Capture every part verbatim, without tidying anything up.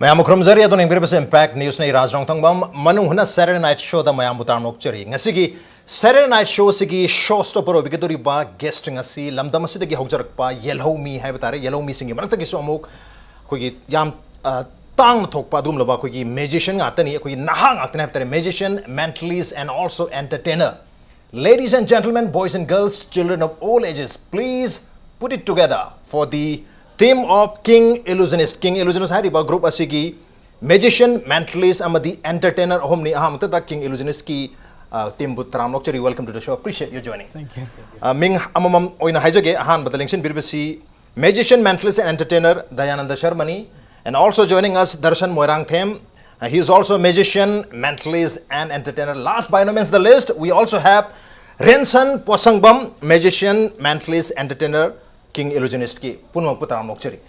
ꯃꯌꯥꯝꯕꯨ ꯈꯨꯔꯨꯝꯖꯔꯤ꯫ ꯑꯗꯣꯝꯅ ꯌꯦꯡꯕꯤꯔꯤꯕꯁꯤ Impact News ꯅꯤ꯫ ꯔꯥꯖ ꯔꯣꯡꯊꯪꯕꯝ꯫ ꯃꯅꯨꯡ ꯍꯨꯠꯅ Saturday Night Show ꯗ ꯃꯌꯥꯝꯕꯨ ꯇꯔꯥꯝꯅ ꯑꯣꯛꯆꯔꯤ꯫ ꯉꯁꯤꯒꯤ Saturday Night Show ꯁꯤꯒꯤ show stopper ꯑꯣꯏꯕꯤꯒꯗꯧꯔꯤꯕ guest ꯉꯁꯤ ꯂꯝꯗꯝ ꯑꯁꯤꯗꯒꯤ ꯍꯧꯖꯔꯛꯄ ꯌꯦꯜꯍꯧꯃꯤ ꯍꯥꯏꯕ ꯇꯥꯔꯦ, ꯌꯦꯜꯍꯧꯃꯤꯁꯤꯡꯒꯤ ꯃꯔꯛꯇꯒꯤꯁꯨ ꯑꯃꯨꯛ ꯑꯩꯈꯣꯏꯒꯤ ꯌꯥꯝ, ꯑ, ꯇꯥꯡꯅ ꯊꯣꯛꯄ ꯑꯗꯨꯒꯨꯝꯂꯕ ꯑꯩꯈꯣꯏꯒꯤ magician ꯉꯥꯛꯇꯅꯤ, ꯑꯩꯈꯣꯏꯒꯤ ꯅꯍꯥ ꯉꯥꯛꯇꯅꯤ ꯍꯥꯏꯕ ꯇꯥꯔꯦ, magician, mentalist and also entertainer. Ladies and gentlemen, boys and girls, children of all ages, please put it together for the team of King Illusionist. King Illusionist ꯍꯥꯏꯔꯤꯕ group ꯑꯁꯤꯒꯤ magician, mentalist ꯑꯃꯗꯤ entertainer ꯑꯍꯨꯝꯅꯤ꯫ ꯑꯍꯥꯟꯕꯗ King Illusionist ꯀꯤ, ꯑ, team ꯕꯨ ꯇꯔꯥꯝꯅ ꯑꯣꯛꯆꯔꯤ꯫ Welcome to the show. Appreciate you joining. Thank you. ꯑ, ꯃꯤꯡ ꯑꯃꯃꯝ ꯑꯣꯏꯅ ꯍꯥꯏꯖꯒꯦ꯫ ꯑꯍꯥꯟꯕꯗ ꯂꯦꯡꯁꯤꯟꯕꯤꯔꯤꯕꯁꯤ magician, mentalist and entertainer Dayananda ꯁꯔꯃꯅꯤ, and also joining us Darshan Moirangthem. Uh, he is also a magician, mentalist and entertainer. Last by no means the least, we also have Renson Posangbam, magician, mentalist, entertainer, King Illusionist ꯀꯤ ꯄꯨꯝꯅꯃꯛꯄꯨ ꯇꯔꯥꯝꯅ ꯑꯣꯛꯆꯔꯤ꯫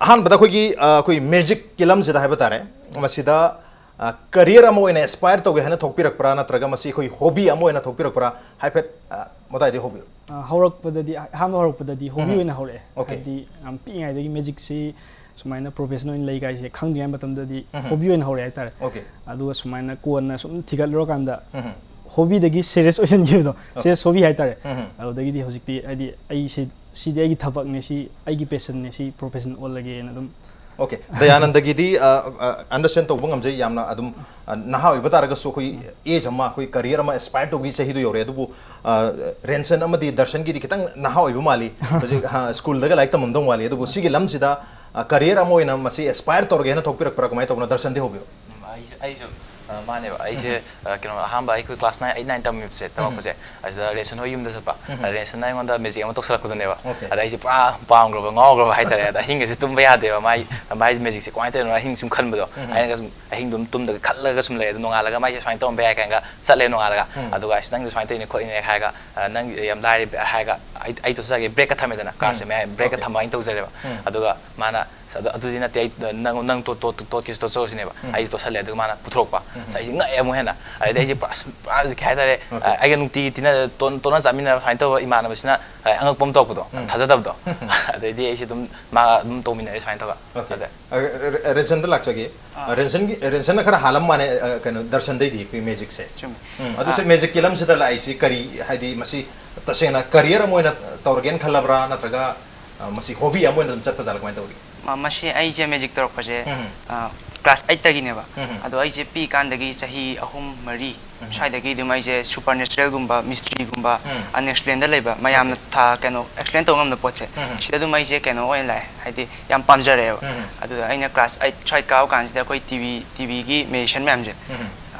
ꯑꯍꯥꯟꯕꯗ ꯑꯩꯈꯣꯏꯒꯤ, ꯑ, ꯑꯩꯈꯣꯏ magic ꯀꯤ ꯂꯝꯁꯤꯗ ꯍꯥꯏꯕ ꯇꯥꯔꯦ, ꯃꯁꯤꯗ, ꯑ, career ꯑꯃ ꯑꯣꯏꯅ aspire ꯇꯧꯒꯦ ꯍꯥꯏꯅ ꯊꯣꯛꯄꯤꯔꯛꯄ꯭ꯔꯥ, ꯅꯠꯇ꯭ꯔꯒ ꯃꯁꯤ ꯑꯩꯈꯣꯏ hobby ꯑꯃ ꯑꯣꯏꯅ ꯊꯣꯛꯄꯤꯔꯛꯄ꯭ꯔꯥ? ꯍꯥꯏꯐꯦꯠ, ꯑ, ꯃꯇꯥꯏꯗꯒꯤ ꯍꯧꯕꯤꯌꯨ꯫ ꯑ, ꯍꯧꯔꯛꯄꯗꯗꯤ ꯑꯍꯥꯟꯕ ꯍꯧꯔꯛꯄꯗꯗꯤ hobby ꯎꯝ꯫ ꯑꯣꯏꯅ ꯍꯧꯔꯛꯑꯦ꯫ Okay. ꯍꯥꯏꯕꯗꯤ ꯌꯥꯝ ꯄꯤꯛꯏꯉꯩꯗꯒꯤ magicꯁꯤ ꯁꯨꯃꯥꯏꯅ professional ꯑꯣꯏꯅ ꯂꯩ ꯀꯥꯏꯁꯦ ꯈꯪꯗ꯭ꯔꯤꯉꯩ ꯃꯇꯝꯗꯗꯤ ꯎꯝ꯫ hobby ꯑꯣꯏꯅ ꯍꯧꯔꯛꯑꯦ ꯍꯥꯏꯇꯥꯔꯦ꯫ Okay. ꯑꯗꯨꯒ ꯁꯨꯃꯥꯏꯅ ꯀꯣꯟꯅ ꯁꯨꯝ ꯊꯤꯒꯠꯂꯨꯔꯀꯥꯟꯗ ꯎꯝ꯫ hobbyꯗꯒꯤ serious ꯑꯣꯏꯁꯤꯟꯈꯤꯕꯗꯣ, Okay. serious hobby ꯍꯥꯏꯇꯥꯔꯦ꯫ ꯎꯝ꯫ ꯑꯗꯨꯗꯒꯤꯗꯤ ꯍꯧꯖꯤꯛꯇꯤ ꯍꯥꯏꯗꯤ ꯑꯩ ꯁꯤ, ꯁꯤꯗꯤ ꯑꯩꯒꯤ ꯊꯕꯛꯅꯦ, ꯁꯤ ꯑꯩꯒꯤ passionꯅꯦ, ꯁꯤ profession ꯑꯣꯜꯂꯒꯦꯅ ꯑꯗꯨꯝ Okay. ꯗꯌꯥꯅꯟꯗꯒꯤꯗꯤ, ꯑ, ꯑ, understand ꯇꯧꯕ ꯉꯝꯖꯩ, ꯌꯥꯝꯅ ꯑꯗꯨꯝ, ꯑ, ꯅꯍꯥ ꯑꯣꯏꯕ ꯇꯥꯔꯒꯁꯨ ꯑꯩꯈꯣꯏ age ꯑꯃ, ꯑꯩꯈꯣꯏ career ꯑꯃ aspire ꯇꯧꯕꯒꯤ ꯆꯍꯤꯗꯨ ꯌꯧꯔꯦ꯫ ꯑꯗꯨꯕꯨ, ꯑ, ꯔꯦꯟꯁꯟ ꯑꯃꯗꯤ ꯗꯔꯁꯟꯒꯤꯗꯤ ꯈꯤꯇꯪ ꯅꯍꯥ ꯑꯣꯏꯕ ꯃꯥꯜꯂꯤ꯫ ꯍꯧꯖꯤꯛ, ꯑ, schoolꯗꯒ ꯂꯥꯏꯔꯤꯛ ꯇꯝꯃꯝꯗꯧ ꯃꯥꯜꯂꯤ꯫ ꯑꯗꯨꯕꯨ ꯁꯤꯒꯤ ꯂꯝꯁꯤꯗ, ꯑ, career ꯑꯃ ꯑꯣꯏꯅ ꯃꯁꯤ aspire ꯇꯧꯔꯒꯦ ꯍꯥꯏꯅ ꯊꯣꯛꯄꯤꯔꯛꯄ꯭ꯔꯥ, ꯀꯃꯥꯏꯅ ꯇꯧꯕꯅꯣ? ꯗꯔꯁꯟꯗꯤ ꯍꯧꯕꯤꯌꯨ꯫ ꯎꯝ, ꯑꯩꯁꯨ, ꯑꯩꯁꯨ, ꯑ, ꯃꯥꯅꯦꯕ꯫ ꯑꯩꯁꯦ, ꯑ, ꯀꯩꯅꯣ, ꯑꯍꯥꯟꯕ ꯑꯩꯈꯣꯏ class nine, eight, nine ꯇꯝꯃꯤꯕꯁꯦ, ꯇꯝꯃꯛꯄꯁꯦ, ꯑꯁꯤꯗ ꯔꯦꯟꯁꯟ ꯍꯣꯏ ꯌꯨꯝꯗ ꯆꯠꯄ꯫ ꯎꯝ꯫ ꯑꯗ ꯔꯦꯟꯁꯟꯅ ꯑꯩꯉꯣꯟꯗ magic ꯑꯃ ꯇꯧꯁꯜꯂꯛꯄꯗꯨꯅꯦꯕ꯫ Okay. ꯑꯗ ꯑꯩꯁꯦ ꯄꯨꯔꯥ ꯄꯥꯝꯈ꯭ꯔꯕ, ꯉꯥꯎꯈ꯭ꯔꯕ ꯍꯥꯏꯇꯥꯔꯦ꯫ ꯑꯗ ꯑꯍꯤꯡꯒꯁꯦ ꯇꯨꯝꯕ ꯌꯥꯗꯦꯕ꯫ ꯃꯥꯏ, ꯃꯥꯏ magicꯁꯦ ꯀꯃꯥꯏꯅ ꯇꯧꯔꯤꯅꯣ, ꯑꯍꯤꯡ ꯁꯨꯝ ꯈꯟꯕꯗꯣ꯫ ꯎꯝ꯫ ꯑꯩꯅꯒ ꯁꯨꯝ ꯑꯍꯤꯡꯗꯣ ꯑꯗꯨꯝ ꯇꯨꯝꯗꯒ ꯈꯜꯂꯒ ꯁꯨꯝ ꯂꯩ꯫ ꯑꯗꯣ ꯅꯣꯡꯉꯥꯜꯂꯒ ꯃꯥꯏꯁꯦ ꯁꯨꯃꯥꯏꯅ ꯇꯧꯔꯝꯕ ꯌꯥꯏ ꯀꯥꯏꯅꯒ ꯆꯠꯂꯦ ꯅꯣꯡꯉꯥꯜꯂꯒ꯫ ꯎꯝ꯫ ꯑꯗꯨꯒ ꯑꯁ, ꯅꯪꯁꯨ ꯁꯨꯃꯥꯏꯅ ꯇꯧꯔꯤꯅꯦ ꯈꯣꯠꯂꯤꯅꯦ ꯍꯥꯏꯔꯒ, ꯑ, ꯅꯪ ꯌꯥꯝ ꯂꯥꯏꯔꯦ ꯍꯥꯏꯔꯒ, ꯑꯩ, ꯑꯩ ꯇꯣꯁꯛꯑꯒꯦ, breakꯀ ꯊꯝꯃꯦꯗꯅ, ꯎꯝ꯫ cardꯁꯦ ꯃꯌꯥꯏ breakꯀ Okay. ꯊꯝꯃ ꯑꯩꯅ ꯇꯧꯖꯔꯦꯕ꯫ ꯎꯝ꯫ ꯑꯗꯨꯒ ꯃꯥꯅ ꯑꯗꯨ- ꯑꯗꯨꯗꯤ ꯅꯠꯇꯦ, ꯑꯩ ꯅꯪ ꯅꯪ ꯇꯣꯠ- ꯇꯣꯠ- ꯇꯣꯠꯀꯦꯁꯨ ꯇꯣꯠꯆꯧ ꯁꯤꯅꯦꯕ꯫ ꯎꯝ꯫ ꯑꯩꯁꯦ ꯇꯣꯠꯁꯜꯂꯦ, ꯑꯗꯨꯒ ꯃꯥꯅ ꯄꯨꯊꯣꯔꯛꯄ꯫ ꯎꯝ꯫ ꯑꯁ, ꯑꯩꯁꯦ ꯉꯛꯑꯦ ꯑꯃꯨꯛ ꯍꯦꯟꯅ꯫ ꯑꯗꯩꯗꯤ ꯑꯩꯁꯦ ꯄꯨꯔꯥ ꯄꯨꯔꯥ ꯀꯩ ꯍꯥꯏꯇꯥꯔꯦ, Okay. ꯑ, ꯑꯩꯒ ꯅꯨꯡꯇꯤꯒꯤ ꯇꯤꯟꯅ ꯇꯣꯟ- ꯇꯣꯠꯅ ꯆꯥꯃꯤꯟꯅꯕ ꯁꯨꯃꯥꯏꯅ ꯇꯧꯕ ꯏꯃꯥꯟꯅꯕꯁꯤꯅ, ꯑ, ꯑꯉꯛꯄ ꯑꯃ ꯇꯧꯔꯛꯄꯗꯣ, ꯎꯝ꯫ ꯊꯥꯖꯗꯕꯗꯣ꯫ ꯑꯗꯩꯗꯤ ꯑꯩꯁꯦ ꯑꯗꯨꯝ ꯃꯥ ꯑꯗꯨꯝ ꯇꯧꯃꯤꯟꯅꯔꯦ ꯁꯨꯃꯥꯏꯅ ꯇꯧꯔꯒ꯫ Okay. ꯑꯗ ꯑ, ꯔꯦ- ꯔꯦꯟꯁꯟꯗ ꯂꯥꯛꯆꯒꯦ꯫ ꯑꯥ꯫ ꯔꯦꯟꯁꯟꯒꯤ ꯔꯦꯟꯁꯟꯅ ꯈꯔ ꯍꯥꯜꯂꯝ ꯃꯥꯅꯦ, ꯑ, ꯀꯩꯅꯣ, ꯗꯔꯁꯟꯗꯩꯗꯤ ꯑꯩꯈꯣꯏ ꯃꯦꯖꯤꯛꯁꯦ꯫ ꯆꯨꯝꯃꯤ꯫ ꯎꯝ, ꯑꯗꯨꯁꯨ ꯑꯥ꯫ ꯃꯦꯖꯤꯛꯀꯤ ꯂꯝꯁꯤꯗ ꯂꯥꯛꯏꯁꯤ ꯀꯔꯤ, ꯍꯥꯏꯗꯤ ꯃꯁꯤ ꯇꯁꯦꯡꯅ ꯀꯔꯤꯌꯔ ꯑꯃ ꯑꯣꯏꯅ ꯇꯧꯔꯒꯦꯅ ꯈꯜꯂꯕ꯭ꯔꯥ, ꯅꯠꯇ꯭ꯔꯒ, ꯑ, ꯃꯁꯤ ꯍꯣꯕꯤ ꯑꯃ ꯑꯣꯏꯅ ꯑꯗꯨꯝ ꯆꯠꯄ ꯖꯥꯠꯂ, ꯀꯃꯥꯏꯅ ꯇꯧꯔꯤ? ꯃ- ꯃꯁꯤ ꯑꯩꯁꯦ ꯃꯦꯖꯤꯛ ꯇꯧꯔꯛꯄꯁꯦ, ꯎꯝ꯫ ꯑ, ꯀ꯭ꯂꯥꯁ ꯑꯩꯠꯇꯒꯤꯅꯦꯕ꯫ ꯎꯝ꯫ ꯑꯗꯣ ꯑꯩꯁꯦ ꯄꯤꯛꯏꯀꯥꯟꯗꯒꯤ ꯆꯍꯤ ꯑꯍꯨꯝ ꯃꯔꯤ ꯎꯝ꯫ ꯁ꯭ꯋꯥꯏꯗꯒꯤ ꯑꯗꯨꯝ ꯑꯩꯁꯦ ꯁꯨꯄꯔ ꯅꯦꯆꯔꯦꯜꯒꯨꯝꯕ, ꯃꯤꯁꯇ꯭ꯔꯤꯒꯨꯝꯕ, ꯎꯝ꯫ ꯑꯟꯑꯦꯛꯁꯄ꯭ꯂꯦꯟꯗ ꯂꯩꯕ, ꯃꯌꯥꯝꯅ Okay. ꯊꯥ- ꯀꯩꯅꯣ, ꯑꯦꯛꯁꯄ꯭ꯂꯦꯟ ꯇꯧꯕ ꯉꯝꯗꯕ ꯄꯣꯠꯁꯦ, ꯎꯝ꯫ ꯁꯤꯗ ꯑꯗꯨꯝ ꯑꯩꯁꯦ ꯀꯩꯅꯣ ꯑꯣꯏꯅ ꯂꯥꯛꯑꯦ, ꯍꯥꯏꯗꯤ ꯌꯥꯝ ꯄꯥꯝꯖꯔꯛꯑꯦꯕ꯫ ꯎꯝ꯫ ꯑꯗꯨꯗ ꯑꯩꯅ ꯀ꯭ꯂꯥꯁ ꯑꯩꯠ ꯁ꯭ꯋꯥꯏ ꯀꯥꯕ ꯀꯥꯟꯁꯤꯗ ꯑꯩꯈꯣꯏ ꯇꯤ ꯚꯤ ꯇꯤ ꯚꯤꯒꯤ ꯃꯦꯖꯤꯁꯤꯌꯟ ꯃꯌꯥꯝꯁꯦ, ꯎꯝ꯫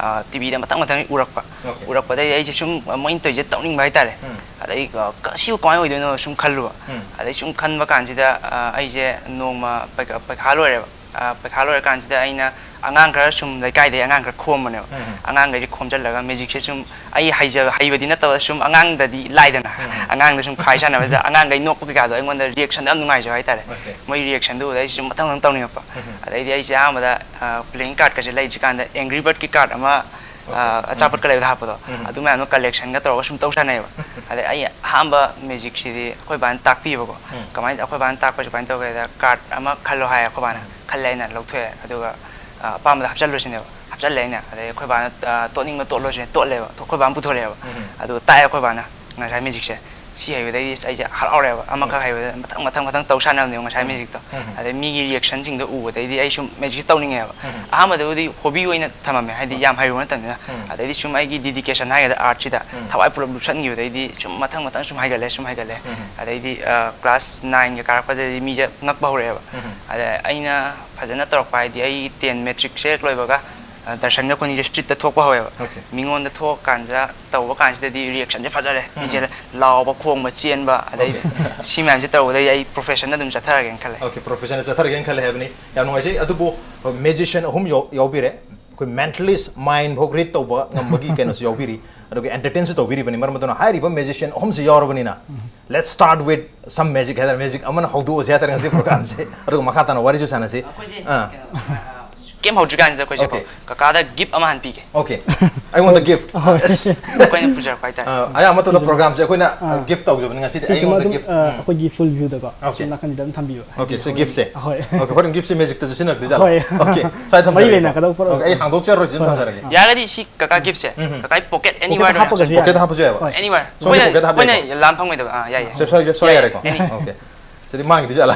ꯇꯤ ꯚꯤꯗ ꯃꯊꯪ ꯃꯊꯪ ꯎꯔꯛꯄ꯫ Okay. ꯎꯔꯛꯄꯗꯒꯤ ꯑꯩꯁꯦ ꯁꯨꯝ ꯃꯣꯏꯅ ꯇꯧꯔꯤꯁꯦ ꯇꯧꯅꯤꯡꯕ ꯍꯥꯏꯇꯥꯔꯦ꯫ ꯎꯝ꯫ ꯑꯗꯩ, ꯑ, ꯀ- ꯁꯤꯕꯨ ꯀꯃꯥꯏꯅ ꯑꯣꯏꯗꯣꯏꯅꯣ ꯁꯨꯝ ꯈꯜꯂꯨꯕ꯫ ꯎꯝ꯫ ꯑꯗꯩ ꯁꯨꯝ ꯈꯟꯕ ꯀꯥꯟꯁꯤꯗ, ꯑ, ꯑꯩꯁꯦ ꯅꯣꯡꯃ ꯄꯩꯈꯥ ꯄꯩꯈꯥ ꯂꯣꯏꯔꯦꯕ꯫ ꯑ, ꯄꯩꯈꯥ ꯂꯣꯏꯔꯀꯥꯟꯁꯤꯗ ꯑꯩꯅ ꯑꯉꯥꯡ ꯈꯔ ꯁꯨꯝ ꯂꯩꯀꯥꯏꯗꯒꯤ ꯑꯉꯥꯡ ꯈꯔ ꯈꯣꯝꯕꯅꯦꯕ꯫ ꯎꯝ꯫ ꯑꯉꯥꯡꯈꯩꯁꯦ ꯈꯣꯝꯖꯤꯜꯂꯒ ꯃꯦꯖꯤꯛꯁꯦ ꯁꯨꯝ ꯑꯩ ꯍꯩꯖ- ꯍꯩꯕꯗꯤ ꯅꯠꯇꯕ ꯁꯨꯝ ꯑꯉꯥꯡꯗꯗꯤ ꯂꯥꯏꯗꯅ꯫ ꯎꯝ꯫ ꯑꯉꯥꯡꯗ ꯁꯨꯝ ꯈꯥꯏ ꯁꯥꯟꯅꯕꯁꯤꯗ ꯑꯉꯥꯡꯈꯩ ꯅꯣꯛꯄ ꯀꯩꯀꯥꯗꯣ ꯑꯩꯉꯣꯟꯗ ꯔꯤꯌꯦꯛꯁꯟꯗꯣ ꯌꯥꯝ ꯅꯨꯡꯉꯥꯏꯖꯕ ꯍꯥꯏꯇꯥꯔꯦ꯫ Okay. ꯃꯣꯏ ꯔꯤꯌꯦꯛꯁꯟꯗꯣ ꯎꯕꯗ ꯑꯩꯁꯦ ꯁꯨꯝ ꯃꯊꯪ ꯃꯊꯪ ꯇꯧꯅꯤꯡꯉꯛꯄ꯫ ꯎꯝ꯫ ꯑꯗꯩꯗꯤ ꯑꯩꯁꯦ ꯑꯍꯥꯟꯕꯗ, ꯑ, ꯄ꯭ꯂꯦꯌꯤꯡ ꯀꯥꯔꯠꯀꯁꯦ ꯂꯩꯗ꯭ꯔꯤꯀꯥꯟꯗ ꯑꯦꯡꯒ꯭ꯔꯤ ꯕꯔꯠꯀꯤ ꯀꯥꯔꯠ ꯑꯃ, ꯑ, Okay. ꯑꯆꯥꯄꯣꯠꯀ ꯎꯝ꯫ ꯂꯩꯕꯗ ꯍꯥꯞꯄꯗꯣ, ꯎꯝ꯫ ꯑꯗꯨ ꯃꯌꯥꯝꯗꯣ ꯀꯂꯦꯛꯁꯟꯒ ꯇꯧꯔꯒ ꯁꯨꯝ ꯇꯧ ꯁꯥꯟꯅꯩꯌꯦꯕ꯫ ꯑꯗꯩ ꯑꯩ ꯑꯍꯥꯟꯕ ꯃꯦꯖꯤꯛꯁꯤꯗꯤ ꯑꯩꯈꯣꯏ ꯕꯥꯅ ꯇꯥꯛꯄꯤꯕꯀꯣ꯫ ꯎꯝ꯫ ꯀꯃꯥꯏꯅ, ꯑꯩꯈꯣꯏ ꯕꯥꯅ ꯇꯥꯛꯄꯁꯦ ꯀꯃꯥꯏꯅ ꯇꯧꯒꯦꯗ, ꯀꯥꯔꯠ ꯑꯃ ꯈꯜꯂꯣ ꯍꯥꯏꯌꯦ ꯑꯩꯈꯣꯏ ꯕꯥꯅ꯫ ꯎꯝ꯫ ꯈꯜꯂꯦ ꯑꯩꯅ ꯂꯧꯊꯣꯛꯑꯦ, ꯑꯗꯨꯒ, ꯑ, ꯑꯄꯥꯝꯕꯗ ꯍꯥꯞꯆꯜꯂꯣ ꯁꯤꯅꯦꯕ꯫ ꯍꯥꯞꯆꯜꯂꯦ ꯑꯩꯅ꯫ ꯑꯗꯩ ꯑꯩꯈꯣꯏ ꯕꯥꯅ, ꯑ, "ꯇꯣꯠꯅꯤꯡꯕ ꯇꯣꯠꯂꯣ" ꯁꯤꯅꯦ, ꯇꯣꯠꯂꯦꯕ꯫ ꯑꯩꯈꯣꯏ ꯕꯥꯅ ꯄꯨꯊꯣꯔꯛꯑꯦꯕ꯫ ꯎꯝ꯫ ꯑꯗꯨꯒ ꯇꯥꯛꯑꯦ ꯑꯩꯈꯣꯏ ꯕꯥꯅ ꯉꯁꯥꯏ ꯃꯦꯖꯤꯛꯁꯦ꯫ ꯁꯤ ꯍꯩꯕꯗꯩꯗꯤ ꯑꯁ ꯑꯩꯁꯦ ꯍꯔꯥꯎꯔꯦꯕ꯫ ꯑꯃꯈꯛ ꯎꯝ꯫ ꯍꯩꯕꯗ ꯃꯊꯪ, ꯃꯊꯪ, ꯃꯊꯪ ꯇꯧ ꯁꯥꯟꯅꯕꯅꯦꯕ ꯉꯁꯥꯏ ꯎꯝ꯫ ꯃꯦꯖꯤꯛꯇꯣ꯫ ꯎꯝ꯫ ꯑꯗꯩ ꯃꯤꯒꯤ ꯔꯤꯌꯦꯛꯁꯟꯁꯤꯡꯗꯣ ꯎꯕꯗꯩꯗꯤ ꯑꯩ ꯁꯨꯝ ꯃꯦꯖꯤꯛꯁꯦ ꯇꯧꯅꯤꯡꯉꯦꯕ꯫ ꯎꯝ꯫ ꯑꯍꯥꯟꯕꯗꯕꯨꯗꯤ ꯍꯣꯕꯤ ꯑꯣꯏꯅ ꯊꯝꯃꯝꯃꯦ, ꯍꯥꯏꯗꯤ ꯎꯝ꯫ ꯌꯥꯝ ꯍꯩꯔꯨꯕ ꯅꯠꯇꯕꯅꯤꯅ꯫ ꯎꯝ꯫ ꯑꯗꯩꯗꯤ ꯁꯨꯝ ꯑꯩꯒꯤ ꯗꯤꯗꯤꯀꯦꯁꯟ ꯍꯥꯏꯒꯗ꯭ꯔꯥ, ꯑꯥꯔꯠꯁꯤꯗ ꯎꯝ꯫ ꯊꯋꯥꯏ ꯄꯨꯂꯞ ꯂꯨꯞꯁꯟꯈꯤꯕꯗꯩꯗꯤ ꯁꯨꯝ ꯃꯊꯪ, ꯃꯊꯪ ꯁꯨꯝ ꯍꯩꯒꯠꯂꯦ, ꯁꯨꯝ ꯍꯩꯒꯠꯂꯦ꯫ ꯎꯝ꯫ ꯑꯗꯩꯗꯤ, ꯑ, ꯀ꯭ꯂꯥꯁ ꯅꯥꯏꯟꯒ ꯀꯥꯔꯛꯄꯗꯗꯤ ꯃꯤꯁꯦ ꯉꯛꯄ ꯍꯧꯔꯛꯑꯦꯕ꯫ ꯎꯝ꯫ ꯑꯗ ꯑꯩꯅ ꯐꯖꯅ ꯇꯧꯔꯛꯄ ꯍꯥꯏꯗꯤ ꯑꯩ ꯇꯦꯟ ꯃꯦꯇ꯭ꯔꯤꯛꯁꯦ ꯍꯦꯛ ꯂꯣꯏꯕꯒ, ꯑ, ꯗꯔꯁꯟꯒ ꯑꯩꯈꯣꯏꯅꯤꯁꯦ ꯁ꯭ꯇ꯭ꯔꯤꯠꯇ ꯊꯣꯛꯄ ꯍꯧꯋꯦꯕ꯫ Okay. ꯃꯤꯉꯣꯟꯗ ꯊꯣꯛꯑꯀꯥꯟꯗ ꯇꯧꯕ ꯀꯥꯟꯁꯤꯗꯗꯤ ꯔꯤꯌꯦꯛꯁꯟꯁꯦ ꯐꯖꯔꯦ꯫ ꯎꯝ꯫ ꯃꯤꯁꯦ ꯂꯥꯎꯕ, ꯈꯣꯡꯕ, ꯆꯦꯟꯕ, ꯑꯗꯩ Okay. ꯁꯤ ꯃꯌꯥꯝꯁꯦ ꯇꯧꯕꯗꯩ ꯑꯩ ꯄ꯭ꯔꯣꯐꯦꯁꯟꯗ ꯑꯗꯨꯝ ꯆꯠꯊꯔꯒꯦꯅ ꯈꯜꯂꯦ꯫ Okay, ꯄ꯭ꯔꯣꯐꯦꯁꯟꯗ ꯆꯠꯊꯔꯒꯦꯅ ꯈꯜꯂꯦ ꯍꯥꯏꯕꯅꯤ꯫ ꯌꯥꯝ ꯅꯨꯡꯉꯥꯏꯖꯩ꯫ ꯑꯗꯨꯕꯨ, ꯑ, ꯃꯦꯖꯤꯁꯤꯌꯟ ꯑꯍꯨꯝ ꯌꯥꯎ-, ꯌꯥꯎꯕꯤꯔꯦ꯫ ꯑꯩꯈꯣꯏ mentalist mind ꯐꯥꯎ read ꯇꯧꯕ ꯉꯝꯕꯒꯤ ꯀꯩꯅꯣꯁꯨ ꯌꯥꯎꯕꯤꯔꯤ, ꯑꯗꯨꯒ entertainꯁꯨ ꯇꯧꯕꯤꯔꯤꯕꯅꯤ꯫ ꯃꯔꯝ ꯑꯗꯨꯅ ꯍꯥꯏꯔꯤꯕ magician ꯑꯍꯨꯝꯁꯤ ꯌꯥꯎꯔꯕꯅꯤꯅ, let's start with some magic ꯍꯥꯏꯇꯥꯔꯦ, magic ꯑꯃꯅ ꯍꯧꯗꯣꯛꯑꯁꯦ ꯍꯥꯏꯇꯥꯔꯦ ꯉꯁꯤ programꯁꯦ, ꯑꯗꯨꯒ ꯃꯈꯥ ꯇꯥꯅ ꯋꯥꯔꯤꯁꯨ ꯁꯥꯟꯅꯁꯤ꯫ ꯑꯩꯈꯣꯏꯁꯦ ꯑꯥ꯫ ꯀꯩꯅꯣ, ꯀꯩꯝ ꯍꯧꯗ꯭ꯔꯤꯀꯥꯟꯁꯤꯗ ꯑꯩꯈꯣꯏꯁꯦ Okay. ꯀꯀꯥꯗ gift ꯑꯃ ꯍꯥꯟꯅ ꯄꯤꯒꯦ꯫ Okay, ꯑꯩꯉꯣꯟꯗ gift꯫ Yes. ꯑꯩꯈꯣꯏꯅ ꯄꯨꯖꯔꯛꯄ ꯍꯥꯏꯇꯥꯔꯦ꯫ ꯑꯥ, ꯑꯌꯥꯝꯕ ꯃꯇꯝꯗ programꯁꯦ ꯑꯩꯈꯣꯏꯅ gift ꯇꯧꯖꯕꯅꯤ, ꯉꯁꯤꯗꯤ ꯁꯤꯁꯤꯃ ꯑꯩꯉꯣꯟꯗ ꯑꯗꯨꯝ gift꯫ ꯑ, ꯑꯩꯈꯣꯏꯒꯤ full viewꯗꯀꯣ Okay. ꯁꯣꯝ ꯅꯥꯀꯟꯁꯤꯗ ꯑꯗꯨꯝ ꯊꯝꯕꯤꯌꯨ꯫ Okay, ꯁꯤ ꯍꯥꯏꯗꯤ giftꯁꯦ꯫ ꯍꯣꯏ꯫ Okay, ꯍꯣꯔꯦꯟ giftꯁꯦ magicꯇꯁꯨ ꯁꯤꯖꯤꯟꯅꯔꯛꯇꯣꯏꯖꯥꯠꯂꯣ? ꯍꯣꯏ꯫ Okay, ꯁ꯭ꯋꯥꯏ ꯊꯝꯖꯔꯒꯦ꯫ ꯃꯔꯤ ꯂꯩꯅꯒꯗꯧꯕ ꯄꯣꯠ Okay, ꯑꯩ ꯍꯥꯡꯗꯣꯛꯆꯔꯣꯏ, ꯁꯤ ꯑꯗꯨꯝ ꯊꯝꯖꯔꯒꯦ꯫ ꯌꯥꯔꯒꯗꯤ ꯁꯤ ꯀꯀꯥ giftꯁꯦ ꯀꯀꯥ pocket anywhere ꯍꯥꯞꯄꯒꯁꯨ ꯌꯥꯏ꯫ Pocket ꯍꯥꯞꯄꯁꯨ ꯌꯥꯏꯕ? ꯍꯣꯏ꯫ Anywhere꯫ ꯁꯣꯝꯒꯤ pocket ꯍꯥꯞꯄ ꯑꯩꯈꯣꯏꯅ ꯌꯥꯏꯀꯣ? ꯂꯥꯝ ꯐꯪꯉꯣꯏꯗꯕ꯫ ꯑꯥ, ꯌꯥꯏ, ꯌꯥꯏ꯫ ꯁꯦ, ꯁ꯭ꯋꯥꯏ, ꯁ꯭ꯋꯥꯏ ꯌꯥꯏ, ꯌꯥꯔꯦꯀꯣ? any꯫ Okay. CD ꯃꯥꯡꯈꯤꯗꯣꯏꯖꯥꯠꯂꯥ?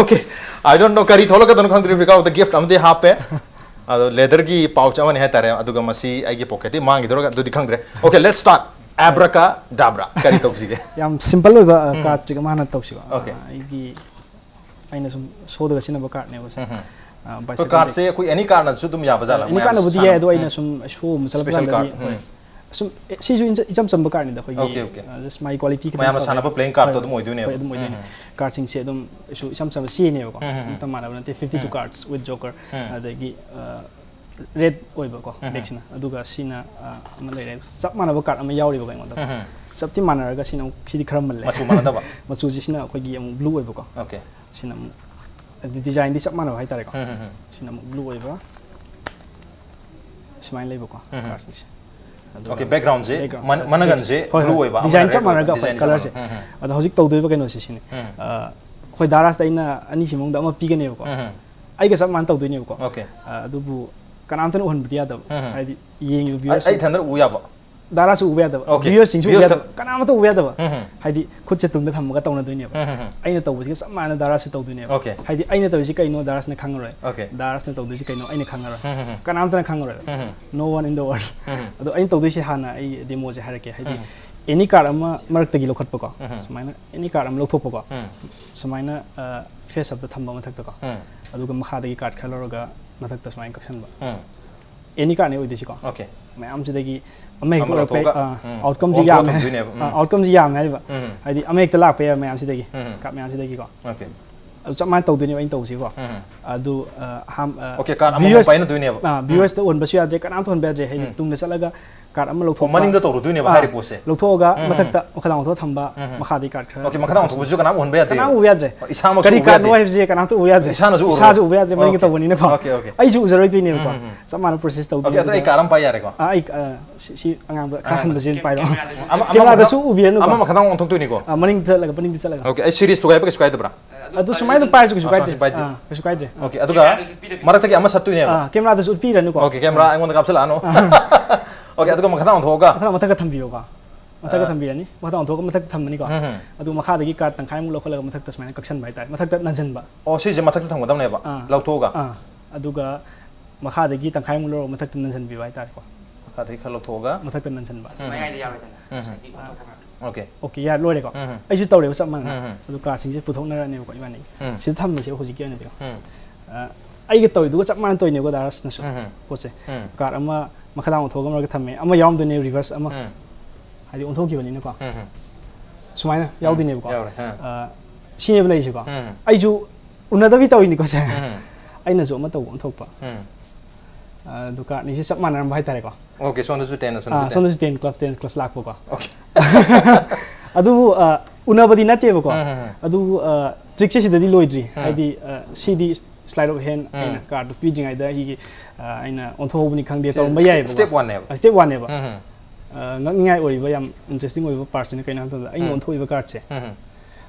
Okay, I don't know, ꯀꯔꯤ ꯊꯣꯛꯂꯛꯀꯗꯣꯏꯅꯣ ꯈꯪꯗ꯭ꯔꯤ꯫ ꯐꯤꯀꯥꯎꯗ gift ꯑꯃꯗꯤ ꯍꯥꯞꯄꯦ꯫ ꯑꯗꯣ leatherꯒꯤ pouch ꯑꯃꯅꯤ ꯍꯥꯏꯇꯥꯔꯦ, ꯑꯗꯨꯒ ꯃꯁꯤ ꯑꯩꯒꯤ pocketꯇꯤ ꯃꯥꯡꯈꯤꯗꯣꯏꯔꯥ ꯑꯗꯨꯗꯤ ꯈꯪꯗ꯭ꯔꯦ꯫ Okay, let's start. Abracadabra, ꯀꯔꯤ ꯇꯧꯁꯤꯒꯦ? ꯌꯥꯝ simple ꯑꯣꯏꯕ card trick ꯑꯃ ꯍꯥꯟꯅ ꯇꯧꯁꯤꯀꯣ꯫ Okay. ꯑ, ꯑꯩꯒꯤ ꯑꯩꯅ ꯁꯨꯝ showꯗꯒ ꯁꯤꯖꯤꯟꯅꯕ cardꯅꯦꯕ ꯁꯦ꯫ ꯎꯝ꯫ ꯑ, ꯑꯩꯈꯣꯏ bicycle cardꯁꯦ ꯑꯩꯈꯣꯏ any cardꯅꯁꯨ ꯑꯗꯨꯝ ꯌꯥꯕ ꯖꯥꯠꯂꯥ? Any cardꯅꯕꯨꯗꯤ ꯌꯥꯏ, ꯑꯗꯣ ꯑꯩꯅ ꯁꯨꯝ show ꯑꯃ Special ꯆꯠꯂꯛꯄ card, ꯀꯥꯟꯗꯗꯤ ꯍꯣꯏ꯫ ꯎꯝ꯫ ꯁꯨꯝ ꯑꯦ, ꯁꯤꯁꯨ ꯏꯆꯝ- ꯏꯆꯝ ꯆꯝꯕ cardꯅꯤꯗ ꯑꯩꯈꯣꯏꯒꯤ Okay, okay. ꯑ, just ꯃꯥꯒꯤ quality ꯈꯤꯇꯪ ꯃꯌꯥꯝꯅ ꯐꯕ꯫ ꯁꯥꯟꯅꯕ playing cardꯇꯣ ꯍꯣꯏ, ꯑꯗꯨꯝ ꯑꯣꯏꯗꯣꯏꯅꯦꯕ꯫ ꯍꯣꯏ, ꯑꯗꯨꯝ ꯑꯣꯏꯗꯣꯏꯅꯦ꯫ ꯎꯝ꯫ Cardꯁꯤꯡꯁꯦ ꯑꯗꯨꯝ ꯀꯩꯁꯨ ꯏꯆꯝ ꯆꯝꯕ ꯁꯤꯅꯦꯕꯀꯣ꯫ ꯎꯝ, ꯎꯝ, ꯎꯝ꯫ ꯑꯝꯇ ꯃꯥꯟꯅꯕ ꯅꯠꯇꯦ, fifty two um. cards with joker꯫ ꯎꯝ꯫ ꯑꯗꯒꯤ ꯑ, red ꯑꯣꯏꯕꯀꯣ ꯎꯝ꯫ deckꯁꯤꯅ꯫ ꯑꯗꯨꯒ ꯁꯤꯅ ꯑ, ꯑꯃ ꯂꯩꯔꯦ, ꯆꯞ ꯃꯥꯟꯅꯕ card ꯑꯃ ꯌꯥꯎꯔꯤꯕꯀꯣ ꯑꯩꯉꯣꯟꯗ꯫ ꯎꯝ, ꯎꯝ꯫ ꯆꯞꯇꯤ ꯃꯥꯟꯅꯔꯒ ꯁꯤꯅ ꯑꯃꯨꯛ, ꯁꯤꯗꯤ ꯈꯔ ꯃꯜꯂꯦ꯫ ꯃꯆꯨ ꯃꯥꯟꯅꯗꯕ? ꯃꯆꯨꯁꯤ ꯁꯤꯅ ꯑꯩꯈꯣꯏꯒꯤ ꯑꯃꯨꯛ blue ꯑꯣꯏꯕꯀꯣ꯫ Okay. ꯁꯤꯅ ꯑꯃꯨꯛ ꯍꯥꯏꯗꯤ designꯗꯤ ꯆꯞ ꯃꯥꯟꯅꯕ ꯍꯥꯏꯇꯥꯔꯦꯀꯣ꯫ ꯎꯝ, ꯎꯝ, ꯎꯝ꯫ ꯁꯤꯅ ꯑꯃꯨꯛ blue ꯑꯣꯏꯕ꯫ ꯁꯨꯃꯥꯏꯅ ꯂꯩꯕꯀꯣ ꯎꯝ꯫ cardꯁꯤꯡꯁꯦ꯫ ꯑꯗꯨꯒ Okay, backgroundꯁꯦ, background꯫ ꯃꯅ- ꯃꯅꯒꯟꯁꯦ ꯍꯣꯏ, blue ꯍꯣꯏ꯫ ꯑꯣꯏꯕ, Design ꯑꯃꯅ ꯆꯞ red ꯑꯣꯏꯕ, ꯃꯥꯟꯅꯔꯒ, ꯍꯣꯏ, design ꯆꯞ colourꯁꯦ꯫ ꯃꯥꯟꯅꯕ꯫ ꯎꯝ, ꯎꯝ꯫ ꯑꯗꯣ ꯍꯧꯖꯤꯛ ꯇꯧꯗꯣꯏꯕ ꯀꯩꯅꯣꯁꯦ ꯁꯤꯅꯤ꯫ ꯎꯝ꯫ ꯑ, ꯑꯩꯈꯣꯏ ꯗꯥꯔꯥꯁꯇ ꯑꯩꯅ ꯑꯅꯤꯁꯤ ꯃꯅꯨꯡꯗ ꯑꯃ ꯄꯤꯒꯅꯦꯕꯀꯣ꯫ ꯎꯝ, ꯎꯝ꯫ ꯑꯩꯒ ꯆꯞ ꯃꯥꯟꯅ ꯇꯧꯗꯣꯏꯅꯦꯕꯀꯣ꯫ Okay. ꯑ, ꯑꯗꯨꯕꯨ ꯀꯅꯥꯝꯇꯅ ꯎꯍꯟꯕꯗꯤ ꯌꯥꯗꯕ꯫ ꯎꯝ, ꯎꯝ꯫ ꯍꯥꯏꯗꯤ ꯌꯦꯡꯉꯤꯕ ꯑꯩ viewers ꯑꯩ ꯏꯊꯟꯗ ꯎ ꯌꯥꯕ? ꯗꯥꯔꯥꯁꯨ ꯎꯕ ꯌꯥꯗꯕ꯫ Okay. Viewersꯁꯤꯡꯁꯨ ꯎꯕ Viewers ꯌꯥꯗꯕ꯫ ꯀꯅꯥꯃꯠꯇ ꯎꯕ ꯌꯥꯗꯕ꯫ ꯎꯝ, ꯎꯝ꯫ ꯍꯥꯏꯗꯤ ꯈꯨꯠꯁꯦ ꯇꯨꯡꯗ ꯊꯝꯃꯒ ꯇꯧꯅꯗꯣꯏꯅꯦꯕ꯫ ꯎꯝ, ꯎꯝ, ꯎꯝ꯫ ꯑꯩꯅ ꯇꯧꯕꯁꯤꯒ ꯆꯞ ꯃꯥꯟꯅꯅ ꯗꯥꯔꯥꯁꯨ ꯇꯧꯗꯣꯏꯅꯦꯕ꯫ Okay. ꯍꯥꯏꯗꯤ ꯑꯩꯅ ꯇꯧꯔꯤꯁꯤ ꯀꯩꯅꯣ ꯗꯥꯔꯥꯁꯅ ꯈꯪꯉꯔꯣꯏ꯫ Okay. ꯗꯥꯔꯥꯁꯅ ꯇꯧꯗꯣꯏꯁꯤ ꯀꯩꯅꯣ ꯑꯩꯅ ꯈꯪꯉꯔꯣꯏ꯫ ꯎꯝ, ꯎꯝ, ꯎꯝ꯫ ꯀꯅꯥꯝꯇꯅ ꯈꯪꯉꯔꯣꯏ꯫ ꯎꯝ, ꯎꯝ꯫ No one in the world꯫ ꯎꯝ, ꯎꯝ꯫ ꯑꯗꯣ ꯑꯩꯅ ꯇꯧꯗꯣꯏꯁꯤ ꯍꯥꯟꯅ ꯑꯩ demoꯁꯦ ꯍꯥꯏꯔꯛꯀꯦ꯫ ꯍꯥꯏꯗꯤ ꯎꯝ꯫ any card ꯑꯃ ꯃꯔꯛꯇꯒꯤ ꯂꯧꯈꯠꯄꯀꯣ꯫ ꯎꯝ, ꯎꯝ꯫ ꯁꯨꯃꯥꯏꯅ any card ꯑꯃ ꯂꯧꯊꯣꯛꯄꯀꯣ꯫ ꯎꯝ꯫ ꯁꯨꯃꯥꯏꯅ ꯑ, face upꯇ ꯊꯝꯕ ꯃꯊꯛꯇꯀꯣ꯫ ꯎꯝ꯫ ꯑꯗꯨꯒ ꯃꯈꯥꯗꯒꯤ card ꯈꯔ ꯂꯧꯔꯒ ꯃꯊꯛꯇ ꯁꯨꯃꯥꯏꯅ ꯀꯛꯁꯟꯕ꯫ ꯎꯝ꯫ Any cardꯅꯦ ꯑꯣꯏꯗꯣꯏꯁꯤꯀꯣ꯫ Okay. ꯃꯌꯥꯝꯁꯤꯗꯒꯤ ꯑꯃ ꯍꯦꯛꯇ ꯑꯃ ꯑꯣꯏꯔꯛꯄ ꯌꯥꯏ꯫ ꯂꯧꯊꯣꯛꯑꯒ, ꯑ, ꯎꯝ꯫ Outcomeꯁꯤ ꯑꯣꯟꯊꯣꯛꯑ ꯌꯥꯝꯃꯦ꯫ ꯊꯝꯗꯣꯏꯅꯦꯕ꯫ ꯑ, ꯎꯝ꯫ Outcomeꯁꯤ ꯌꯥꯝꯃꯦ ꯍꯥꯏꯔꯤꯕ꯫ ꯎꯝ꯫ ꯍꯥꯏꯗꯤ ꯑꯃ ꯍꯦꯛꯇ ꯂꯥꯛꯄ ꯌꯥꯏ ꯃꯌꯥꯝꯁꯤꯗꯒꯤ꯫ ꯎꯝ꯫ Card ꯃꯌꯥꯝꯁꯤꯗꯒꯤꯀꯣ꯫ Okay. ꯑꯗꯨ ꯆꯞ ꯃꯥꯟꯅ ꯇꯧꯗꯣꯏꯅꯦꯕ ꯑꯩꯅ ꯇꯧꯁꯤꯀꯣ꯫ ꯎꯝ. ꯑꯗꯨ ꯑ, ꯑꯍꯥꯟ- ꯑ, Okay, card ꯑꯃꯃꯝ viewers- ꯄꯥꯏꯅꯗꯣꯏꯅꯦꯕ꯫ ꯑꯥ, viewersꯇ ꯑꯣꯟꯕꯁꯨ ꯌꯥꯗ꯭ꯔꯦ, ꯀꯅꯥꯝꯇ ꯑꯣꯟꯕ ꯌꯥꯗ꯭ꯔꯦ, ꯍꯥꯏꯗꯤ ꯎꯝ. ꯇꯨꯡꯗ ꯆꯠꯂꯒ card ꯑꯃ ꯑꯣ, ꯂꯧꯊꯣꯛꯄ꯫ ꯃꯅꯤꯡꯗ ꯇꯧꯔꯨꯗꯣꯏꯅꯦꯕ ꯑꯥ, ꯍꯥꯏꯔꯤꯕ ꯄꯣꯠꯁꯦ꯫ ꯂꯧꯊꯣꯛꯑꯒ ꯎꯝ. ꯃꯊꯛꯇ ꯃꯈꯥꯗꯥꯡ ꯑꯣꯟꯊꯣꯛꯑ ꯊꯝꯕ, ꯎꯝ. ꯃꯈꯥꯗꯤ card ꯈꯔ Okay, ꯃꯈꯥꯗꯥꯡ ꯑꯣꯟꯊꯣꯛꯄꯁꯨ ꯀꯅꯥꯝ ꯎꯍꯟꯕ ꯌꯥꯗꯦ꯫ ꯀꯅꯥꯝ ꯎꯕ ꯌꯥꯗ꯭ꯔꯦ꯫ ꯏꯁꯥꯃꯛꯁꯨ ꯀꯔꯤ ꯎꯕ cardꯅꯣ ꯌꯥꯗꯦ꯫ ꯍꯥꯏꯕꯁꯦ ꯀꯅꯥꯝꯇ ꯎꯕ ꯌꯥꯗ꯭ꯔꯦ꯫ ꯏꯁꯥꯅꯁꯨ ꯎꯔꯣꯏ꯫ ꯏꯁꯥꯁꯨ ꯎꯕ ꯌꯥꯗ꯭ꯔꯦ, ꯃꯅꯤꯡꯗ Okay. ꯇꯧꯕꯅꯤꯅꯀꯣ꯫ Okay, okay. ꯑꯩꯁꯨ ꯎꯖꯔꯣꯏꯗꯣꯏꯅꯦꯕꯀꯣ꯫ ꯎꯝ. ꯆꯞ ꯃꯥꯟꯅ process ꯇꯧꯗꯣꯏꯅꯦ꯫ Okay, ꯑꯗꯨꯗꯤ ꯑꯩ card ꯑꯃ ꯄꯥꯏ ꯌꯥꯔꯦꯀꯣ? ꯑꯥ, ꯑꯩ, ꯑ, ꯁꯤ, ꯁꯤ ꯑꯉꯥꯡꯕ ꯈꯔ ꯑꯉꯥꯡꯕ꯫ ꯍꯟꯕꯁꯤ ꯑꯗꯨꯝ ꯄꯥꯏꯔꯣ꯫ ꯑꯃ, ꯑꯃ cameraꯗꯁꯨ ꯃꯈꯥꯗꯥꯡ-, ꯎꯕꯤꯔꯅꯨꯀꯣ꯫ ꯑꯃ ꯃꯈꯥꯗꯥꯡ ꯑꯣꯟꯊꯣꯛꯇꯣꯏꯅꯤꯀꯣ? ꯑꯥ, ꯃꯅꯤꯡꯗ ꯆꯠꯂꯒ, ꯃꯅꯤꯡꯗ ꯆꯠꯂꯒ꯫ Okay, ꯑꯩ serious ꯊꯨꯒꯥꯏꯕ ꯀꯩꯁꯨ ꯀꯥꯏꯗꯕ꯭ꯔꯥ? ꯑꯗꯨ ꯁꯨꯃꯥꯏꯅ ꯑꯗꯨꯝ ꯄꯥꯏꯔꯁꯨ ꯀꯩꯁꯨ ꯑꯥ, ꯀꯥꯏꯗꯦ꯫ ꯁꯨꯃꯥꯏꯅ ꯄꯥꯏꯗꯦ꯫ ꯑꯥ, ꯀꯩꯁꯨ ꯀꯥꯏꯗꯦ꯫ Okay, ꯑꯗꯨꯒ ꯃꯔꯛꯇꯒꯤ ꯑꯃ ꯁꯠꯇꯣꯏꯅꯦꯕ? ꯑꯥ, cameraꯗꯁꯨ ꯎꯠꯄꯤꯔꯅꯨꯀꯣ꯫ Okay, camera ꯑꯩꯉꯣꯟꯗ ꯀꯥꯞꯁꯤꯜꯂꯛꯑꯅꯨ꯫ Okay, ꯑꯗꯨꯒ ꯃꯈꯥꯗꯥꯡ ꯑꯣꯟꯊꯣꯛꯑꯒ? ꯃꯊꯛꯇ, ꯃꯊꯛꯇ ꯊꯝꯕꯤꯌꯣꯀꯣ꯫ ꯃꯊꯛꯇ ꯑꯥ. ꯊꯝꯕꯤꯔꯅꯤ꯫ ꯃꯊꯛꯇ ꯑꯣꯟꯊꯣꯛꯑꯒ ꯃꯊꯛꯇ ꯊꯝꯃꯅꯤꯀꯣ꯫ ꯎꯝ, ꯎꯝ꯫ ꯑꯗꯨ ꯃꯈꯥꯗꯒꯤ card ꯇꯪꯈꯥꯏꯃꯨꯛ ꯂꯧꯈꯠꯂꯒ ꯃꯊꯛꯇ ꯁꯨꯃꯥꯏꯅ ꯀꯛꯁꯟꯕ ꯍꯥꯏꯇꯥꯔꯦ꯫ ꯃꯊꯛꯇ ꯅꯟꯁꯤꯟꯕ꯫ ꯑꯣ, ꯁꯤꯁꯦ ꯃꯊꯛꯇ ꯊꯝꯒꯗꯕꯅꯦꯕ, ꯑꯥ꯫ ꯂꯧꯊꯣꯛꯑꯒ? ꯑꯥ꯫ ꯑꯗꯨꯒ ꯃꯈꯥꯗꯒꯤ ꯇꯪꯈꯥꯏꯃꯨꯛ ꯂꯧꯔꯒ ꯃꯊꯛꯇ ꯅꯟꯁꯤꯟꯕꯤꯕ ꯍꯥꯏꯇꯥꯔꯦꯀꯣ꯫ ꯃꯈꯥꯗꯒꯤ ꯈꯔ ꯂꯧꯊꯣꯛꯑꯒ? ꯃꯊꯛꯇ ꯅꯟꯁꯤꯟꯕ꯫ ꯎꯝ꯫ ꯃꯌꯥꯏꯗ ꯌꯥꯎꯔꯦꯗꯅ, ꯎꯝ꯫ ꯉꯁꯥꯏꯒꯤ ꯑꯣꯟꯊꯣꯛꯄ ꯃꯌꯥꯝꯗꯣ꯫ Okay꯫ Okay, ꯌꯥ, ꯂꯣꯏꯔꯦꯀꯣ? ꯎꯝ꯫ ꯑꯩꯁꯨ ꯇꯧꯔꯦꯕ ꯆꯞ ꯃꯥꯟꯅꯅ꯫ ꯎꯝ꯫ ꯑꯗꯨ cardꯁꯤꯡꯁꯦ ꯄꯨꯊꯣꯛꯅꯔꯅꯦꯕꯀꯣ ꯏꯕꯥꯅꯤ꯫ ꯎꯝ꯫ ꯁꯤꯗ ꯊꯝꯃꯤꯁꯦ ꯍꯧꯖꯤꯛꯀꯤ ꯑꯣꯏꯅꯗꯤꯀꯣ꯫ ꯎꯝ꯫ ꯑ, ꯑꯩꯒ ꯇꯧꯔꯤꯗꯨꯒ ꯆꯞ ꯃꯥꯟꯅ ꯇꯧꯔꯤꯅꯦꯕꯀꯣ ꯗꯥꯔꯁꯅꯁꯨ꯫ ꯎꯝ꯫ ꯄꯣꯠꯁꯦ꯫ ꯎꯝ꯫ Card ꯑꯃ ꯃꯈꯥꯗꯥꯡ ꯑꯣꯟꯊꯣꯛꯑꯒ ꯃꯔꯛꯇ ꯊꯝꯃꯦ꯫ ꯑꯃ ꯌꯥꯎꯔꯝꯗꯣꯏꯅꯦ reverse ꯑꯃ꯫ ꯎꯝ꯫ ꯍꯥꯏꯗꯤ ꯑꯣꯟꯊꯣꯛꯈꯤꯕꯅꯤꯅꯀꯣ꯫ ꯎꯝ꯫ ꯁꯨꯃꯥꯏꯅ ꯎꯝ꯫ ꯌꯥꯎꯗꯣꯏꯅꯦꯕꯀꯣ꯫ ꯌꯥꯎꯔꯦ꯫ ꯑꯥ꯫ ꯑ, ꯁꯤꯅꯦꯕ ꯂꯩꯔꯤꯁꯦꯀꯣ꯫ ꯎꯝ꯫ ꯑꯩꯁꯨ ꯎꯅꯗꯕꯤ ꯇꯧꯔꯤꯅꯤꯀꯣ ꯁꯦ꯫ ꯎꯝ꯫ ꯑꯩꯅꯁꯨ ꯑꯃ ꯇꯧꯕ ꯑꯣꯟꯊꯣꯛꯄ꯫ ꯎꯝ꯫ ꯑ, ꯑꯗꯨ cardꯅꯤꯁꯦ ꯆꯞ ꯃꯥꯟꯅꯔꯝꯕ ꯍꯥꯏꯇꯥꯔꯦꯀꯣ꯫ Okay, ꯁꯣꯝꯗꯁꯨ ten, ꯑꯁꯣꯝꯗꯁꯨ ꯑꯥ, ten꯫ ꯁꯣꯝꯗꯁꯨ ten club, ten club ꯂꯥꯛꯄꯀꯣ꯫ Okay꯫ ꯑꯗꯨꯕꯨ, ꯑ, ꯎꯅꯕꯗꯤ ꯅꯠꯇꯦꯕꯀꯣ꯫ ꯎꯝ, ꯎꯝ, ꯎꯝ꯫ ꯑꯗꯨꯕꯨ, ꯑ, trickꯁꯦ ꯁꯤꯗꯗꯤ ꯂꯣꯏꯗ꯭ꯔꯤ꯫ ꯎꯝ꯫ ꯍꯥꯏꯗꯤ, ꯑ, ꯁꯤꯗꯤ sleight of hand ꯎꯝ꯫ ꯑꯩꯅ cardꯗꯨ ꯄꯤꯗ꯭ꯔꯤꯉꯩꯗ ꯑꯩꯒꯤ, ꯑ, ꯑꯩꯅ ꯑꯣꯟꯊꯣꯛꯍꯧꯕꯅꯤ ꯈꯪꯗꯦ, ꯁꯤ ꯇꯧꯔꯝꯕ step, ꯌꯥꯏꯌꯦꯕꯀꯣ꯫ Step oneꯅꯦꯕ꯫ ꯑ, step oneꯅꯦꯕ꯫ ꯎꯝ, ꯎꯝ꯫ ꯑ, ꯉꯛꯅꯤꯡꯉꯥꯏ ꯑꯣꯏꯔꯤꯕ ꯌꯥꯝ interesting ꯑꯣꯏꯕ partꯁꯤꯅ ꯀꯩꯅꯣ ꯍꯥꯏꯕ ꯃꯇꯝꯗ ꯑꯩꯅ ꯎꯝ꯫ ꯑꯣꯟꯊꯣꯛꯏꯕ cardꯁꯦ, ꯎꯝ, ꯎꯝ꯫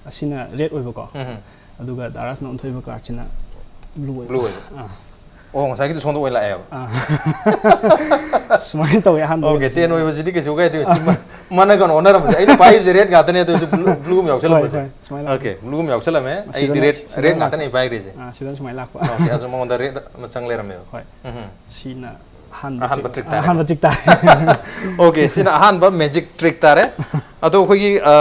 ꯑꯁꯤꯅ red ꯑꯣꯏꯕꯀꯣ꯫ ꯎꯝ, ꯎꯝ꯫ ꯑꯗꯨꯒ ꯗꯥꯔꯁꯅ ꯑꯣꯟꯊꯣꯛꯏꯕ cardꯁꯤꯅ blue ꯑꯣꯏꯕ꯫ Blue ꯑꯣꯏꯕ꯫ ꯑꯥ꯫ ꯑꯣ, ꯉꯁꯥꯏꯒꯤꯗꯨ ꯁꯣꯝꯗ ꯑꯣꯏꯅ ꯂꯥꯛꯑꯦꯕ꯫ ꯑꯥ꯫ ꯁꯨꯃꯥꯏꯅ ꯇꯧꯋꯦ ꯑꯍꯥꯟꯕ Okay, ꯑꯣꯏꯕꯁꯤꯗ꯫ Ten ꯑꯣꯏꯕꯁꯤꯗꯤ ꯀꯩꯁꯨ ꯀꯥꯏꯗꯦ꯫ ꯁꯤ ꯃ-, ꯃꯥꯅ ꯀꯩꯅꯣ ꯑꯣꯟꯅꯔꯝꯕꯁꯦ꯫ ꯑꯩꯅ ꯄꯥꯏꯔꯤꯁꯦ red ꯉꯥꯛꯇꯅꯦ, ꯑꯗꯨ ꯑꯣꯏꯔꯁꯨ blue, blue ꯑꯃ ꯌꯥꯎꯁꯜꯂꯝꯕꯁꯦ꯫ ꯍꯣꯏ, ꯍꯣꯏ, ꯁꯨꯃꯥꯏꯅ ꯂꯥꯛꯑꯦ꯫ Okay, blue ꯑꯃ ꯌꯥꯎꯁꯜꯂꯝꯃꯦ꯫ ꯑꯩꯗꯤ ꯁꯤꯗꯅ, red, ꯁꯤꯗꯅ red ꯂꯥꯛꯄ꯫ ꯉꯥꯛꯇꯅꯦ ꯑꯩ ꯄꯥꯏꯔꯤꯁꯦ꯫ ꯑꯥ, ꯁꯤꯗꯅ ꯁꯨꯃꯥꯏꯅ ꯂꯥꯛꯄ꯫ Okay, ꯑꯗꯨ ꯃꯉꯣꯟꯗ red ꯑꯃ ꯆꯪ ꯂꯩꯔꯝꯃꯦꯕ꯫ ꯍꯣꯏ꯫ ꯎꯝ꯫ ꯁꯤꯅ ꯑꯍꯥꯟꯕ ꯑꯍꯥꯟꯕ trick, trick ꯇꯥꯔꯦ꯫ ꯑꯍꯥꯟꯕ trick ꯇꯥꯔꯦ꯫ Okay, ꯁꯤꯅ ꯑꯍꯥꯟꯕ magic trick ꯇꯥꯔꯦ꯫ ꯑꯗꯣ ꯑꯩꯈꯣꯏꯒꯤ, ꯑ,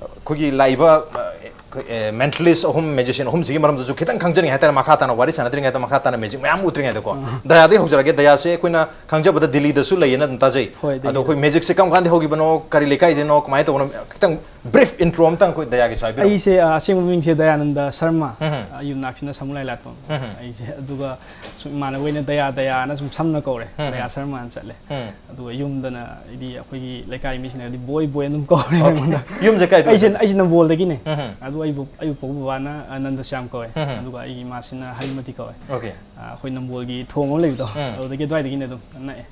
ꯑꯩꯈꯣꯏꯒꯤ ꯂꯥꯛꯏꯕ, ꯑ, ꯃꯦꯟꯇꯦꯂꯤꯁ ꯑꯍꯨꯝ, ꯃꯦꯖꯤꯁꯤꯌꯟ ꯑꯍꯨꯝꯁꯤꯒꯤ ꯃꯔꯝꯗꯁꯨ ꯈꯤꯇꯪ ꯈꯪꯖꯅꯤꯡꯉꯦ ꯍꯥꯏꯇꯥꯔꯦ꯫ ꯃꯈꯥ ꯇꯥꯅ ꯋꯥꯔꯤ ꯁꯥꯟꯅꯗ꯭ꯔꯤꯉꯩꯗ, ꯃꯈꯥ ꯇꯥꯅ ꯃꯦꯖꯤꯛ ꯃꯌꯥꯝ ꯎꯠꯇ꯭ꯔꯤꯉꯩꯗꯀꯣ, ꯗꯌꯥꯗꯒꯤ ꯍꯧꯖꯔꯒꯦ꯫ ꯗꯌꯥꯁꯦ ꯑꯩꯈꯣꯏꯅ ꯈꯪꯖꯕꯗ ꯗꯤꯜꯂꯤꯗꯁꯨ ꯂꯩꯌꯦꯅ ꯑꯗꯨꯝ ꯇꯥꯖꯩ꯫ ꯍꯣꯏ, ꯗꯤꯜꯂꯤꯗ꯫ ꯑꯗꯣ ꯑꯩꯈꯣꯏ ꯃꯦꯖꯤꯛꯁꯦ ꯀꯔꯝ ꯀꯥꯟꯗ ꯍꯧꯈꯤꯕꯅꯣ, ꯀꯔꯤ ꯂꯩꯀꯥꯏꯗꯅꯣ, ꯀꯃꯥꯏꯅ ꯇꯧꯕꯅꯣ, ꯈꯤꯇꯪ ꯕ꯭ꯔꯤꯐ ꯏꯟꯇ꯭ꯔꯣ ꯑꯃꯇꯪ ꯑꯩꯈꯣꯏ ꯗꯌꯥꯒꯤꯁꯨ ꯍꯥꯏꯕꯤꯔꯛꯑꯣ꯫ ꯑꯩꯁꯦ ꯑ, ꯑꯁꯦꯡꯕ ꯃꯤꯡꯁꯦ ꯗꯌꯥꯅꯟꯗ ꯁꯔꯃ꯫ ꯎꯝ꯫ ꯑ, ꯌꯨꯝꯅꯥꯛꯁꯤꯅ ꯁꯃꯨꯂꯥꯏ ꯂꯥꯠꯄꯝ꯫ ꯎꯝ꯫ ꯑꯩꯁꯦ ꯑꯗꯨꯒ ꯁꯨꯝ ꯏꯃꯥꯟꯅꯕ ꯑꯣꯏꯅ ꯗꯌꯥ ꯗꯌꯥꯅ ꯁꯨꯝ ꯁꯝꯅ ꯀꯧꯔꯦ꯫ ꯎꯝ꯫ ꯗꯌꯥ ꯁꯔꯃꯅ ꯆꯠꯂꯦ꯫ ꯎꯝ꯫ ꯑꯗꯨꯒ ꯌꯨꯝꯗꯅ ꯍꯥꯏꯗꯤ ꯑꯩꯈꯣꯏꯒꯤ ꯂꯩꯀꯥꯏ ꯃꯤꯁꯤꯡꯅꯗꯤ ꯕꯣꯏ ꯕꯣꯏ ꯑꯗꯨꯝ ꯀꯧꯔꯦ Okay. ꯑꯩꯉꯣꯟꯗ꯫ ꯌꯨꯝꯁꯦ ꯀꯥꯏꯗ ꯑꯩꯁꯦ ꯑꯣꯏꯗꯣꯏꯅꯣ? ꯑꯩꯁꯦ ꯅꯝꯕꯣꯜꯗꯒꯤꯅꯦ꯫ ꯎꯝ꯫ ꯑꯗꯨ ꯑꯩꯕꯨ ꯑꯩꯕꯨ ꯄꯣꯛꯄ ꯕꯕꯥꯅ ꯑ, ꯅꯟꯗ ꯁ꯭ꯌꯥꯝ ꯀꯧꯋꯦ꯫ ꯎꯝ꯫ ꯑꯗꯨꯒ ꯑꯩꯒꯤ ꯏꯃꯥꯁꯤꯅ ꯍꯔꯤꯃꯇꯤ ꯀꯧꯋꯦ꯫ Okay. ꯑ, ꯑꯩꯈꯣꯏ ꯅꯝꯕꯣꯜꯒꯤ ꯊꯣꯡ ꯑꯃ ꯂꯩꯕꯗꯣ, ꯎꯝ꯫ ꯑꯗꯨꯗꯒꯤ ꯑꯗꯨꯋꯥꯏꯗꯒꯤꯅꯦ ꯑꯗꯨꯝ ꯅꯛꯑꯦ꯫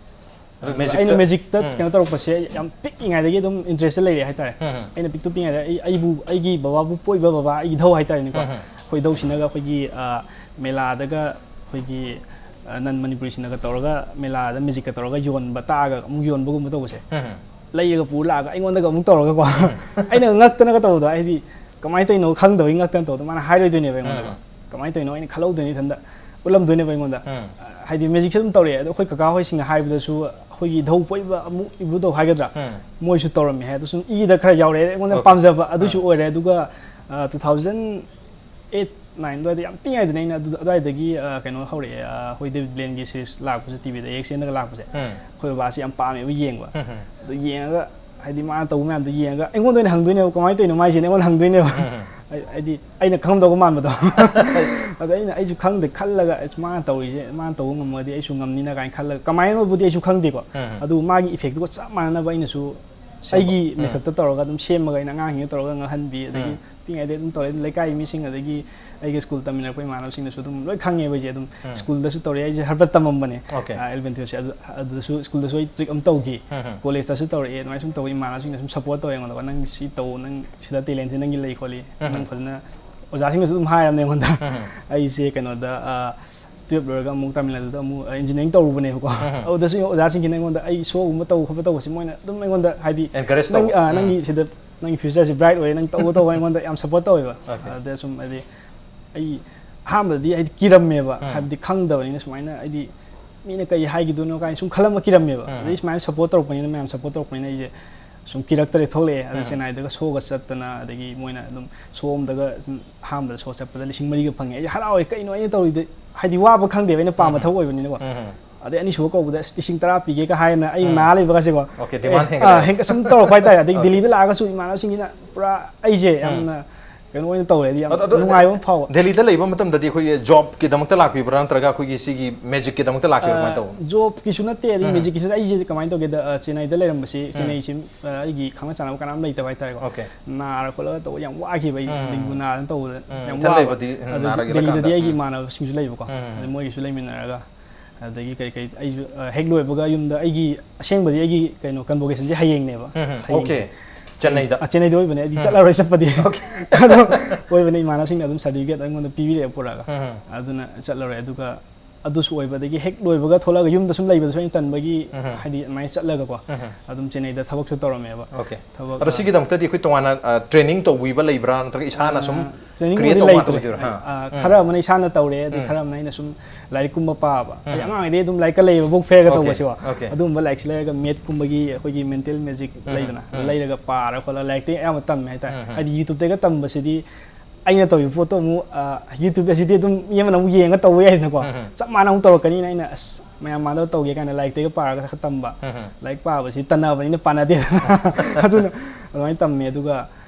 ꯑꯗꯨ ꯑꯗꯨ ꯃꯦꯖꯤꯛꯇ-, ꯑꯩꯅ ꯃꯦꯖꯤꯛꯇ ꯎꯝ꯫ ꯀꯩꯅꯣ ꯇꯧꯔꯛꯄꯁꯦ ꯌꯥꯝ ꯄꯤꯛꯏꯉꯩꯗꯒꯤ ꯑꯗꯨꯝ ꯏꯟꯇꯔꯦꯁꯇ ꯂꯩꯔꯦ ꯍꯥꯏꯇꯥꯔꯦ꯫ ꯎꯝ꯫ ꯑꯩꯅ ꯄꯤꯛꯇꯨ ꯄꯤꯛꯏꯉꯩꯗ ꯑꯩ ꯑꯩꯕꯨ ꯑꯩꯒꯤ ꯕꯕꯥꯕꯨ ꯄꯣꯛꯏꯕ ꯕꯕꯥ, ꯑꯩꯒꯤ ꯏꯙꯧ ꯍꯥꯏꯇꯥꯔꯦꯅꯦꯀꯣ꯫ ꯎꯝ꯫ ꯑꯩꯈꯣꯏ ꯏꯙꯧꯁꯤꯅꯒ ꯑꯩꯈꯣꯏꯒꯤ ꯑ, ꯃꯦꯂꯥꯗꯒ ꯑꯩꯈꯣꯏꯒꯤ ꯑ, ꯅꯟ ꯃꯅꯤꯄꯨꯔꯤꯁꯤꯡꯅꯒ ꯇꯧꯔꯒ ꯃꯦꯂꯥꯗ ꯃꯦꯖꯤꯛꯀ ꯇꯧꯔꯒ ꯌꯣꯟꯕ, ꯇꯥꯛꯑꯒ ꯑꯃꯨꯛ ꯌꯣꯟꯕꯒꯨꯝꯕ ꯇꯧꯕꯁꯦ꯫ ꯎꯝ꯫ ꯂꯩꯔꯒ ꯄꯨꯔ ꯂꯥꯛꯑꯒ ꯑꯩꯉꯣꯟꯗꯒ ꯑꯃꯨꯛ ꯇꯧꯔꯒꯀꯣ꯫ ꯑꯩꯅ ꯉꯛꯇꯅꯒ ꯇꯧꯕꯗꯣ, ꯍꯥꯏꯗꯤ ꯀꯃꯥꯏꯅ ꯇꯧꯔꯤꯅꯣ ꯈꯪꯗꯕꯒꯤ ꯉꯛꯇꯅ ꯇꯧꯕꯗꯣ, ꯃꯥꯅ ꯍꯥꯏꯔꯣꯏꯗꯣꯏꯅꯦꯕ ꯑꯩꯉꯣꯟꯗꯀꯣ꯫ ꯎꯝ꯫ ꯀꯃꯥꯏꯅ ꯇꯧꯔꯤꯅꯣ ꯑꯩꯅ ꯈꯜꯍꯧꯗꯣꯏꯅꯤ ꯏꯊꯟꯇ꯫ ꯎꯠꯂꯝꯗꯣꯏꯅꯦꯕ ꯑꯩꯉꯣꯟꯗ꯫ ꯎꯝ꯫ ꯍꯥꯏꯗꯤ ꯃꯦꯖꯤꯛꯁꯦ ꯑꯗꯨꯝ ꯇꯧꯔꯛꯑꯦ꯫ ꯑꯗꯣ ꯑꯩꯈꯣꯏ ꯀꯀꯥ ꯍꯣꯏꯁꯤꯡꯅ ꯍꯥꯏꯕꯗꯁꯨ ꯑꯩꯈꯣꯏꯒꯤ ꯙꯧ ꯄꯣꯛꯏꯕ ꯑꯃꯨꯛ ꯏꯕꯨꯙꯧ ꯍꯥꯏꯒꯗ꯭ꯔꯥ? ꯎꯝ꯫ ꯃꯣꯏꯁꯨ ꯇꯧꯔꯝꯃꯦ ꯍꯥꯏ꯫ ꯑꯗꯨ ꯁꯨꯝ ꯏꯗ ꯈꯔ ꯌꯥꯎꯔꯛꯑꯦ꯫ ꯑꯩꯉꯣꯟꯗ Okay. ꯄꯥꯝꯖꯕ ꯑꯗꯨꯁꯨ ꯎꯝ꯫ ꯑꯣꯏꯔꯦ꯫ ꯑꯗꯨꯒ, ꯑ, two thousand eight, nine ꯑꯗꯨꯋꯥꯏꯗ ꯌꯥꯝ ꯄꯤꯛꯏꯉꯩꯗꯅꯦ ꯑꯩꯅ ꯑꯗꯨ, ꯑꯗꯨꯋꯥꯏꯗꯒꯤ, ꯑ, ꯀꯩꯅꯣ ꯍꯧꯔꯛꯑꯦ꯫ ꯑ, ꯑꯩꯈꯣꯏ ꯗꯦꯕꯤꯠ ꯕ꯭ꯂꯦꯟꯒꯤ ꯁꯤꯔꯤꯁ ꯂꯥꯛꯄꯁꯦ ꯇꯤꯚꯤꯗ, ꯑꯦꯛꯁ ꯑꯦꯟꯗꯒ ꯂꯥꯛꯄꯁꯦ꯫ ꯎꯝ꯫ ꯑꯩꯈꯣꯏ ꯕꯕꯥꯁꯤ ꯌꯥꯝ ꯄꯥꯝꯃꯦꯕ ꯌꯦꯡꯕ꯫ ꯎꯝ꯫ ꯑꯗꯨ ꯌꯦꯡꯉꯒ, ꯍꯥꯏꯗꯤ ꯃꯥꯅ ꯇꯧꯕ ꯃꯌꯥꯝꯗꯣ ꯌꯦꯡꯉꯒ ꯑꯩꯉꯣꯟꯗ ꯑꯣꯏꯅ ꯍꯪꯗꯣꯏꯅꯦꯕ, "ꯀꯃꯥꯏꯅ ꯇꯧꯔꯤꯅꯣ ꯃꯥꯏꯁꯦꯅ?" ꯑꯩꯉꯣꯟꯗ ꯍꯪꯗꯣꯏꯅꯦꯕ꯫ ꯎꯝ꯫ ꯑꯩ-, ꯍꯥꯏꯗꯤ ꯑꯩꯅ ꯈꯪꯗꯧꯕ ꯃꯥꯟꯕꯗꯣ꯫ ꯑꯗ ꯑꯩꯅ, ꯑꯩꯁꯨ ꯈꯪꯗꯦ ꯈꯜꯂꯒ, "ꯑꯁ, ꯃꯥꯅ ꯇꯧꯔꯤꯁꯦ, ꯃꯥꯅ ꯇꯧꯕ ꯉꯝꯃꯒꯗꯤ ꯑꯩꯁꯨ ꯉꯝꯅꯤꯅ" ꯀꯥꯏꯅ ꯈꯜꯂꯒ, ꯀꯃꯥꯏꯅꯕꯨꯗꯤ ꯑꯩꯁꯨ ꯈꯪꯗꯦꯀꯣ꯫ ꯎꯝ꯫ ꯑꯗꯨ ꯃꯥꯒꯤ ꯏꯐꯦꯛꯇꯨꯒ ꯆꯞ ꯃꯥꯟꯅꯅꯕ ꯑꯩꯅꯁꯨ ꯁꯦꯝꯕ꯫ ꯑꯩꯒꯤ ꯎꯝ꯫ ꯃꯦꯊꯠꯇ ꯇꯧꯔꯒ ꯑꯗꯨꯝ ꯁꯦꯝꯃꯒ ꯑꯩꯅ ꯑꯉꯥꯡꯁꯤꯡꯗ ꯇꯧꯔꯒ ꯉꯥꯡꯍꯟꯕꯤ꯫ ꯑꯗꯒꯤ ꯎꯝ꯫ ꯄꯤꯛꯏꯉꯩꯗꯩ ꯑꯗꯨꯝ ꯇꯧꯔꯦ꯫ ꯑꯗꯨꯝ ꯂꯩꯀꯥꯏ ꯃꯤꯁꯤꯡ, ꯑꯗꯒꯤ ꯑꯩꯒ ꯁ꯭ꯀꯨꯜ ꯇꯝꯃꯤꯟꯅꯔꯛꯄ ꯏꯃꯥꯟꯅꯕꯁꯤꯡꯅꯁꯨ ꯑꯗꯨꯝ ꯂꯣꯏ ꯈꯪꯉꯦꯕ ꯑꯩꯁꯦ꯫ ꯑꯗꯨꯝ ꯎꯝ꯫ ꯁ꯭ꯀꯨꯜꯗꯁꯨ ꯇꯧꯔꯛꯑꯦ꯫ ꯑꯩꯁꯦ ꯍꯥꯔꯕꯔꯠ ꯇꯝꯃꯝꯕꯅꯦ꯫ Okay. ꯑ, eleven twelve ꯁꯦ꯫ ꯑꯗꯨ, ꯑꯗꯨꯗꯁꯨ, ꯁ꯭ꯀꯨꯜꯗꯁꯨ ꯑꯩ ꯇ꯭ꯔꯤꯛ ꯑꯃ ꯇꯧꯈꯤ꯫ ꯎꯝ, ꯎꯝ꯫ ꯀꯣꯂꯦꯖꯇꯁꯨ ꯇꯧꯔꯛꯑꯦ꯫ ꯑꯗꯨꯃꯥꯏꯅ ꯁꯨꯝ ꯇꯧꯕ ꯏꯃꯥꯟꯅꯕꯁꯤꯡꯅ ꯁꯨꯝ ꯁꯞꯄꯣꯔꯠ ꯇꯧꯋꯦ ꯑꯩꯉꯣꯟꯗ꯫ "ꯅꯪ ꯁꯤ ꯇꯧ, ꯅꯪ ꯁꯤꯗ ꯇꯦꯂꯦꯟꯁꯦ ꯅꯪꯒꯤ ꯂꯩ ꯈꯣꯠꯂꯤ, ꯎꯝ, ꯎꯝ꯫ ꯅꯪ ꯐꯖꯅ", ꯑꯣꯖꯥꯁꯤꯡꯅꯁꯨ ꯑꯗꯨꯝ ꯍꯥꯏꯔꯕꯅꯦ ꯑꯩꯉꯣꯟꯗ꯫ ꯎꯝ, ꯎꯝ꯫ ꯑꯩꯁꯦ ꯀꯩꯅꯣꯗ, ꯑ, ꯇꯨꯌꯦꯜꯞ ꯂꯣꯏꯔꯒ ꯑꯃꯨꯛ ꯇꯥꯃꯤꯜ ꯅꯥꯗꯨꯗ ꯑꯃꯨꯛ, ꯑ, ꯏꯟꯖꯤꯅꯤꯌꯥꯔꯤꯡ ꯇꯧꯔꯨꯕꯅꯦꯕꯀꯣ꯫ ꯎꯝ, ꯎꯝ꯫ ꯑꯗꯨꯗꯁꯨ ꯑꯣꯖꯥꯁꯤꯡꯁꯤꯅ ꯑꯩꯉꯣꯟꯗ ꯑꯩ ꯁꯣꯒꯨꯝꯕ ꯇꯧ ꯈꯣꯠꯄ ꯇꯧꯕꯁꯦ ꯃꯣꯏꯅ ꯑꯗꯨꯝ ꯑꯩꯉꯣꯟꯗ ꯍꯥꯏꯗꯤ, Encourage "ꯅꯪ, ꯇꯧꯕ꯫ ꯑ, ꯎꯝ꯫ ꯅꯪꯒꯤ ꯁꯤꯗ, ꯅꯪꯒꯤ ꯐ꯭ꯌꯨꯆꯔꯁꯦ ꯕ꯭ꯔꯥꯏꯠ ꯑꯣꯏꯌꯦ, ꯅꯪ ꯇꯧꯕ ꯇꯧꯕ", ꯑꯩꯉꯣꯟꯗ ꯌꯥꯝ ꯁꯞꯄꯣꯔꯠ ꯇꯧꯋꯦꯕ꯫ Okay. ꯑꯗ ꯁꯨꯝ ꯍꯥꯏꯗꯤ ꯑꯩ ꯑꯍꯥꯟꯕꯗꯗꯤ ꯍꯥꯏꯗꯤ ꯀꯤꯔꯝꯃꯦꯕ, ꯎꯝ꯫ ꯍꯥꯏꯕꯗꯤ ꯈꯪꯗꯕꯅꯤꯅ ꯁꯨꯃꯥꯏꯅ ꯍꯥꯏꯗꯤ ꯃꯤꯅ ꯀꯩ ꯍꯥꯏꯈꯤꯗꯣꯏꯅꯣ ꯀꯥꯏꯅ ꯁꯨꯝ ꯈꯜꯂꯝꯕ ꯀꯤꯔꯝꯃꯦꯕ꯫ ꯎꯝ꯫ ꯑꯗꯩ ꯁꯨꯃꯥꯏꯅ ꯁꯞꯄꯣꯔꯠ ꯇꯧꯔꯛꯄꯅꯤꯅ, ꯃꯌꯥꯝ ꯁꯞꯄꯣꯔꯠ ꯇꯧꯔꯛꯄꯅꯤꯅ ꯑꯩꯁꯦ ꯁꯨꯝ ꯀꯤꯔꯛꯇ꯭ꯔꯦ, ꯊꯣꯛꯂꯛꯑꯦ꯫ ꯑꯗꯩ ꯎꯝ꯫ ꯆꯦꯟꯅꯥꯏꯗꯒ ꯁꯣꯒ ꯆꯠꯇꯅ, ꯑꯗꯒꯤ ꯃꯣꯏꯅ ꯑꯗꯨꯝ ꯁꯣ ꯑꯝꯗꯒ ꯁꯨꯝ ꯑꯍꯥꯟꯕꯗ ꯁꯣ ꯆꯠꯄꯗ ꯂꯤꯁꯤꯡ ꯃꯔꯤꯒ ꯐꯪꯉꯦ꯫ ꯑꯩ ꯍꯔꯥꯎꯋꯦ, ꯀꯩꯅꯣ ꯑꯩꯅ ꯇꯧꯔꯤꯗꯣ? ꯍꯥꯏꯗꯤ ꯋꯥꯕ ꯈꯪꯗꯦꯕ, ꯑꯩꯅ ꯄꯥꯝꯕ ꯎꯝ꯫ ꯊꯕꯛ ꯑꯣꯏꯕꯅꯤꯅꯀꯣ꯫ ꯎꯝ꯫ ꯑꯗꯩ ꯑꯅꯤꯁꯨꯕ ꯀꯧꯕꯗ "ꯑꯁ, ꯂꯤꯁꯤꯡ ꯇꯔꯥ ꯄꯤꯒꯦꯒ" ꯍꯥꯏꯅ ꯑꯩ ꯎꯝ꯫ ꯅꯥ ꯂꯩꯕꯒꯁꯦꯀꯣ꯫ Okay, demand ꯑꯦ, ꯍꯦꯟꯒꯠꯂꯛꯑꯦ꯫ ꯑꯥ, ꯍꯦꯟꯒꯠ-, ꯁꯨꯝ ꯇꯧꯔꯛꯄ ꯍꯥꯏꯇꯥꯔꯦ꯫ ꯑꯗꯒꯤ Okay꯫ ꯗꯦꯜꯂꯤꯗ ꯂꯥꯛꯑꯒꯁꯨ ꯏꯃꯥꯟꯅꯕꯁꯤꯡꯁꯤꯅ ꯄꯨꯔꯥ ꯑꯩꯁꯦ ꯎꯝ꯫ ꯌꯥꯝꯅ ꯀꯩꯅꯣ ꯑꯣꯏꯅ ꯇꯧꯔꯦ, ꯍꯥꯏꯗꯤ ꯌꯥꯝ ꯑꯗꯣ, ꯑꯗꯣ, ꯅꯨꯡꯉꯥꯏꯕ ꯑꯃ ꯐꯥꯎꯕ꯫ ꯗꯦꯜꯂꯤꯗ ꯂꯩꯕ ꯃꯇꯝꯗꯗꯤ ꯑꯩꯈꯣꯏꯒꯤ ꯖꯣꯕꯀꯤꯗꯃꯛꯇ ꯂꯥꯛꯄꯤꯕ꯭ꯔꯥ, ꯅꯠꯇ꯭ꯔꯒ ꯑꯩꯈꯣꯏꯒꯤ ꯁꯤꯒꯤ ꯃꯦꯖꯤꯛꯀꯤꯗꯃꯛꯇ ꯂꯥꯛꯄꯤꯕ꯭ꯔꯥ, ꯀꯃꯥꯏꯅ ꯑ, ꯇꯧꯕ? ꯖꯣꯕꯀꯤꯁꯨ ꯅꯠꯇꯦ, ꯑꯗꯩ ꯎꯝ꯫ ꯃꯦꯖꯤꯛꯀꯤꯁꯨ ꯅꯠꯇꯦ꯫ ꯑꯩꯁꯦ ꯀꯃꯥꯏꯅ ꯇꯧꯒꯦꯗ, ꯑ, ꯆꯦꯟꯅꯥꯏꯗ ꯂꯩꯔꯝꯕꯁꯤ, ꯎꯝ꯫ ꯆꯦꯟꯅꯥꯏꯁꯤ, ꯑ, ꯑꯩꯒꯤ ꯈꯪꯅ ꯆꯥꯟꯅꯕ ꯀꯅꯥꯝ ꯂꯩꯇꯕ ꯍꯥꯏꯇꯥꯔꯦꯀꯣ꯫ Okay꯫ ꯅꯥꯔ ꯈꯣꯠꯂꯒ ꯇꯧꯕ ꯌꯥꯝ ꯋꯥꯈꯤꯕ, ꯑꯩ ꯎꯝ꯫ ꯗꯦꯡꯒꯨ ꯅꯥꯗꯅ ꯇꯧꯕꯗ ꯎꯝ, ꯌꯥꯝ ꯏꯊꯟ ꯋꯥꯕ꯫ ꯂꯩꯕꯗꯤ, ꯎꯝ, ꯑꯗꯒꯤ ꯅꯥꯔꯛꯏꯕ ꯗꯦꯜꯂꯤꯗꯗꯤ ꯀꯥꯟꯗ꯫ ꯑꯩꯒꯤ ꯎꯝ꯫ ꯏꯃꯥꯟꯅꯕꯁꯤꯡꯁꯨ ꯂꯩꯕꯀꯣ꯫ ꯎꯝ꯫ ꯑꯗꯩ ꯃꯣꯏꯒꯤꯁꯨ ꯂꯩꯃꯤꯟꯅꯔꯒ, ꯑꯗꯒꯤ ꯀꯔꯤ ꯀꯔꯤ ꯑꯩꯁꯨ, ꯑ, ꯍꯦꯛ ꯂꯣꯏꯕꯒ ꯌꯨꯝꯗ ꯑꯩꯒꯤ, ꯑꯁꯦꯡꯕꯗꯤ ꯑꯩꯒꯤ ꯀꯩꯅꯣ, ꯀꯟꯚꯣꯀꯦꯁꯟꯁꯦ ꯍꯌꯦꯡꯅꯦꯕ꯫ ꯎꯝ, ꯎꯝ꯫ ꯍꯌꯦꯡꯁꯦ꯫ Okay꯫ ꯆꯦꯟꯅꯩꯗ꯫ ꯑ, ꯆꯦꯟꯅꯩꯗ ꯑꯣꯏꯕꯅꯦ, ꯑꯩꯗꯤ ꯎꯝ꯫ ꯆꯠꯂꯔꯣꯏ ꯆꯠꯄꯗꯤ꯫ Okay꯫ ꯑꯗꯣ ꯑꯣꯏꯕꯅꯦ, ꯏꯃꯥꯟꯅꯕꯁꯤꯡꯅ ꯑꯗꯨꯝ ꯁꯥꯔꯇꯤꯐꯤꯀꯦꯠ ꯑꯩꯉꯣꯟꯗ ꯄꯤꯕꯤꯔꯛꯑꯦ ꯄꯨꯔꯛꯑꯒ꯫ ꯎꯝ, ꯎꯝ꯫ ꯑꯗꯨꯅ ꯆꯠꯂꯔꯣꯏ꯫ ꯑꯗꯨꯒ ꯑꯗꯨꯁꯨ ꯑꯣꯏꯕ, ꯑꯗꯒꯤ ꯍꯦꯛ ꯂꯣꯏꯕꯒ ꯊꯣꯛꯂꯛꯑꯒ ꯌꯨꯝꯗ ꯁꯨꯝ ꯂꯩꯕꯗꯁꯨ ꯑꯩꯅ ꯇꯟꯕꯒꯤ, ꯎꯝ, ꯎꯝ꯫ ꯍꯥꯏꯗꯤ ꯑꯗꯨꯃꯥꯏꯅ ꯆꯠꯂꯒꯀꯣ꯫ ꯎꯝ, ꯎꯝ꯫ ꯑꯗꯨꯝ ꯆꯦꯟꯅꯩꯗ ꯊꯕꯛꯁꯨ ꯇꯧꯔꯝꯃꯦꯕ꯫ Okay꯫ ꯊꯕꯛ, ꯑꯗꯣ ꯑ, ꯁꯤꯒꯤꯗꯃꯛꯇꯗꯤ ꯑꯩꯈꯣꯏ ꯇꯣꯉꯥꯟꯅ, ꯑ, training ꯇꯧꯕꯤꯕ ꯂꯩꯕ꯭ꯔꯥ, ꯅꯠꯇ꯭ꯔꯒ ꯏꯁꯥꯅ ꯁꯨꯝ ꯑ, training create ꯕꯨꯗꯤ ꯇꯧꯕ ꯂꯩꯇ꯭ꯔꯦ꯫ ꯉꯥꯛꯇ ꯑꯣꯏꯗꯣꯏꯔꯥ? ꯑ, ꯍꯥ꯫ ꯎꯝ꯫ ꯈꯔ ꯑꯃꯅ ꯏꯁꯥꯅ ꯇꯧꯔꯦ, ꯑꯗꯩ ꯎꯝ꯫ ꯈꯔ ꯑꯃꯅ ꯑꯩꯅ ꯁꯨꯝ ꯂꯥꯏꯔꯤꯛꯀꯨꯝꯕ ꯄꯥꯕ꯫ ꯍꯥꯏꯗꯤ ꯎꯝ꯫ ꯑꯉꯥꯡꯉꯩꯗꯤ ꯑꯗꯨꯝ ꯂꯥꯏꯔꯤꯛꯀ ꯂꯩꯌꯦꯕ, book fair ꯒ Okay, ꯇꯧꯕꯁꯤꯀꯣ꯫ Okay꯫ ꯑꯗꯨꯝꯕ ꯂꯥꯏꯔꯤꯛꯁꯤ ꯂꯩꯔꯒ math ꯀꯨꯝꯕꯒꯤ ꯑꯩꯈꯣꯏꯒꯤ mental magic ꯎꯝ, ꯂꯩꯗꯅ, ꯎꯝ꯫ ꯂꯩꯔꯒ ꯄꯥꯔ ꯈꯣꯠꯂ ꯂꯥꯏꯔꯤꯛꯇꯩ ꯑꯌꯥꯝꯕ ꯇꯝꯃꯦ ꯍꯥꯏꯇꯥꯔꯦ꯫ ꯎꯝ, ꯎꯝ꯫ ꯍꯥꯏꯗꯤ YouTube ꯇꯩꯒ ꯇꯝꯕꯁꯤꯗꯤ ꯑꯩꯅ ꯇꯧꯔꯤꯕ ꯄꯣꯠꯇꯣ ꯑꯃꯨꯛ, ꯑ, YouTube ꯑꯁꯤꯗꯤ ꯑꯗꯨꯝ ꯃꯤ ꯑꯃꯅ ꯑꯃꯨꯛ ꯌꯦꯡꯉ ꯇꯧꯕ ꯌꯥꯏꯗꯅꯀꯣ꯫ ꯎꯝ, ꯎꯝ꯫ ꯆꯞ ꯃꯥꯟꯅ ꯑꯃꯨꯛ ꯇꯧꯔꯛꯀꯅꯤꯅ ꯑꯩꯅ, ꯑꯁ, ꯃꯌꯥꯝ ꯃꯥꯟꯅꯕ ꯇꯧꯒꯦ ꯀꯥꯏꯅ ꯂꯥꯏꯔꯤꯛꯇꯩꯒ ꯄꯥꯔꯒ ꯈꯔ ꯇꯝꯕ꯫ ꯎꯝ, ꯎꯝ꯫ ꯂꯥꯏꯔꯤꯛ ꯄꯥꯕꯁꯤ ꯇꯟꯅꯕꯅꯤꯅ ꯄꯥꯅꯗꯦꯗꯅ꯫ ꯑꯗꯨꯅ ꯑꯗꯨꯃꯥꯏꯅ ꯇꯝꯃꯦ꯫ ꯑꯗꯨꯒ,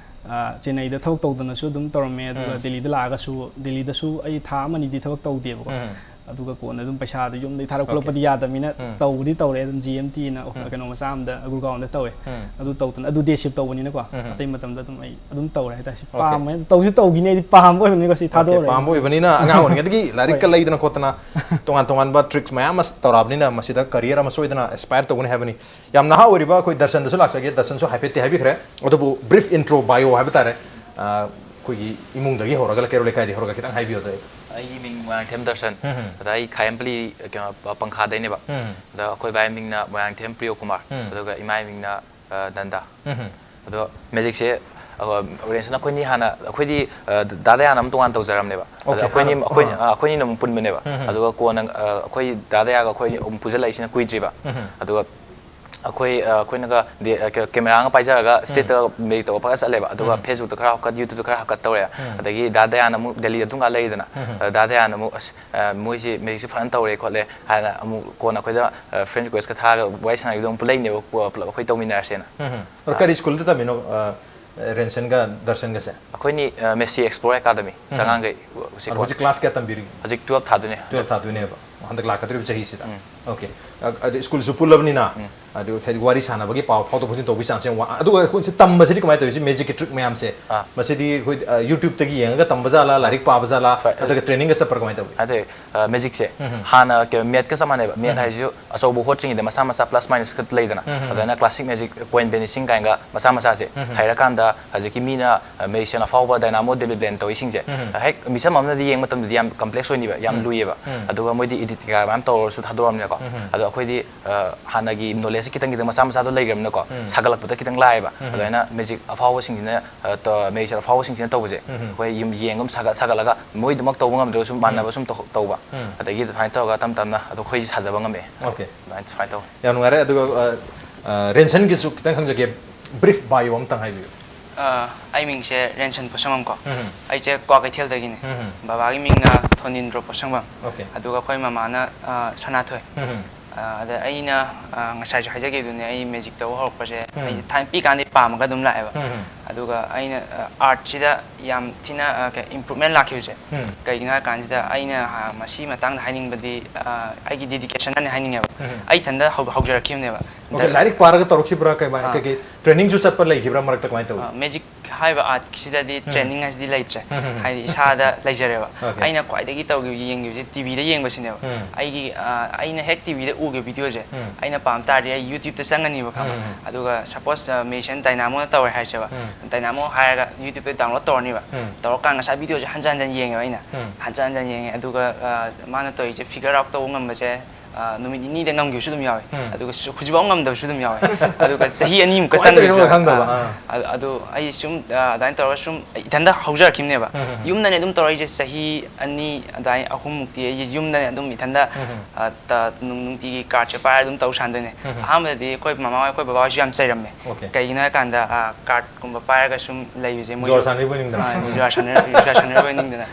ꯑ, ꯆꯦꯟꯅꯩꯗ ꯊꯕꯛ ꯇꯧꯗꯅꯁꯨ ꯑꯗꯨꯝ ꯇꯧꯔꯝꯃꯦ꯫ ꯑꯗꯨꯒ ꯎꯝ꯫ ꯗꯦꯜꯂꯤꯗ ꯂꯥꯛꯑꯒꯁꯨ, ꯗꯦꯜꯂꯤꯗꯁꯨ ꯑꯩ ꯊꯥ ꯑꯃ ꯑꯅꯤꯗꯤ ꯊꯕꯛ ꯇꯧꯗꯦꯕꯀꯣ꯫ ꯎꯝ꯫ ꯑꯗꯨꯒ ꯀꯣꯟꯅ ꯑꯗꯨꯝ ꯄꯩꯁꯥꯗꯣ ꯌꯨꯝꯗꯩ ꯊꯥꯔꯛ Okay꯫ ꯈꯣꯠꯂꯛꯄꯗꯤ ꯌꯥꯗꯕꯅꯤꯅ ꯎꯝ꯫ ꯇꯧꯕꯗꯤ ꯇꯧꯔꯦ꯫ ꯑꯗꯨꯝ ꯖꯤ ꯑꯦꯝ ꯇꯤ ꯑꯅ ꯎꯝ꯫ ꯀꯩꯅꯣ ꯃꯆꯥ ꯑꯃꯗ, ꯒꯨꯔꯒꯥꯎꯟꯗ ꯇꯧꯋꯦ꯫ ꯎꯝ꯫ ꯑꯗꯨ ꯇꯧꯗꯅ, ꯑꯗꯨ ꯗꯦ ꯁꯤꯞ ꯇꯧꯕꯅꯤꯅꯀꯣ꯫ ꯎꯝ꯫ ꯑꯇꯩ ꯃꯇꯝꯗ ꯑꯗꯨꯝ ꯑꯩ ꯑꯗꯨꯝ ꯇꯧꯔꯦ ꯍꯥꯏꯇꯥꯔꯦ꯫ ꯁꯤ Okay꯫ ꯄꯥꯝꯕ, ꯇꯧꯁꯨ ꯇꯧꯈꯤꯅꯤ, ꯑꯩꯗꯤ ꯄꯥꯝꯕ ꯑꯣꯏꯕꯅꯤꯀꯣ, ꯁꯤ Okay, ꯊꯥꯗꯣꯛꯑꯔꯣꯏ꯫ ꯄꯥꯝꯕ ꯑꯣꯏꯕꯅꯤꯅ ꯑꯉꯥꯡ ꯑꯣꯏꯔꯤꯉꯩꯗꯒꯤ ꯂꯥꯏꯔꯤꯛꯀ ꯍꯣꯏ꯫ ꯂꯩꯗꯅ ꯈꯣꯠꯇꯅ ꯇꯣꯉꯥꯟ ꯇꯣꯉꯥꯟꯕ tricks ꯃꯌꯥꯝ ꯑꯃ ꯇꯧꯔꯛꯑꯕꯅꯤꯅ ꯃꯁꯤꯗ career ꯑꯃ ꯁꯣꯏꯗꯅ aspire ꯇꯧꯒꯅꯤ ꯍꯥꯏꯕꯅꯤ꯫ ꯌꯥꯝ ꯅꯍꯥ ꯑꯣꯏꯔꯤꯕ ꯑꯩꯈꯣꯏ ꯗꯔꯁꯟꯗꯁꯨ ꯂꯥꯛꯆꯒꯦ, ꯗꯔꯁꯟꯁꯨ ꯍꯥꯏꯐꯦꯠꯇꯤ ꯍꯥꯏꯕꯤꯈ꯭ꯔꯦ꯫ ꯑꯗꯨꯕꯨ brief intro, bio ꯍꯥꯏꯕ ꯇꯥꯔꯦ꯫ ꯑ, ꯑꯩꯈꯣꯏꯒꯤ ꯏꯃꯨꯡꯗꯒꯤ ꯍꯧꯔꯒ, ꯀꯩꯔꯣꯜ ꯂꯩꯀꯥꯏꯗꯒꯤ ꯍꯧꯔꯒ ꯈꯤꯇꯪ ꯍꯥꯏꯕꯤꯌꯣ ꯑꯗꯨ꯫ ꯑꯩꯒꯤ ꯃꯤꯡ ꯃꯣꯏꯔꯥꯡꯊꯦꯝ ꯗꯔꯁꯟ꯫ ꯎꯝ, ꯎꯝ꯫ ꯑꯗ ꯑꯩ ꯈꯥꯌꯦꯝꯄꯂꯤ, ꯀꯩꯅꯣ, ꯄ-, ꯄꯪꯈꯥꯗꯩꯅꯦꯕ꯫ ꯎꯝ, ꯎꯝ꯫ ꯑꯗ ꯑꯩꯈꯣꯏ ꯕꯥꯏ ꯃꯤꯡꯅ ꯃꯣꯏꯔꯥꯡꯊꯦꯝ ꯄ꯭ꯔꯤꯌꯣ ꯀꯨꯃꯥꯔ, ꯎꯝ꯫ ꯑꯗꯨꯒ ꯏꯃꯥꯏ ꯃꯤꯡꯅ, ꯑ, ꯅꯟꯗꯥ꯫ ꯎꯝ, ꯎꯝ꯫ ꯑꯗꯣ ꯃꯦꯖꯤꯛꯁꯦ, ꯑ, ꯑꯣꯔꯦꯟꯁꯅ ꯑꯩꯈꯣꯏꯅꯤ ꯍꯥꯟꯅ, ꯑꯩꯈꯣꯏꯗꯤ, ꯑ, ꯗꯥ ꯗꯌꯥꯟ ꯑꯃ ꯇꯣꯉꯥꯟ ꯇꯧꯖꯔꯝꯅꯦꯕ꯫ ꯑꯗ Okay, ꯑꯩꯈꯣꯏꯅꯤ, ꯍꯥꯟꯅ, ꯑꯩꯈꯣꯏ, ꯑꯥ꯫ ꯑ, ꯑꯩꯈꯣꯏꯅꯤꯅ ꯑꯃꯨꯛ ꯄꯨꯟꯕꯅꯦꯕ꯫ ꯎꯝ, ꯎꯝ꯫ ꯑꯗꯨꯒ ꯀꯣꯟꯅ, ꯑ, ꯑꯩꯈꯣꯏ ꯗꯥ ꯗꯌꯥꯒ ꯑꯩꯈꯣꯏꯅꯤ ꯑꯃꯨꯛ ꯄꯨꯟꯁꯤꯜꯂꯛꯏꯁꯤꯅ ꯀꯨꯏꯗ꯭ꯔꯤꯕ꯫ ꯎꯝ, ꯎꯝ꯫ ꯑꯗꯨꯒ ꯑꯩꯈꯣꯏ ꯑ, ꯑꯩꯈꯣꯏꯅꯒ ꯗꯦ- ꯑ, ꯀꯦ- ꯀꯦꯃꯦꯔꯥ ꯑꯃ ꯄꯥꯏꯖꯔꯒ ꯁ꯭ꯇꯦꯠꯇ ꯃꯦꯖꯤꯛ ꯇꯧꯕ ꯐꯖꯅ ꯆꯠꯂꯦꯕ꯫ ꯑꯗꯨꯒ ꯐꯦꯁꯕꯨꯛꯇ ꯈꯔ ꯍꯥꯞꯀꯠ, ꯌꯨꯇ꯭ꯌꯨꯕꯇ ꯈꯔ ꯍꯥꯞꯀꯠ ꯇꯧꯔꯦ꯫ ꯑꯗꯒꯤ ꯗꯥ ꯗꯌꯥꯟ ꯑꯃꯨꯛ ꯗꯦꯜꯂꯤꯗ ꯑꯗꯨꯝ ꯀꯥ ꯂꯩꯗꯅ, ꯑꯗ ꯗꯥ ꯗꯌꯥꯟ ꯑꯃꯨꯛ ꯑꯁ, ꯑ, ꯃꯣꯏꯁꯤ ꯃꯦꯖꯤꯛꯁꯤ ꯐꯖꯅ ꯇꯧꯔꯦ ꯈꯣꯠꯂꯦ ꯍꯥꯏꯅ ꯑꯃꯨꯛ ꯀꯣꯟꯅ ꯑꯩꯈꯣꯏꯗ ꯐ꯭ꯔꯦꯟ ꯔꯤꯀ꯭ꯋꯦꯁꯀ ꯊꯥꯔꯒ ꯋꯥꯔꯤ ꯁꯥꯟꯅꯈꯤꯕꯗꯣ ꯑꯃꯨꯛ ꯄꯨꯂꯩꯅꯦꯕ, ꯄꯨꯂꯞ ꯑꯩꯈꯣꯏ ꯇꯧꯃꯤꯟꯅꯔꯁꯦꯅ꯫ ꯑꯗꯣ ꯀꯔꯤ ꯁ꯭ꯀꯨꯜꯗ ꯇꯝꯃꯤꯅꯣ, ꯑ, ꯔꯦꯟꯁꯟꯒ ꯗꯔꯁꯟꯒꯁꯦ? ꯑꯩꯈꯣꯏꯅꯤ ꯑ, ꯃꯦꯁꯤ ꯑꯦꯛꯁꯄ꯭ꯂꯣꯔ ꯑꯦꯀꯥꯗꯃꯤ ꯆꯉꯥꯡꯒꯩ꯫ ꯑꯗꯣ ꯍꯧꯖꯤꯛ ꯀ꯭ꯂꯥꯁ ꯀꯌꯥ ꯇꯝꯕꯤꯔꯤꯒꯦ? ꯍꯧꯖꯤꯛ ꯇꯨꯌꯦꯜꯞ ꯊꯥꯗꯣꯏꯅꯦ꯫ ꯇꯨꯌꯦꯜꯞ ꯊꯥꯗꯣꯏꯅꯦꯕ, ꯍꯟꯗꯛ ꯂꯥꯛꯀꯗꯧꯔꯤꯕ ꯆꯍꯤꯁꯤꯗ꯫ ꯑꯣꯀꯦ꯫ ꯑ-, ꯑꯗꯨ ꯁ꯭ꯀꯨꯜꯁꯨ ꯄꯨꯜꯂꯕꯅꯤꯅ, ꯑꯗꯨ ꯍꯥꯏꯗꯤ ꯋꯥꯔꯤ ꯁꯥꯟꯅꯕꯒꯤ, ꯄꯥꯎ ꯐꯥꯎꯗꯣꯛ ꯐꯥꯎꯖꯤꯟ ꯇꯧꯕꯒꯤ ꯆꯥꯡꯁꯦ ꯌꯥꯝ ꯋꯥ-, ꯑꯗꯨꯒ ꯑꯩꯈꯣꯏꯁꯦ ꯇꯝꯕꯁꯤꯗꯤ ꯀꯃꯥꯏꯅ ꯇꯧꯔꯤꯁꯦ? ꯃꯦꯖꯤꯛꯀꯤ ꯇ꯭ꯔꯤꯛ ꯃꯌꯥꯝꯁꯦ, ꯑꯥ꯫ ꯃꯁꯤꯗꯤ ꯑꯩꯈꯣꯏ, ꯑ, ꯌꯨꯇ꯭ꯌꯨꯕꯇꯒꯤ ꯌꯦꯡꯉꯒ ꯇꯝꯕ ꯖꯥꯠꯂꯥ, ꯂꯥꯏꯔꯤꯛ ꯄꯥꯕ ꯖꯥꯠꯂꯥ, ꯍꯣꯏ, ꯅꯠꯇ꯭ꯔꯒ ꯇ꯭ꯔꯦꯅꯤꯡꯒ ꯆꯠꯄ꯭ꯔꯥ, ꯀꯃꯥꯏꯅ ꯇꯧꯏ? ꯑꯗꯩ, ꯑ, ꯃꯦꯖꯤꯛꯁꯦ ꯍꯥꯟꯅ ꯀꯩꯅꯣ, ꯃꯦꯠꯀ ꯆꯞ ꯃꯥꯟꯅꯩꯕ꯫ ꯃꯦꯠ ꯍꯥꯏꯁꯤꯁꯨ ꯑꯆꯧꯕ ꯍꯣꯠꯇ꯭ꯔꯤꯉꯩꯗ ꯃꯆꯥ ꯃꯆꯥ ꯄ꯭ꯂꯁ ꯃꯥꯏꯅꯁ ꯈꯛ ꯂꯩꯗꯅ, ꯑꯗꯨꯃꯥꯏꯅ ꯀ꯭ꯂꯥꯁꯤꯛ ꯃꯦꯖꯤꯛ, ꯀꯣꯏꯟ ꯕꯦꯅꯤꯁꯤꯡ ꯀꯥꯏꯅꯒ ꯃꯆꯥ ꯃꯆꯥꯁꯦ ꯍꯩꯔꯀꯥꯟꯗ ꯍꯧꯖꯤꯛꯀꯤ ꯃꯤꯅ, ꯑ, ꯃꯦꯖꯤꯁꯤꯌꯟ ꯑꯐꯥꯎꯕ ꯗꯥꯏꯅꯥꯃꯣ ꯗꯦꯕꯤꯗ ꯕ꯭ꯂꯦꯟ ꯇꯧꯔꯤꯁꯤꯡꯁꯦ ꯍꯦꯛ ꯃꯤꯆꯝ ꯑꯃꯅꯗꯤ ꯌꯦꯡꯕ ꯃꯇꯝꯗꯗꯤ ꯌꯥꯝ ꯀꯝꯄ꯭ꯂꯦꯛꯁ ꯑꯣꯏꯅꯤꯕ, ꯌꯥꯝ ꯂꯨꯏꯌꯦꯕ꯫ ꯑꯗꯨꯒ ꯃꯣꯏꯗꯤ ꯏꯗꯤꯠ ꯀꯩꯀꯥ ꯃꯌꯥꯝ ꯇꯧꯔꯁꯨ ꯊꯥꯗꯣꯔꯛꯑꯕꯅꯤꯅꯀꯣ꯫ ꯑꯗꯣ ꯑꯩꯈꯣꯏꯗꯤ, ꯑ, ꯍꯥꯟꯅꯒꯤ ꯅꯣꯂꯦꯖꯁꯦ ꯈꯤꯇꯪ ꯈꯤꯇꯪ ꯃꯆꯥ ꯃꯆꯥꯗꯣ ꯂꯩꯈ꯭ꯔꯕꯅꯤꯅꯀꯣ, ꯁꯥꯒꯠꯂꯛꯄꯗ ꯈꯤꯇꯪ ꯂꯥꯏꯌꯦꯕ꯫ ꯑꯗꯨꯃꯥꯏꯅ ꯃꯦꯖꯤꯛ ꯑꯐꯥꯎꯕꯁꯤꯡꯁꯤꯅ, ꯑ, ꯇ-, ꯃꯦꯖꯤꯁꯤꯌꯟ ꯑꯐꯥꯎꯕꯁꯤꯡꯁꯤꯅ ꯇꯧꯕꯁꯦ ꯑꯩꯈꯣꯏ ꯌꯨꯝ ꯌꯦꯡꯉꯒ ꯁꯥꯒꯠ-, ꯁꯥꯒꯠꯂꯒ ꯃꯣꯏꯗꯨꯃꯛ ꯇꯧꯕ ꯉꯝꯗ꯭ꯔꯒꯁꯨ ꯃꯥꯟꯅꯕ ꯁꯨꯝ ꯇꯧ-, ꯇꯧꯕ꯫ ꯑꯗꯒꯤ ꯑꯗꯨꯃꯥꯏꯅ ꯇꯧꯔꯒ ꯇꯞ ꯇꯞꯅ ꯑꯗꯣ ꯑꯩꯈꯣꯏ ꯁꯥꯖꯕ ꯉꯝꯃꯛꯑꯦ꯫ ꯑꯣꯀꯦ꯫ ꯑꯗꯨꯃꯥꯏꯅ, ꯑꯗꯨꯃꯥꯏꯅ ꯇꯧꯋꯦ꯫ ꯌꯥꯝ ꯅꯨꯡꯉꯥꯏꯔꯦ꯫ ꯑꯗꯨꯒ, ꯑ, ꯑ, ꯔꯦꯟꯁꯟꯒꯤꯁꯨ ꯈꯤꯇꯪ ꯍꯪꯖꯒꯦ, ꯕ꯭ꯔꯤꯐ ꯕꯥꯏꯑꯣ ꯑꯝꯇꯪ ꯍꯥꯏꯕꯤꯌꯨ꯫ ꯑ, ꯑꯩ ꯃꯤꯡꯁꯦ ꯔꯦꯟꯁꯟ ꯄꯣꯠꯁꯪꯕꯝ ꯀꯣ꯫ ꯑꯩꯁꯦ ꯀ꯭ꯋꯥꯀꯩꯊꯦꯜꯗꯒꯤꯅꯦ꯫ ꯕꯕꯥꯒꯤ ꯃꯤꯡꯅ ꯊꯣꯅꯤꯟꯗ꯭ꯔꯣ ꯄꯣꯠꯁꯪꯕꯝ꯫ ꯑꯣꯀꯦ꯫ ꯑꯗꯨꯒ ꯑꯩꯈꯣꯏ ꯃꯃꯥꯅ, ꯑ, ꯁꯅꯥꯊꯣꯏ꯫ ꯑ, ꯑꯗ ꯑꯩꯅ, ꯑ, ꯉꯁꯥꯏꯁꯨ ꯍꯥꯏꯖꯈꯤꯕꯗꯨꯅꯦ, ꯑꯩ ꯃꯦꯖꯤꯛ ꯇꯧꯕ ꯍꯧꯔꯛꯄꯁꯦ ꯑꯩꯁꯦ ꯊꯥꯏꯅ ꯄꯤꯛꯀꯥꯟꯗꯒꯤ ꯄꯥꯝꯃꯒ ꯑꯗꯨꯝ ꯂꯥꯛꯑꯦꯕ꯫ ꯑꯗꯨꯒ ꯑꯩꯅ, ꯑ, ꯑꯥꯔꯠꯁꯤꯗ ꯌꯥꯝ ꯊꯤꯅ, ꯑ, ꯀꯩ, ꯏꯝꯄ꯭ꯔꯨꯚꯃꯦꯟ ꯂꯥꯛꯈꯤꯕꯁꯦ ꯀꯩꯒꯤꯅꯣ ꯍꯥꯏ ꯀꯥꯟꯁꯤꯗ ꯑꯩꯅ, ꯑ, ꯃꯁꯤ ꯃꯇꯥꯡꯗ ꯍꯥꯏꯅꯤꯡꯕꯗꯤ, ꯑ, ꯑꯩꯒꯤ ꯗꯦꯗꯤꯀꯦꯁꯟꯅꯅꯦ ꯍꯥꯏꯅꯤꯡꯉꯦꯕ꯫ ꯑꯩ ꯏꯊꯟꯗ ꯍꯧ-, ꯍꯧꯖꯔꯛꯈꯤꯕꯅꯦꯕ꯫ ꯑꯣꯀꯦ, ꯂꯥꯏꯔꯤꯛ ꯄꯥꯔꯒ ꯇꯧꯔꯛꯈꯤꯕ꯭ꯔꯥ? ꯀꯩꯃꯥꯏ-, ꯑꯥ꯫ ꯀꯩꯀꯩ ꯇ꯭ꯔꯦꯅꯤꯡꯁꯨ ꯆꯠꯄ ꯂꯩꯈꯤꯕ꯭ꯔꯥ ꯃꯔꯛꯇ? ꯀꯃꯥꯏꯅ ꯇꯧꯏ? ꯑ, ꯃꯦꯖꯤꯛ ꯍꯥꯏꯕ ꯑꯥꯔꯠꯁꯤꯗꯗꯤ ꯇ꯭ꯔꯦꯅꯤꯡ ꯍꯥꯏꯁꯤꯗꯤ ꯂꯩꯇ꯭ꯔꯦ꯫ ꯍꯥꯏꯗꯤ ꯏꯁꯥꯗ ꯂꯩꯖꯔꯦꯕ꯫ ꯑꯣꯀꯦ꯫ ꯑꯩꯅ ꯈ꯭ꯋꯥꯏꯗꯒꯤ ꯇꯧꯈꯤꯕ, ꯌꯦꯡꯈꯤꯕꯁꯦ ꯇꯤꯚꯤꯗ ꯌꯦꯡꯕꯁꯤꯅꯦꯕ꯫ ꯑꯩꯒꯤ, ꯑ, ꯑꯩꯅ ꯍꯦꯛ ꯇꯤꯚꯤꯗ ꯎꯈꯤꯕ ꯚꯤꯗꯤꯑꯣꯁꯦ ꯑꯩꯅ ꯄꯥꯝ ꯇꯥꯔꯗꯤ ꯑꯩ ꯌꯨꯇ꯭ꯌꯨꯕꯇ ꯆꯪꯉꯅꯤꯕ, ꯈꯪꯕ꯭ꯔꯥ? ꯑꯗꯨꯒ ꯁꯄꯣꯁ, ꯑ, ꯃꯦꯖꯤꯁꯤꯌꯟ ꯗꯥꯏꯅꯥꯃꯣꯅ ꯇꯧꯔꯦ ꯍꯥꯏꯁꯦꯕ꯫ ꯗꯥꯏꯅꯥꯃꯣ ꯍꯥꯏꯔꯒ ꯌꯨꯇ꯭ꯌꯨꯕꯇ ꯗꯥꯎꯟꯂꯣꯗ ꯇꯧꯔꯅꯤꯕ꯫ ꯇꯧꯔꯀꯥꯟꯗ ꯉꯁꯥꯏ ꯚꯤꯗꯤꯑꯣꯁꯦ ꯍꯟꯖꯟ ꯍꯟꯖꯟ ꯌꯦꯡꯉꯦꯕ ꯑꯩꯅ꯫ ꯍꯟꯖꯟ ꯍꯟꯖꯟ ꯌꯦꯡꯉꯦ꯫ ꯑꯗꯨꯒ, ꯑ, ꯃꯥꯅ ꯇꯧꯔꯤꯁꯦ ꯐꯤꯒꯔ ꯑꯥꯎꯠ ꯇꯧꯕ ꯉꯝꯕꯁꯦ, ꯑ, ꯅꯨꯃꯤꯠ ꯅꯤꯅꯤꯗ ꯉꯝꯈꯤꯕꯁꯨ ꯑꯗꯨꯝ ꯌꯥꯎꯋꯦ꯫ ꯎꯝ꯫ ꯑꯗꯨꯒ ꯁꯨ-, ꯍꯧꯖꯤꯛꯐꯥꯎ ꯉꯝꯗꯕꯁꯨ ꯑꯗꯨꯝ ꯌꯥꯎꯋꯦ꯫ ꯑꯗꯨꯒ ꯆꯍꯤ ꯑꯅꯤꯃꯨꯛꯀ ꯀꯃꯥꯏꯅ ꯇꯧꯔꯤꯅꯣ ꯆꯪꯈꯤꯕꯁꯨ ꯌꯥꯎꯋꯦ꯫ ꯈꯪꯗꯕ? ꯑꯥ꯫ ꯑꯥ꯫ ꯑꯗꯨ, ꯑꯗꯨ ꯑꯩ ꯁꯨꯝ, ꯑ, ꯑꯗꯨꯃꯥꯏꯅ ꯇꯧꯔꯒ ꯁꯨꯝ ꯏꯊꯟꯗ ꯍꯧꯖꯔꯛꯈꯤꯕꯅꯦꯕ꯫ ꯎꯝ, ꯎꯝ, ꯎꯝ꯫ ꯌꯨꯝꯗꯅꯦ ꯑꯗꯨꯝ ꯇꯧꯔꯛꯏꯁꯦ ꯆꯍꯤ ꯑꯅꯤ ꯑꯗꯨꯃꯥꯏ, ꯑꯍꯨꯝꯃꯨꯛꯇꯤ ꯑꯩꯁꯦ ꯌꯨꯝꯗꯅꯦ ꯑꯗꯨꯝ ꯏꯊꯟꯗ, ꯎꯝ, ꯎꯝ꯫ ꯑ, ꯇ-, ꯅꯨꯡ-, ꯅꯨꯡꯇꯤꯒꯤ cardꯁꯦ ꯄꯥꯏꯔꯒ ꯑꯗꯨꯝ ꯇꯧ ꯁꯥꯟꯅꯗꯣꯏꯅꯦ꯫ ꯎꯝ, ꯎꯝ꯫ ꯑꯍꯥꯟꯕꯗꯗꯤ ꯑꯩꯈꯣꯏ ꯃꯃꯥ ꯍꯣꯏ, ꯑꯩꯈꯣꯏ ꯕꯕꯥ ꯍꯣꯏꯁꯨ ꯌꯥꯝ ꯆꯩꯔꯝꯃꯦ꯫ Okay꯫ ꯀꯩꯒꯤꯅꯣ ꯍꯥꯏ ꯀꯥꯟꯗ, ꯑ, cardꯀꯨꯝꯕ ꯄꯥꯏꯔꯒ ꯁꯨꯝ ꯂꯩꯕꯁꯦ ꯃꯣꯏ ꯖꯨꯋꯥꯔ ꯁꯥꯟꯅꯔꯤꯕꯣꯏ ꯅꯤꯡꯗꯅ꯫ ꯑ, ꯖꯨꯋꯥꯔ ꯁꯥꯟꯅ-, ꯖꯨꯋꯥꯔ ꯁꯥꯟꯅꯔꯤꯕꯣꯏ ꯅꯤꯡꯗꯅ꯫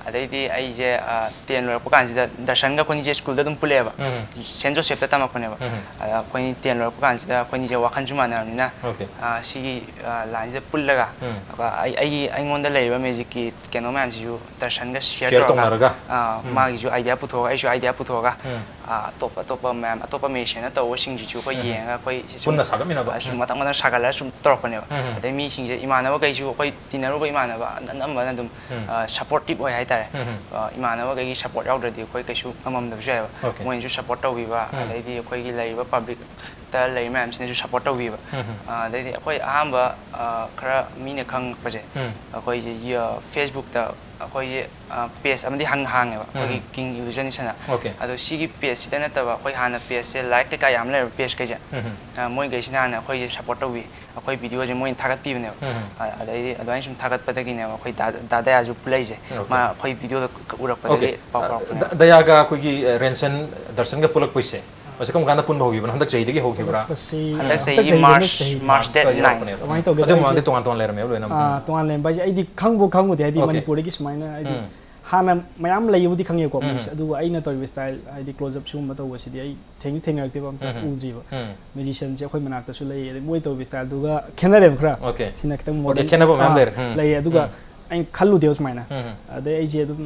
ꯑꯗꯩꯗꯤ ꯑꯩꯁꯦ, ꯑ, ten ꯂꯣꯏꯔꯛꯄ ꯀꯥꯟꯁꯤꯗ ꯗꯔꯁꯟꯒ ꯑꯩꯈꯣꯏꯅꯤꯁꯦ ꯁ꯭ꯀꯨꯜꯗ ꯑꯗꯨꯝ ꯄꯨꯜꯂꯛꯑꯦꯕ꯫ ꯎꯝ꯫ ꯑꯩꯈꯣꯏ ꯁꯦꯟ ꯖꯣꯁꯦꯐꯇ ꯇꯝꯃꯛꯄꯅꯦꯕ꯫ ꯎꯝ꯫ ꯑꯗ ꯑꯩꯈꯣꯏꯅꯤ ten ꯂꯣꯏꯔꯛꯄ ꯀꯥꯟꯁꯤꯗ ꯑꯩꯈꯣꯏꯅꯤꯁꯦ ꯋꯥꯈꯜꯁꯨ ꯃꯥꯟꯅꯔꯕꯅꯤꯅ, Okay꯫ ꯑ, ꯁꯤꯒꯤ, ꯑ, lineꯁꯤꯗ ꯄꯨꯜꯂꯒ, ꯎꯝ꯫ ꯑꯗꯨꯒ ꯑꯩ, ꯑꯩꯒꯤ, ꯑꯩꯉꯣꯟꯗ ꯂꯩꯔꯤꯕ musicꯀꯤ ꯀꯩꯅꯣ ꯃꯌꯥꯝꯁꯤꯁꯨ ꯗꯔꯁꯟꯒ share Share ꯇꯧꯔꯒ, ꯇꯧꯅꯔꯒ꯫ ꯑ, ꯎꯝ꯫ ꯃꯥꯒꯤꯁꯨ idea ꯄꯨꯊꯣꯛꯑꯒ, ꯑꯩꯁꯨ idea ꯄꯨꯊꯣꯛꯑꯒ, ꯎꯝ꯫ ꯑ, ꯑꯇꯣꯞ ꯑꯇꯣꯞꯄ ꯃꯌꯥꯝ, ꯑꯇꯣꯞꯄ musicianꯅ ꯇꯧꯕꯁꯤꯡꯁꯤꯁꯨ ꯑꯩꯈꯣꯏ ꯎꯝ꯫ ꯌꯦꯡꯉꯒ ꯑꯩꯈꯣꯏ ꯁꯨꯝ, ꯄꯨꯟꯅ ꯁꯥꯒꯠꯃꯤꯟꯅꯕ꯫ ꯑ, ꯁꯨꯝ ꯎꯝ꯫ ꯃꯊꯪ ꯃꯊꯪ ꯁꯥꯒꯠꯂꯒ ꯁꯨꯝ ꯇꯧꯔꯛꯄꯅꯦꯕ꯫ ꯎꯝ꯫ ꯑꯗꯩ ꯃꯤꯁꯤꯡꯁꯦ, ꯏꯃꯥꯟꯅꯕꯈꯩꯁꯨ, ꯑꯩꯈꯣꯏ ꯇꯤꯟꯅꯔꯨꯕ ꯏꯃꯥꯟꯅꯕ ꯑꯅ-, ꯑꯅꯝꯕꯅ ꯑꯗꯨꯝ, ꯎꯝ꯫ ꯑ, supportive ꯑꯣꯏ ꯍꯥꯏꯇꯥꯔꯦ꯫ ꯎꯝ꯫ ꯑ, ꯏꯃꯥꯟꯅꯕꯈꯩꯒꯤ support ꯌꯥꯎꯗ꯭ꯔꯗꯤ ꯑꯩꯈꯣꯏ ꯀꯩꯁꯨ ꯉꯝꯃꯝꯗꯕꯁꯨ ꯌꯥꯏꯑꯕ꯫ Okay꯫ ꯃꯣꯏꯅꯁꯨ support ꯇꯧꯕꯤꯕ, ꯎꯝ꯫ ꯑꯗꯩꯗꯤ ꯑꯩꯈꯣꯏꯒꯤ ꯂꯩꯔꯤꯕ publicꯇ ꯂꯩꯔꯤꯕ ꯃꯌꯥꯝꯁꯤꯅꯁꯨ support ꯇꯧꯕꯤꯕ꯫ ꯎꯝ꯫ ꯑ, ꯑꯗꯩꯗꯤ ꯑꯩꯈꯣꯏ ꯑꯍꯥꯟꯕ, ꯑ, ꯈꯔ ꯃꯤꯅ ꯈꯪꯉꯛꯄꯁꯦ, ꯎꯝ꯫ ꯑꯩꯈꯣꯏꯁꯦ, ꯑ, Facebookꯇ ꯑꯩꯈꯣꯏꯒꯤ, ꯑ, page ꯑꯃꯗꯤ ꯍꯪ-, ꯍꯥꯡꯉꯦꯕ, ꯑꯩꯈꯣꯏꯒꯤ ꯎꯝ꯫ King Illusionꯅ꯫ Okay꯫ ꯑꯗꯣ ꯁꯤꯒꯤ pageꯁꯤꯗ ꯅꯠꯇꯕ ꯑꯩꯈꯣꯏ ꯍꯥꯟꯅ pageꯁꯦ like ꯀꯩꯀꯥ ꯌꯥꯝ ꯂꯩꯔꯕ pageꯈꯩꯁꯦ, ꯎꯝ꯫ ꯑ, ꯃꯣꯏꯈꯩꯁꯤꯅ ꯍꯥꯟꯅ ꯑꯩꯈꯣꯏꯁꯦ support ꯇꯧꯕꯤ, ꯑꯩꯈꯣꯏ videoꯁꯦ ꯃꯣꯏꯅ ꯊꯥꯒꯠꯄꯤꯕꯅꯦꯕ꯫ ꯎꯝ꯫ ꯑ-, ꯑꯗꯩꯗꯤ ꯑꯗꯨꯃꯥꯏꯅ ꯁꯨꯝ ꯊꯥꯒꯠꯄꯗꯒꯤꯅꯦꯕ ꯑꯩꯈꯣꯏ ꯗꯥ, ꯗꯥ ꯗꯌꯥꯁꯨ ꯄꯨꯜꯂꯛꯏꯁꯦ꯫ Okay꯫ ꯃꯥ ꯑꯩꯈꯣꯏ videoꯗ ꯎꯔꯛꯄꯗꯒꯤ Okay꯫ ꯄꯥꯎ ꯑ, ꯐꯥꯎꯔꯛꯄꯅꯦ꯫ ꯗ-, ꯗꯌꯥꯒ ꯑꯩꯈꯣꯏꯒꯤ, ꯑ, ꯔꯦꯟꯁꯟ ꯗꯔꯁꯟꯒ ꯄꯨꯜꯂꯛꯄꯁꯦ, ꯃꯁꯤ ꯀꯔꯝ ꯀꯥꯟꯗ ꯄꯨꯟꯕ ꯍꯧꯈꯤꯕꯅꯣ? ꯍꯟꯗꯛ ꯆꯍꯤꯗꯒꯤ ꯍꯧꯈꯤꯕ꯭ꯔꯥ? ꯄꯨꯜꯂꯛꯄꯁꯤ ꯍꯟꯗꯛ ꯍꯟꯗꯛ ꯆꯍꯤꯒꯤ ꯆꯍꯤꯒꯤ, ꯍꯟꯗꯛ March, ꯆꯍꯤ March March date ꯀ nine꯫ ꯌꯧꯔꯛꯄꯅꯦꯕ꯫ ꯀꯃꯥꯏꯅ ꯇꯧꯒꯦꯗ ꯑꯗꯨ ꯃꯃꯥꯡꯗꯤ ꯑꯩꯁꯦ ꯇꯣꯉꯥꯟ ꯇꯣꯉꯥꯟ ꯂꯩꯔꯝꯃꯦꯕ ꯂꯣꯏꯅꯃꯛ꯫ ꯑꯥ, ꯎꯝ꯫ ꯇꯣꯉꯥꯟ ꯂꯩꯔꯝꯕ ꯍꯥꯏꯁꯦ ꯑꯩꯗꯤ ꯈꯪꯕꯨ ꯈꯪꯉꯨꯗꯦ, ꯍꯥꯏꯗꯤ Okay꯫ ꯃꯅꯤꯄꯨꯔꯗꯒꯤ ꯁꯨꯃꯥꯏꯅ ꯍꯥꯏꯗꯤ ꯎꯝ꯫ ꯍꯥꯟꯅ ꯃꯌꯥꯝ ꯂꯩꯕꯨꯗꯤ ꯈꯪꯉꯦꯀꯣ, ꯎꯝ꯫ ꯃꯤꯁꯦ, ꯑꯗꯨꯕꯨ ꯑꯩꯅ ꯇꯧꯔꯤꯕ style ꯍꯥꯏꯗꯤ close up ꯁꯤꯒꯨꯝꯕ ꯇꯧꯕꯁꯤꯗꯤ ꯑꯩ ꯊꯦꯡꯁꯨ ꯊꯦꯡꯅꯔꯛꯇꯦꯕ, ꯑꯝꯇ ꯎꯝ꯫ ꯎꯗ꯭ꯔꯤꯕ꯫ ꯎꯝ꯫ Musicianꯁꯦ ꯑꯩꯈꯣꯏ ꯃꯅꯥꯛꯇꯁꯨ ꯂꯩ, ꯑꯗꯩ ꯃꯣꯏ ꯇꯧꯔꯤꯕ styleꯗꯨꯒ ꯈꯦꯠꯅꯔꯦꯕ ꯈꯔ꯫ Okay꯫ ꯁꯤꯅ ꯈꯤꯇꯪ Okay, modern, ꯈꯦꯠꯅꯕ ꯃꯌꯥꯝ ꯑꯥ, ꯂꯩꯔꯦ꯫ ꯎꯝ꯫ ꯂꯩꯌꯦ꯫ ꯑꯗꯨꯒ ꯎꯝ꯫ ꯑꯩꯅ ꯈꯜꯂꯨꯗꯦꯕ ꯁꯨꯃꯥꯏꯅ꯫ ꯎꯝ꯫ ꯑꯗꯩ ꯑꯩꯁꯦ ꯑꯗꯨꯝ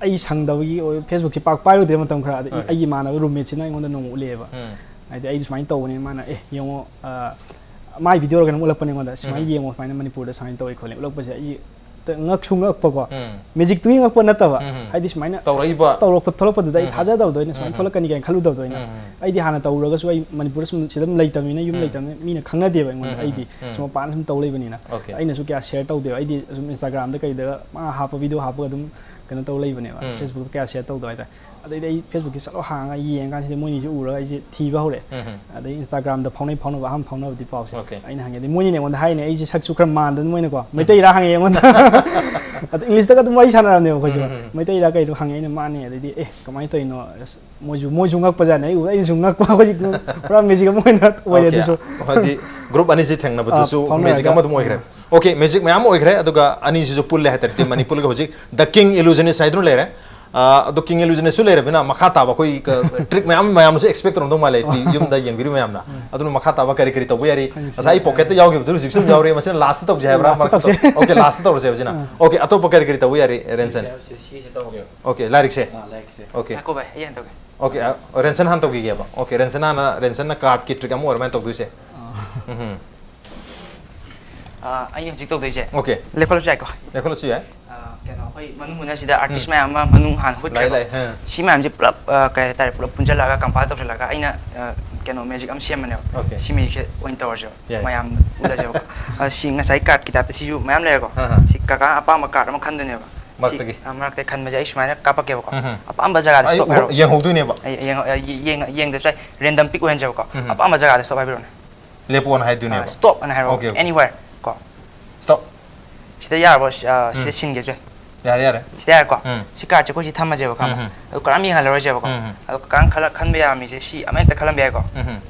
ꯑꯩ ꯁꯪꯗꯕꯒꯤ ꯑꯣꯏ-, Facebookꯁꯦ ꯄꯥꯛ ꯄꯥꯏꯔꯨꯗ꯭ꯔꯦ ꯃꯇꯝ ꯈꯔ꯫ ꯑꯗꯩ ꯍꯣꯏ꯫ ꯑꯩꯒꯤ ꯏꯃꯥꯟꯅꯕ roommateꯁꯤꯅ ꯑꯩꯉꯣꯟꯗ ꯅꯣꯡꯃ ꯎꯠꯂꯛꯑꯦꯕ꯫ ꯎꯝ꯫ ꯍꯥꯏꯗꯤ ꯑꯩ ꯁꯨꯃꯥꯏꯅ ꯇꯧꯕꯅꯦ, ꯃꯥꯅ, "ꯑꯦ, ꯌꯦꯡꯉꯣ," ꯑ, ꯃꯥꯏ videoꯔ ꯀꯩꯅꯣꯝ ꯎꯠꯂꯛꯄꯅꯦ ꯑꯩꯉꯣꯟꯗ, "ꯁꯨꯃꯥꯏꯅ ꯎꯝ꯫ ꯌꯦꯡꯉꯣ, ꯁꯨꯃꯥꯏꯅ ꯃꯅꯤꯄꯨꯔꯗ ꯁꯨꯃꯥꯏꯅ ꯇꯧꯋꯦ ꯈꯣꯠꯂꯦ" ꯎꯠꯂꯛꯄꯁꯦ꯫ ꯑꯩ ꯍꯦꯛꯇ ꯉꯛꯁꯨ ꯉꯛꯄꯀꯣ꯫ ꯎꯝ꯫ Magicꯇꯨꯒꯤ ꯉꯛꯄ ꯅꯠꯇꯕ, ꯎꯝ꯫ ꯍꯥꯏꯗꯤ ꯁꯨꯃꯥꯏꯅ ꯇꯧꯔꯛꯏꯕ꯫ ꯇꯧꯔꯛꯄ ꯊꯣꯛꯂꯛꯄꯗꯨꯗ ꯑꯩ ꯎꯝ꯫ ꯊꯥꯖꯗꯕꯗꯣ ꯑꯩꯅ ꯁꯨꯃꯥꯏꯅ ꯎꯝ꯫ ꯊꯣꯛꯂꯛꯀꯅꯤ ꯀꯥꯏꯅ ꯈꯜꯂꯨꯗꯕꯗꯣ ꯑꯩꯅ꯫ ꯎꯝ꯫ ꯑꯩꯗꯤ ꯍꯥꯟꯅ ꯇꯧꯔꯨꯔꯒꯁꯨ ꯑꯩ ꯃꯅꯤꯄꯨꯔꯗ ꯁꯨꯝ ꯁꯤꯗ ꯑꯗꯨꯝ ꯂꯩꯇꯕꯅꯤꯅ, ꯌꯨꯝ ꯎꯝ꯫ ꯂꯩꯇꯕꯅꯤꯅ ꯃꯤꯅ ꯈꯪꯅꯗꯦꯕ ꯑꯩꯉꯣꯟꯗ꯫ ꯎꯝ꯫ ꯑꯩꯗꯤ ꯎꯝ꯫ ꯁꯨꯝ ꯃꯄꯥꯟꯗ ꯁꯨꯝ ꯇꯧ ꯂꯩꯕꯅꯤꯅ꯫ Okay꯫ ꯑꯩꯅꯁꯨ ꯀꯌꯥ share ꯇꯧꯗꯦꯕ꯫ ꯑꯩꯗꯤ ꯁꯨꯝ Instagramꯗ ꯀꯩꯗ ꯃꯥ ꯍꯥꯞꯄ video ꯍꯥꯞꯄꯒ ꯑꯗꯨꯝ ꯀꯩꯅꯣ ꯇꯧ ꯂꯩꯕꯅꯦꯕ꯫ ꯎꯝ꯫ Facebookꯇ ꯀꯌꯥ share ꯇꯧꯗꯕ ꯍꯥꯏꯇꯥꯔꯦ꯫ ꯑꯗꯩꯗꯤ ꯑꯩ Facebookꯀꯤ ꯆꯠꯂꯣ ꯍꯥꯡꯉꯒ ꯌꯦꯡꯉꯀꯥꯟꯁꯤꯗ ꯃꯣꯏꯅꯤꯁꯦ ꯎꯔꯒ ꯑꯩꯁꯦ ꯊꯤꯕ ꯍꯧꯔꯛꯑꯦ꯫ ꯎꯝ꯫ ꯑꯗꯩ Instagramꯗ ꯐꯥꯎꯅꯩ, ꯐꯥꯎꯅꯕ ꯑꯍꯥꯟꯕ ꯐꯥꯎꯅꯕꯗꯤ ꯄꯥꯎꯁꯦ꯫ Okay꯫ ꯑꯩꯅ ꯍꯪꯉꯦ, ꯑꯗꯩ ꯃꯣꯏꯅꯤꯅ ꯑꯩꯉꯣꯟꯗ ꯍꯥꯏꯅꯦ, ꯑꯩꯁꯦ ꯁꯛꯁꯨ ꯈꯔ ꯃꯥꯟꯗꯅ, ꯃꯣꯏꯅꯀꯣ, "ꯃꯩꯇꯩꯔꯥ?" ꯍꯪꯉꯦ ꯑꯩꯉꯣꯟꯗ꯫ ꯑꯗ Englishꯇꯒ ꯑꯗꯨꯝ ꯋꯥꯔꯤ ꯁꯥꯟꯅꯔꯝꯅꯦꯕ ꯑꯩꯈꯣꯏꯁꯦ꯫ ꯎꯝ, ꯎꯝ, ꯎꯝ꯫ "ꯃꯩꯇꯩꯔꯥ ꯀꯩꯅꯣ?" ꯍꯪꯉꯦ꯫ ꯑꯩꯅ, "ꯃꯥꯅꯦ꯫" ꯑꯗꯩꯗꯤ, "ꯑꯦ, ꯀꯃꯥꯏꯅ ꯇꯧꯔꯤꯅꯣ?" ꯑꯁ, ꯃꯣꯏꯁꯨ, ꯃꯣꯏꯁꯨ ꯉꯛꯄꯖꯥꯠꯅꯦ꯫ ꯑꯩ ꯎ-, ꯑꯩꯁꯨ ꯉꯛꯄ꯫ ꯑꯩꯈꯣꯏꯁꯦ ꯄꯨꯔꯥ magic ꯑꯃ ꯑꯣꯏꯅ ꯑꯣꯏꯔꯦ꯫ Okay꯫ ꯑꯗꯨꯁꯨ꯫ ꯍꯥꯏꯗꯤ group ꯑꯅꯤꯁꯤ ꯊꯦꯡꯅꯕꯗꯨꯁꯨ ꯑꯥ, magic ꯐꯥꯎꯅꯔꯒ꯫ ꯑꯃ ꯑꯗꯨꯝ ꯑꯣꯏꯈ꯭ꯔꯦ꯫ ꯎꯝ꯫ Okay, magic ꯃꯌꯥꯝ ꯑꯣꯏꯈ꯭ꯔꯦ꯫ ꯑꯗꯨꯒ ꯑꯅꯤꯁꯤꯁꯨ ꯄꯨꯜꯂꯦ ꯍꯥꯏꯇꯥꯔꯦ, team ꯑꯅꯤ ꯄꯨꯜꯂꯒ ꯍꯧꯖꯤꯛ The King Illusionist ꯍꯥꯏꯗꯨꯅ ꯂꯩꯔꯦ꯫ ꯑꯥ, ꯑꯗꯣ King Illusionistꯁꯨ ꯂꯩꯔꯕꯅꯤꯅ ꯃꯈꯥ ꯇꯥꯕ ꯑꯩꯈꯣꯏ ꯀ-, trick ꯃꯌꯥꯝ, ꯃꯌꯥꯝꯁꯨ expect ꯇꯧꯔꯝꯗꯧ ꯃꯥꯜꯂꯦ, ꯇꯤ-, ꯌꯨꯝꯗ ꯌꯦꯡꯕꯤꯔꯤꯕ ꯃꯌꯥꯝꯅ꯫ ꯎꯝ꯫ ꯑꯗꯨꯅ ꯃꯈꯥ ꯇꯥꯕ ꯀꯔꯤ ꯀꯔꯤ ꯇꯧꯕ ꯌꯥꯔꯤ? ꯍꯥꯏꯁꯦ꯫ ꯉꯁꯥꯏ ꯑꯩ pocketꯇ ꯌꯥꯎꯈꯤꯕꯗꯨ ꯍꯧꯖꯤꯛꯁꯨ ꯑꯗꯨꯝ ꯌꯥꯎꯔꯤ, ꯃꯁꯤꯅ lastꯇ ꯇꯧꯁꯦ ꯍꯥꯏꯕ꯭ꯔꯥ? Lastꯇ ꯃꯔꯛꯇ ꯇꯧꯁꯦ꯫ Okay, lastꯇ ꯇꯧꯔꯁꯦ ꯍꯧꯖꯤꯛꯅ꯫ ꯎꯝ꯫ Okay, ꯑꯇꯣꯞꯄ ꯀꯔꯤ ꯀꯔꯤ ꯇꯧꯕ ꯌꯥꯔꯤ, ꯔꯦꯟꯁꯟ? ꯁꯤꯁꯦ, ꯁꯤꯁꯦ ꯇꯧꯒꯦ꯫ Okay, ꯂꯥꯏꯔꯤꯛꯁꯦ? ꯑꯥ, ꯂꯥꯏꯔꯤꯛꯁꯦ꯫ Okay꯫ ꯉꯥꯏꯈꯣ ꯚꯥꯏ, ꯑꯩ ꯍꯥꯟꯅ ꯇꯧꯒꯦ꯫ Okay, ꯑ, ꯔꯦꯟꯁꯟ ꯍꯥꯟꯅ ꯇꯧꯈꯤꯒꯦꯕ꯫ Okay, ꯔꯦꯟꯁꯟ ꯍꯥꯟꯅ, ꯔꯦꯟꯁꯟꯅ cardꯀꯤ trick ꯑꯃ ꯑꯣꯏꯔꯃꯥꯏꯅ ꯇꯧꯗꯣꯏꯁꯦ꯫ ꯑꯥ꯫ ꯎꯝ꯫ ꯑꯥ, ꯑꯩꯅ ꯍꯧꯖꯤꯛ ꯇꯧꯗꯣꯏꯁꯦ꯫ Okay꯫ ꯂꯦꯞꯈꯠꯂꯁꯨ ꯌꯥꯏꯀꯣ? ꯂꯦꯞꯈꯠꯂꯁꯨ ꯌꯥꯏ꯫ ꯑꯥ, ꯀꯩꯅꯣ, ꯑꯩꯈꯣꯏ ꯃꯅꯨꯡ ꯍꯨꯠꯅꯁꯤꯗ artist ꯎꯝ꯫ ꯃꯌꯥꯝ ꯑꯃ ꯃꯅꯨꯡ ꯍꯥꯟꯅ ꯂꯥꯛꯑꯦ, ꯍꯨꯠꯈ꯭ꯔꯦꯕ꯫ ꯂꯥꯛꯑꯦ꯫ ꯑꯥ꯫ ꯁꯤ ꯃꯌꯥꯝꯁꯦ ꯄꯨꯂꯞ, ꯑꯥ, ꯀꯩ ꯍꯥꯏꯇꯥꯔꯦ, ꯄꯨꯂꯞ ꯄꯨꯟꯁꯤꯜꯂꯛꯑꯒ compile ꯇꯧꯁꯤꯜꯂꯒ ꯑꯩꯅ, ꯑꯥ, ꯀꯩꯅꯣ, magic ꯑꯃ ꯁꯦꯝꯕꯅꯦꯕ꯫ Okay꯫ ꯁꯤ magicꯁꯦ ꯑꯣꯏꯅ ꯇꯧꯔꯁꯦꯕ꯫ ꯌꯥꯏ꯫ ꯃꯌꯥꯝ ꯎꯠꯂꯁꯦꯕꯀꯣ꯫ ꯑꯥ, ꯁꯤ ꯉꯁꯥꯏ cardꯀꯤ typeꯇ ꯁꯤꯁꯨ ꯃꯌꯥꯝ ꯂꯩꯔꯦꯀꯣ꯫ ꯑꯥ, ꯑꯥ꯫ ꯁꯤ ꯀꯀꯥ ꯑꯄꯥꯝꯕ card ꯑꯃ ꯈꯟꯗꯣꯏꯅꯦꯕ꯫ ꯁꯤ, ꯃꯔꯛꯇꯒꯤ꯫ ꯑꯥ, ꯃꯔꯛꯇꯒꯤ ꯈꯟꯕꯁꯦ ꯑꯩ ꯁꯨꯃꯥꯏꯅ ꯀꯥꯞꯄꯛꯀꯦꯕꯀꯣ꯫ ꯎꯝ, ꯎꯝ꯫ ꯑꯄꯥꯝꯕ ꯖꯒꯥꯗ ꯑꯩ stop ꯎ-, ꯍꯥꯏꯔꯣ꯫ ꯌꯦꯡꯍꯧꯗꯣꯏꯅꯦꯕ꯫ ꯑꯩ ꯌꯦꯡ-, ꯑꯩ ꯌꯦꯡ-, ꯌꯦꯡꯗ꯭ꯔꯁꯨ ꯌꯥꯏ, random pick ꯑꯣꯏꯍꯟꯁꯦꯕꯀꯣ꯫ ꯎꯝ, ꯎꯝ꯫ ꯑꯄꯥꯝꯕ ꯖꯒꯥꯗ stop ꯍꯥꯏꯕꯤꯔꯣꯅꯦ꯫ ꯂꯦꯞꯄꯣꯅ ꯍꯥꯏꯗꯣꯏꯅꯦꯕ꯫ ꯑꯥ, stopꯑꯅ ꯍꯥꯏꯔꯣ꯫ Okay, okay꯫ Anywhere ꯀꯣ꯫ Stop꯫ ꯁꯤꯗ ꯌꯥꯔꯕꯣ? ꯁꯤ, ꯑꯥ, ꯁꯤꯗ ꯎꯝ꯫ ꯁꯤꯟꯒꯦꯁꯦ꯫ ꯌꯥꯔꯦ, ꯌꯥꯔꯦ꯫ ꯁꯤꯗ ꯌꯥꯔꯦꯀꯣ? ꯎꯝ꯫ ꯁꯤ cardꯁꯦ ꯑꯩꯈꯣꯏ ꯁꯤ ꯊꯝꯃꯁꯦꯕ, ꯈꯪꯉꯕ? ꯎꯝ, ꯎꯝ꯫ ꯑꯗꯨ ꯀꯅꯥꯝ ꯌꯦꯡꯍꯜꯂꯔꯣꯏꯁꯦꯕꯀꯣ꯫ ꯎꯝ, ꯎꯝ꯫ ꯑꯗꯨ ꯀꯀꯥꯅ ꯈꯜꯂ-, ꯈꯟꯕ ꯌꯥꯕ ꯃꯤꯁꯦ ꯁꯤ ꯑꯃ ꯍꯦꯛꯇ ꯈꯜꯂꯝꯕ ꯌꯥꯏꯀꯣ? ꯎꯝ, ꯎꯝ꯫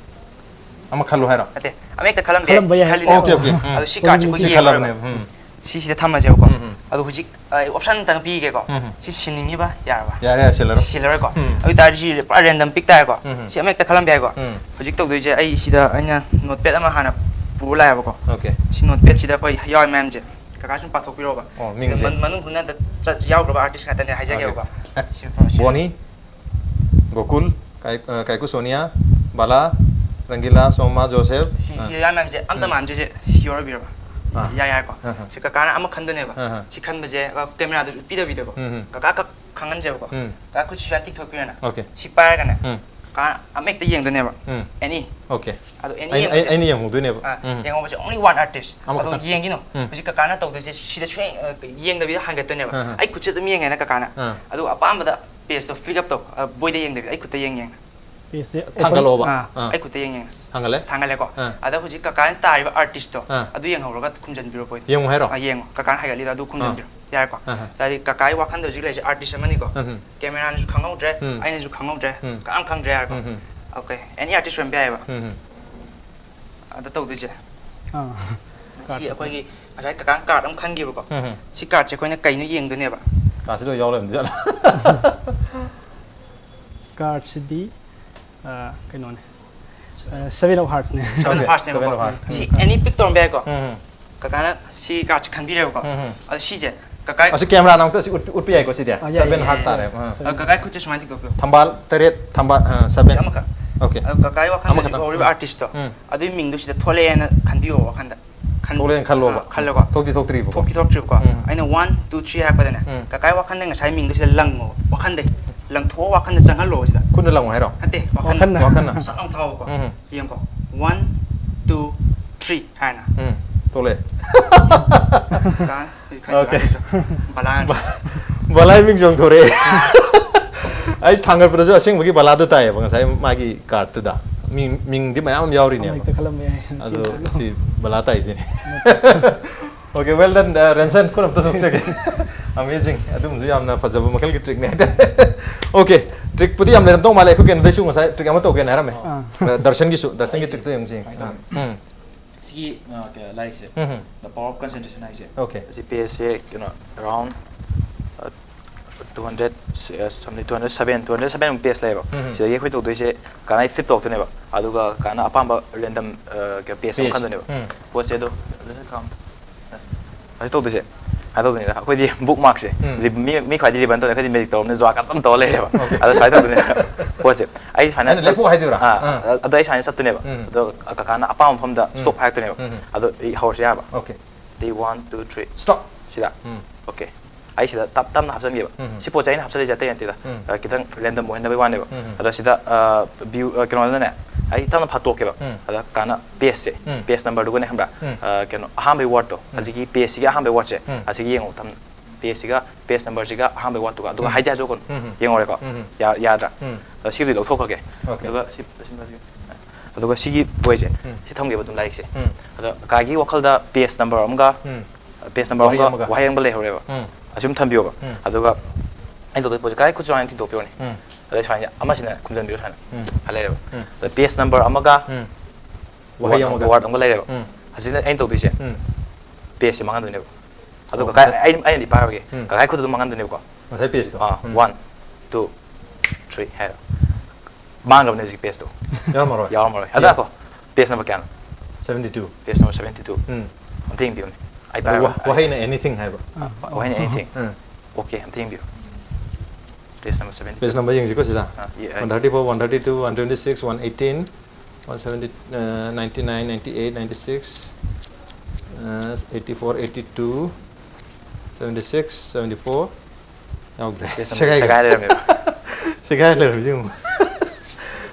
ꯑꯃ ꯈꯜꯂꯨ ꯍꯥꯏꯔꯣ? ꯅꯠꯇꯦ, ꯑꯃ ꯍꯦꯛꯇ ꯈꯜꯂꯝꯕ ꯌꯥꯏ, ꯈꯜꯂꯝꯕ ꯁꯤ ꯌꯥꯏ꯫ ꯈꯜꯂꯤꯅꯦꯕ꯫ Okay, okay꯫ ꯎꯝ꯫ ꯑꯗꯨ ꯁꯤ cardꯁꯦ ꯍꯧꯖꯤꯛ ꯑꯩꯈꯣꯏ ꯁꯤ ꯌꯦꯡꯉꯔꯣꯏꯕ꯫ ꯈꯜꯂꯕꯅꯦꯕ꯫ ꯎꯝ꯫ ꯁꯤꯁꯤꯗ ꯊꯝꯃꯁꯦꯕꯀꯣ꯫ ꯎꯝ, ꯎꯝ꯫ ꯑꯗꯣ ꯍꯧꯖꯤꯛ ꯑꯩ option ꯑꯝꯇꯪ ꯄꯤꯒꯦꯀꯣ꯫ ꯎꯝ, ꯎꯝ꯫ ꯁꯤ ꯁꯤꯟꯅꯤꯡꯉꯤꯕ ꯌꯥꯔꯕ? ꯌꯥꯔꯦ, ꯌꯥꯔꯦ, ꯁꯤꯜꯂꯔꯣꯏ꯫ ꯁꯤꯜꯂꯔꯣꯏꯀꯣ? ꯎꯝ꯫ ꯑꯗꯨ ꯑꯣꯏꯇꯥꯔꯗꯤ ꯁꯤ ꯄꯨꯔꯥ random pick ꯇꯥꯔꯦꯀꯣ? ꯎꯝ, ꯎꯝ꯫ ꯁꯤ ꯑꯃ ꯍꯦꯛꯇ ꯈꯜꯂꯝꯕ ꯌꯥꯏꯀꯣ? ꯎꯝ꯫ ꯍꯧꯖꯤꯛ ꯇꯧꯗꯣꯏꯁꯦ ꯑꯩ ꯁꯤꯗ ꯑꯩꯅ notepad ꯑꯃ ꯍꯥꯟꯅ ꯄꯨꯔ ꯂꯥꯛꯑꯦꯕꯀꯣ꯫ Okay꯫ ꯁꯤ notepadꯁꯤꯗ ꯑꯩꯈꯣꯏ ꯌꯥꯎꯔꯤ ꯃꯌꯥꯝꯁꯦ ꯀꯀꯥ ꯁꯨꯝ ꯄꯥꯊꯣꯛꯄꯤꯔꯣꯕ꯫ ꯑꯣ, ꯁꯤꯗ ꯃꯤꯡꯁꯦ? ꯃꯅꯨꯡ ꯍꯨꯠꯅ ꯆꯠ-, ꯌꯥꯎꯈ꯭ꯔꯕ artist ꯉꯥꯛꯇꯅꯦ ꯍꯥꯏꯖꯒꯦꯕꯀꯣ꯫ Okay꯫ ꯁꯤ, ꯁꯤ꯫ ꯕꯣꯅꯤ, ꯒꯣꯀꯨꯜ, ꯀꯥꯏ-, ꯑ, ꯀꯥꯏꯀꯨ ꯁꯣꯅꯤꯌꯥ, ꯕꯥꯂꯥ, ꯔꯪꯒꯤꯂꯥ, ꯁꯣꯃꯥ, ꯖꯣꯁꯦꯐ꯫ ꯁꯤ, ꯑ꯫ ꯁꯤ ꯌꯥꯝ ꯃꯌꯥꯝꯁꯦ ꯑꯝꯇ ꯑ꯫ ꯃꯥꯟꯗ꯭ꯔꯤꯁꯦ ꯁꯤ ꯌꯥꯎꯔꯕꯤꯔꯕ? ꯑ꯫ ꯌꯥꯏ, ꯌꯥꯏꯀꯣ? ꯑ, ꯑ꯫ ꯁꯤ ꯀꯀꯥꯅ ꯑꯃ ꯈꯟꯗꯣꯏꯅꯦꯕ꯫ ꯑ, ꯑ꯫ ꯁꯤ ꯈꯟꯕꯁꯦ, ꯑ, cameraꯗ ꯎꯠꯄꯤꯗꯕꯤꯗꯀꯣ꯫ ꯎꯝ, ꯎꯝ꯫ ꯀꯀꯥ ꯈꯛ ꯈꯪꯍꯟꯁꯦꯕꯀꯣ꯫ ꯎꯝ꯫ ꯀꯀꯥ ꯈꯨꯠꯁꯤ ꯁꯨꯃꯥꯏꯅ ꯇꯤꯡꯊꯣꯛꯄꯤꯔꯣꯅ꯫ Okay꯫ ꯁꯤ ꯄꯥꯏꯔꯒꯅꯦ, ꯎꯝ꯫ ꯀꯀꯥ ꯑꯃ ꯍꯦꯛꯇ ꯌꯦꯡꯗꯣꯏꯅꯦꯕ꯫ ꯎꯝ꯫ Any꯫ Okay꯫ ꯑꯗꯣ any ꯑꯩ, ꯌꯦꯡꯕꯁꯦ, ꯑꯩꯅ ꯌꯦꯡꯍꯧꯗꯣꯏꯅꯦꯕ꯫ ꯑ, ꯎꯝ꯫ ꯌꯦꯡꯍꯧꯕꯁꯦ only one artist꯫ ꯑꯗꯣ ꯑꯃꯈꯛꯇꯪ꯫ ꯌꯦꯡꯈꯤꯅꯣ꯫ ꯎꯝ꯫ ꯍꯧꯖꯤꯛ ꯀꯀꯥꯅ ꯇꯧꯗꯣꯏꯁꯦ ꯁꯤꯗ ꯁꯨꯡꯌꯦꯡ, ꯑ, ꯌꯦꯡꯗꯕꯤꯗ ꯍꯥꯡꯒꯠꯇꯣꯏꯅꯦꯕ꯫ ꯑ, ꯑ꯫ ꯑꯩ ꯈꯨꯠꯁꯦ ꯑꯗꯨꯝ ꯌꯦꯡꯉꯦꯅ ꯀꯀꯥꯅ꯫ ꯑ꯫ ꯑꯗꯨꯒ ꯑꯄꯥꯝꯕꯗ Page ꯇꯣ flip up ꯇꯧ, ꯕꯣꯏꯗ ꯌꯦꯡꯗꯕꯤ ꯑꯩ ꯈꯨꯠꯇ ꯌꯦꯡ ꯌꯦꯡꯅ꯫ Page ꯁꯦ ꯊꯥꯡꯒꯠꯂꯣꯕ ꯑꯥ, ꯑꯥ, ꯑꯩ ꯈꯨꯠꯇ ꯌꯦꯡ ꯌꯦꯡꯅ ꯊꯥꯡꯒꯠꯂꯦ ꯊꯥꯡꯒꯠꯂꯦꯀꯣ꯫ ꯑꯥ. ꯑꯗ ꯍꯧꯖꯤꯛ ꯀꯀꯥꯅ ꯇꯥꯔꯤꯕ artist ꯇꯣ ꯑꯥ. ꯑꯗꯨ ꯌꯦꯡꯍꯧꯔꯒ ꯈꯨꯝꯖꯟꯕꯤꯔꯣ ꯕꯣꯏꯗ꯫ ꯌꯦꯡꯉꯨ ꯍꯥꯏꯔꯣ? ꯑꯥ, ꯌꯦꯡꯉꯣ, ꯀꯀꯥꯅ ꯍꯥꯏꯒꯠꯂꯤꯗꯣ ꯑꯗꯨ ꯈꯨꯝꯖꯟꯕꯤꯔꯣ꯫ ꯌꯥꯔꯦꯀꯣ? ꯑꯥ. ꯇꯥꯔꯗꯤ ꯀꯀꯥꯒꯤ ꯋꯥꯈꯜꯗ ꯍꯧꯖꯤꯛ ꯂꯩꯔꯤꯁꯦ artist ꯑꯃꯅꯤꯀꯣ꯫ ꯎꯝ. Camera ꯅꯁꯨ ꯈꯪꯍꯧꯗ꯭ꯔꯦ, ꯎꯝ. ꯑꯩꯅꯁꯨ ꯈꯪꯍꯧꯗ꯭ꯔꯦ, ꯎꯝ. ꯀꯅꯥꯝ ꯈꯪꯗ꯭ꯔꯦ ꯍꯥꯏꯔꯣꯀꯣ꯫ ꯎꯝ. Okay, any artist ꯑꯣꯏꯔꯝꯕ ꯌꯥꯏꯑꯕ꯫ ꯎꯝ. ꯑꯗ ꯇꯧꯗꯣꯏꯁꯦ꯫ ꯑꯥ. ꯁꯤ ꯑꯩꯈꯣꯏꯒꯤ ꯉꯁꯥꯏ ꯀꯀꯥꯅ card ꯑꯃ ꯈꯟꯈꯤꯕꯀꯣ꯫ ꯎꯝ. ꯁꯤ card ꯁꯦ ꯑꯩꯈꯣꯏꯅ ꯀꯩꯅꯣ ꯌꯦꯡꯗꯣꯏꯅꯦꯕ꯫ Card ꯁꯤ ꯂꯣꯏ ꯌꯥꯎ ꯂꯩꯔꯝꯗꯣꯏꯖꯥꯠꯂ? Card ꯁꯤꯗꯤ ꯑꯥ, ꯀꯩꯅꯣꯅꯦ꯫ ꯑꯥ, Seven of Hearts ꯅꯦ꯫ Seven of Okay, Hearts ꯅꯦꯕꯀꯣ꯫ Seven of Hearts. ꯁꯤ any pick ꯇꯧꯔꯝꯕ ꯌꯥꯏꯀꯣ꯫ ꯎꯝ. ꯀꯀꯥꯅ ꯁꯤ card ꯁꯦ ꯈꯟꯕꯤꯔꯦꯕꯀꯣ꯫ ꯎꯝ. ꯑꯗꯣ ꯁꯤꯁꯦ ꯀꯀꯥ ꯑꯁꯤ camera ꯅ ꯑꯃꯨꯛꯇ ꯁꯤ ꯎꯠꯄꯤ, ꯎꯠꯄꯤ ꯌꯥꯏꯀꯣ ꯁꯤꯗꯤ? ꯑꯥ, ꯌꯥꯏ, Seven ꯌꯥꯏ, heart ꯌꯥꯏ. ꯇꯥꯔꯦ꯫ ꯑꯥ. Seven. ꯑꯗꯣ ꯀꯀꯥꯒꯤ ꯈꯨꯠꯁꯦ ꯁꯨꯃꯥꯏꯅ ꯇꯤꯡꯊꯣꯛꯄꯤꯌꯣ꯫ ꯊꯝꯕꯥꯜ ꯇꯔꯦꯠ, ꯊꯝꯕꯥꯜ ꯑꯥ, seven. ꯁꯤ ꯑꯃꯈꯛ꯫ Okay. ꯑꯗꯣ ꯀꯀꯥꯒꯤ ꯋꯥꯈꯜꯗ ꯑꯃꯈꯛꯇꯪ. ꯍꯧꯔꯤꯕ artist ꯇꯣ ꯎꯝ. ꯑꯗꯨꯒꯤ ꯃꯤꯡꯗꯣ ꯁꯤꯗ ꯊꯣꯛꯂꯛꯑꯦꯅ ꯈꯟꯕꯤꯌꯣ ꯋꯥꯈꯜꯗ꯫ ꯈꯟ- ꯊꯣꯛꯂꯛꯑꯦꯅ ꯈꯜꯂꯣꯕ? ꯑꯥ, ꯈꯜꯂꯣꯀꯣ꯫ ꯊꯣꯛꯇꯤ ꯊꯣꯛꯇ꯭ꯔꯤꯕꯀꯣ? ꯊꯣꯛꯇꯤ ꯊꯣꯛꯇ꯭ꯔꯤꯕꯀꯣ꯫ ꯎꯝ. ꯑꯩꯅ one, two, three ꯍꯥꯏꯔꯛꯄꯗꯅꯦ, ꯎꯝ. ꯀꯀꯥꯒꯤ ꯋꯥꯈꯜꯗ ꯉꯁꯥꯏ ꯃꯤꯡꯗꯣ ꯁꯤꯗ ꯂꯪꯉꯣ ꯋꯥꯈꯜꯗ꯫ ꯂꯪꯊꯣꯛꯑꯣ ꯋꯥꯈꯜꯗ ꯆꯪꯍꯜꯂꯣ ꯁꯤꯗ꯫ ꯈꯨꯠꯅ ꯂꯪꯉꯣ ꯍꯥꯏꯔꯣ? ꯅꯠꯇꯦ, ꯋꯥꯈꯜꯅ꯫ ꯋꯥꯈꯜꯗ꯫ ꯁꯠ ꯂꯥꯎ ꯊꯥꯎꯀꯣ꯫ ꯎꯝ. ꯌꯦꯡꯉꯣ꯫ One, two, three ꯍꯥꯏꯅ꯫ ꯎꯝ. ꯊꯣꯛꯂꯛꯑꯦ꯫ ꯀꯀꯥ, ꯍꯧꯖꯤꯛ ꯈꯟꯕ Okay. ꯑꯗꯨꯁꯨ ꯕꯂꯥ꯫ ꯕꯂꯥꯏ ꯃꯤꯡ ꯆꯣꯡꯊꯣꯔꯛꯑꯦ꯫ ꯑꯩ ꯊꯥꯡꯒꯠꯄꯗꯁꯨ ꯑꯁꯦꯡꯕꯒꯤ ꯕꯂꯥꯗꯨ ꯇꯥꯏꯌꯦꯕ ꯉꯁꯥꯏ ꯃꯥꯒꯤ card ꯇꯨꯗ꯫ ꯃꯤ, ꯃꯤꯡꯗꯤ ꯃꯌꯥꯝ ꯑꯃ ꯌꯥꯎꯔꯤꯅꯦꯕ꯫ ꯑꯃ ꯍꯦꯛꯇ ꯈꯜꯂꯝꯕ ꯌꯥꯏ꯫ ꯑꯗꯣ ꯁꯤ ꯕꯂꯥ ꯇꯥꯏꯁꯤꯅꯦ꯫ Okay, well done, uh, ꯔꯦꯟꯁꯟ, ꯈꯨꯠ ꯑꯝꯇ ꯁꯣꯛꯆꯒꯦ꯫ Amazing, ꯑꯗꯨꯝꯕꯁꯨ ꯌꯥꯝꯅ ꯐꯖꯕ ꯃꯈꯜꯒꯤ trick ꯅꯦ꯫ Okay, trick ꯄꯨꯗꯤ ꯌꯥꯝ ꯂꯩꯔꯝꯗꯧ ꯃꯥꯜꯂꯦ꯫ ꯑꯩꯈꯣꯏ ꯀꯩꯅꯣꯗꯩꯁꯨ ꯉꯁꯥꯏ trick ꯑꯃ ꯇꯧꯒꯦꯅ ꯍꯥꯏꯔꯝꯃꯦ꯫ ꯑꯥ. ꯑ, ꯗꯔꯁꯟꯒꯤꯁꯨ, ꯗꯔꯁꯟꯒꯤ trick ꯇꯣ ꯌꯦꯡꯁꯤ꯫ ꯑꯥ. ꯎꯝ. ꯁꯤꯒꯤ, ꯑ, ꯀ-, ꯂꯥꯏꯔꯤꯛꯁꯦ, ꯎꯝ. The Power of Concentration ꯍꯥꯏꯁꯦ꯫ Okay. ꯁꯤ page ꯁꯦ ꯀꯩꯅꯣ, around, ꯑ, two hundred, ꯑ, something, two hundred seven, two hundred seven ꯃꯨꯛ page ꯂꯩꯌꯦꯕ꯫ ꯎꯝ. ꯁꯤꯗꯒꯤ ꯑꯩꯈꯣꯏ ꯇꯧꯗꯣꯏꯁꯦ ꯀꯀꯥꯅ flip ꯇꯧꯔꯛꯇꯣꯏꯅꯦꯕ꯫ ꯑꯗꯨꯒ ꯀꯀꯥꯅ ꯑꯄꯥꯝꯕ random, ꯑ, ꯀꯩꯅꯣ, page ꯑꯃ Page. ꯈꯟꯗꯣꯏꯅꯦꯕ꯫ ꯎꯝ. ꯄꯣꯠꯁꯦ ꯑꯗꯣ, ꯑꯗꯨꯅ ꯀꯝ-, ꯑ, ꯑꯁꯤ ꯇꯧꯗꯣꯏꯁꯦ꯫ ꯀꯃꯥꯏꯅ ꯇꯧꯗꯣꯏꯅꯤꯗ? ꯑꯩꯈꯣꯏꯗꯤ bookmark ꯁꯦ, ꯎꯝ. ꯔꯤ-, ꯃꯤ, ꯃꯤ ꯈ꯭ꯋꯥꯏꯗꯒꯤ rewind ꯇꯧꯔꯦ, ꯑꯩꯈꯣꯏꯗꯤ magic ꯇꯧꯔꯕꯅꯤꯅ ꯖꯨꯋꯥ ꯀꯥꯞꯇ ꯑꯗꯨꯝ ꯇꯧꯔ ꯂꯩꯔꯦꯕ꯫ Okay. ꯑꯗꯣ ꯁꯨꯃꯥꯏꯅ ꯇꯧꯗꯣꯏꯅꯦꯕ ꯄꯣꯠꯁꯦ꯫ ꯑꯩ ꯁꯨꯃꯥꯏꯅ ꯑꯩꯅ ꯂꯦꯞꯄꯣ ꯍꯥꯏꯗꯣꯏꯔꯥ? ꯑꯥ, ꯑꯥ. ꯑꯗꯣ ꯑꯩ ꯁꯨꯃꯥꯏꯅ ꯆꯠꯇꯣꯏꯅꯦꯕ꯫ ꯎꯝ. ꯑꯗꯣ ꯀꯀꯥꯅ ꯑꯄꯥꯝꯕ ꯃꯐꯝꯗ ꯎꯝ. stop ꯍꯥꯏꯔꯛꯇꯣꯏꯅꯦꯕ꯫ ꯎꯝ. ꯑꯗꯣ ꯑꯩ ꯍꯧꯔꯁꯨ ꯌꯥꯕ? Okay. Ready, one, two, three. Stop. ꯁꯤꯗ꯫ ꯎꯝ. Okay. ꯑꯩ ꯁꯤꯗ ꯇꯞ ꯇꯞꯅ ꯍꯥꯞꯆꯤꯟꯒꯦꯕ꯫ ꯎꯝ. ꯁꯤ ꯄꯣꯠꯁꯦ ꯑꯩꯅ ꯍꯥꯞꯆꯜꯂꯤꯁꯦ ꯑꯇꯩ ꯅꯠꯇꯦꯗ꯫ ꯎꯝ. ꯑ, ꯈꯤꯇꯪ random ꯑꯣꯏꯍꯟꯅꯕꯒꯤ ꯋꯥꯅꯦꯕ꯫ ꯎꯝ. ꯑꯗꯣ ꯁꯤꯗ, ꯑ, view, ꯑ, ꯀꯩꯅꯣꯗꯅꯦ, ꯑꯩ ꯇꯞꯅ ꯐꯥꯠꯇꯣꯛꯀꯦꯕ꯫ ꯎꯝ. ꯑꯗ ꯀꯀꯥꯅ page ꯁꯦ, ꯎꯝ. page number ꯗꯨꯒꯅꯦ, ꯈꯪꯕ꯭ꯔꯥ? ꯎꯝ. ꯑ, ꯀꯩꯅꯣ, ꯑꯍꯥꯟꯕꯒꯤ word ꯇꯣ, ꯎꯝ. ꯍꯧꯖꯤꯛꯀꯤ page ꯁꯤꯒꯤ ꯑꯍꯥꯟꯕꯒꯤ word ꯁꯦ, ꯎꯝ. ꯑꯁꯤꯒꯤ ꯌꯦꯡꯉꯣ, ꯇꯞꯅ꯫ ꯄꯦꯖꯁꯤꯒ ꯄꯦꯖ ꯅꯝꯕꯔꯁꯤꯒ ꯑꯍꯥꯟꯕꯒꯤ ꯋꯥꯠꯇꯨꯒ ꯑꯗꯨꯒ ꯎꯝ. ꯍꯥꯏꯗꯤ ꯍꯥꯏꯗꯣꯛꯀꯅꯨ꯫ ꯎꯝ. ꯌꯦꯡꯉꯨꯔꯦꯀꯣ? ꯎꯝ. ꯌꯥ- ꯌꯥꯗ꯭ꯔꯥ? ꯎꯝ. ꯑꯗꯣ ꯁꯤꯕꯨꯗꯤ ꯂꯧꯊꯣꯛꯈ꯭ꯔꯒꯦ꯫ Okay. ꯑꯗꯨꯒ ꯁꯤ ꯑꯗꯨꯒ ꯁꯤꯒꯤ ꯕꯣꯏꯁꯦ ꯎꯝ. ꯁꯤ ꯊꯝꯒꯦꯕ ꯑꯗꯨꯝ ꯂꯥꯏꯔꯤꯛꯁꯦ꯫ ꯎꯝ. ꯑꯗꯣ ꯀꯥꯏꯒꯤ ꯋꯥꯈꯜꯗ ꯄꯦꯖ ꯅꯝꯕꯔ ꯑꯃꯒ ꯎꯝ. ꯄꯦꯖ ꯅꯝꯕꯔ ꯋꯥꯍꯩ ꯑꯃꯒ ꯑꯃꯒ. ꯋꯥꯍꯩ ꯑꯃꯒ ꯂꯩꯍꯧꯔꯦꯕ꯫ ꯎꯝ. ꯑꯁꯨꯝ ꯊꯝꯕꯤꯌꯣꯕ꯫ ꯎꯝ. ꯑꯗꯨꯒ ꯑꯩꯅ ꯇꯧꯗꯣꯏ ꯄꯣꯠꯁꯦ ꯀꯥꯏ ꯈꯨꯠꯁꯨ ꯍꯥꯏꯅ ꯊꯤꯟꯗꯣꯛꯄꯤꯔꯣꯅꯦ꯫ ꯎꯝ. ꯑꯗꯩ ꯁꯨꯃꯥꯏꯅ ꯑꯃꯁꯤꯅ ꯈꯨꯝꯖꯤꯟꯕꯤꯔꯣ ꯁꯨꯃꯥꯏꯅ꯫ ꯎꯝ. ꯍꯥꯏ ꯂꯩꯔꯦꯕ꯫ ꯎꯝ. ꯑꯗ ꯄꯦꯖ ꯅꯝꯕꯔ ꯑꯃꯒ ꯎꯝ. ꯋꯥꯍꯩ ꯑꯃꯒ. ꯋꯥꯔꯗ ꯑꯃꯒ ꯂꯩꯔꯦꯕ꯫ ꯎꯝ. ꯑꯁꯤꯗ ꯑꯩꯅ ꯇꯧꯗꯣꯏꯁꯦ ꯎꯝ. ꯄꯦꯖꯁꯦ ꯃꯥꯡꯍꯟꯗꯣꯏꯅꯦꯕ꯫ ꯑꯗꯨꯒ ꯑꯣ, ꯀꯥꯏ ꯑꯗ- ꯑꯩ ꯑꯩꯅꯗꯤ ꯄꯥꯔꯒꯦ꯫ ꯎꯝ. ꯀꯀꯥꯏ ꯈꯨꯠꯇ ꯑꯗꯨꯝ ꯃꯥꯡꯍꯟꯗꯣꯏꯅꯦꯕꯀꯣ꯫ ꯉꯁꯥꯏ ꯄꯦꯖꯇꯣ. Ah, um. One, two, three ꯍꯥꯏꯔꯣ꯫ ꯃꯥꯡꯈ꯭ꯔꯕꯅꯦ ꯍꯧꯖꯤꯛ ꯄꯦꯖꯇꯣ꯫ ꯌꯥꯎꯔꯝꯃꯔꯣꯏ. ꯌꯥꯎꯔꯝꯃꯔꯣꯏ꯫ Yeah. ꯑꯗ ꯀꯣ ꯄꯦꯖ ꯅꯝꯕꯔ ꯀꯌꯥꯅꯣ? Seventy two. Page number seventy two. Um. ꯑꯝꯇ ꯌꯦꯡꯕꯤꯌꯨꯅꯦ꯫ ꯑꯩ ꯑꯗꯣ ꯄꯥꯏꯔꯒ ꯋꯥ- ꯋꯥꯍꯩꯅ anything ꯍꯥꯏꯕ. ꯑꯥ, ꯋꯥꯍꯩꯅ anything꯫ ꯎꯝ. Okay, ꯑꯝꯇ ꯌꯦꯡꯕꯤꯌꯨ꯫ Page number seventy two. Page number ꯌꯦꯡꯁꯤꯀꯣ ꯁꯤꯗ. ꯑꯥ, ꯌꯦ- ꯑꯩ- One thirty four, one thirty two, one twenty six, one eighteen, one seventy, uh, ninety nine, ninety eight, ninety six, uh, eighty four, eighty two, seventy six, seventy four. ꯌꯥꯎꯗ꯭ꯔꯦ. Page ꯁꯦꯒꯥꯏ number ꯁꯦꯒꯥꯏ ꯂꯩꯔꯝꯃꯦꯕ꯫ ꯁꯦꯒꯥꯏ ꯂꯩꯔꯝꯃꯤ ꯌꯦꯡꯉꯨ꯫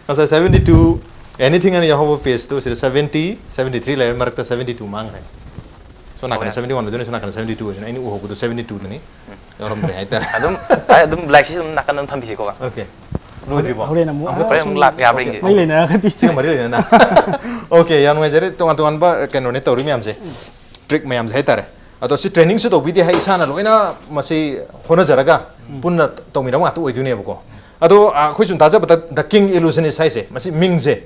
ꯉꯁꯥꯏ seventy two, anything ꯑꯅ ꯌꯥꯎꯍꯧꯕ ꯄꯦꯖꯇꯨ ꯁꯤꯗ seventy, seventy three ꯂꯩꯔꯦ, ꯃꯔꯛꯇ seventy two ꯃꯥꯡꯈ꯭ꯔꯦ꯫ ꯁꯣꯝ ꯅꯥꯀꯟꯗ ꯍꯣꯏ꯫ seventy one ꯑꯣꯏꯗꯣꯏꯅꯦ, ꯁꯣꯝ ꯅꯥꯀꯟꯗ seventy two ꯑꯣꯏꯗꯣꯏꯅꯦ꯫ ꯑꯩꯅ ꯎꯍꯧꯕꯗꯣ seventy two ꯗꯨꯅꯤ꯫ ꯌꯥꯎꯔꯝꯗ꯭ꯔꯦ ꯍꯥꯏꯇꯥꯔꯦ꯫ ꯑꯗꯨꯝ ꯑꯩ ꯑꯗꯨꯝ ꯂꯥꯏꯔꯤꯛꯁꯤ ꯑꯗꯨꯝ ꯅꯥꯀꯟꯗ ꯑꯗꯨꯝ ꯊꯝꯕꯤꯁꯤꯀꯣ꯫ Okay. ꯂꯣꯏꯗ꯭ꯔꯤꯕꯣ? ꯍꯣꯔꯦꯟ ꯑꯃꯨꯛ ꯍꯣꯔꯦꯟ ꯑꯃꯨꯛ ꯂꯥꯛ ꯌꯥꯕ꯭ꯔꯥ ꯌꯦꯡꯒꯦ꯫ ꯃꯩ ꯂꯩꯅꯔꯒꯗꯤ꯫ ꯁꯤꯒ ꯃꯔꯤ ꯂꯩꯅꯅ꯫ Okay, ꯌꯥꯝ ꯅꯨꯡꯉꯥꯏꯖꯔꯦ꯫ ꯇꯣꯉꯥꯟ ꯇꯣꯉꯥꯟꯕ ꯀꯩꯅꯣꯅꯦ ꯇꯧꯔꯤ ꯃꯌꯥꯝꯁꯦ, trick ꯃꯌꯥꯝꯁꯦ ꯍꯥꯏꯇꯥꯔꯦ꯫ ꯑꯗꯣ ꯁꯤ training ꯁꯨ ꯇꯧꯕꯤꯗꯦ ꯍꯥꯏ, ꯏꯁꯥꯅ ꯂꯣꯏꯅ ꯃꯁꯤ ꯍꯣꯠꯅꯖꯔꯒ ꯄꯨꯟꯅ ꯇꯧꯃꯤꯟꯅꯕ ꯉꯥꯛꯇ ꯑꯣꯏꯗꯣꯏꯅꯦꯕꯀꯣ꯫ ꯑꯗꯣ ꯑꯩꯈꯣꯏ ꯁꯨꯝ ꯇꯥꯖꯕꯗ The King Illusionist ꯍꯥꯏꯁꯦ, ꯃꯁꯤ ꯃꯤꯡꯁꯦ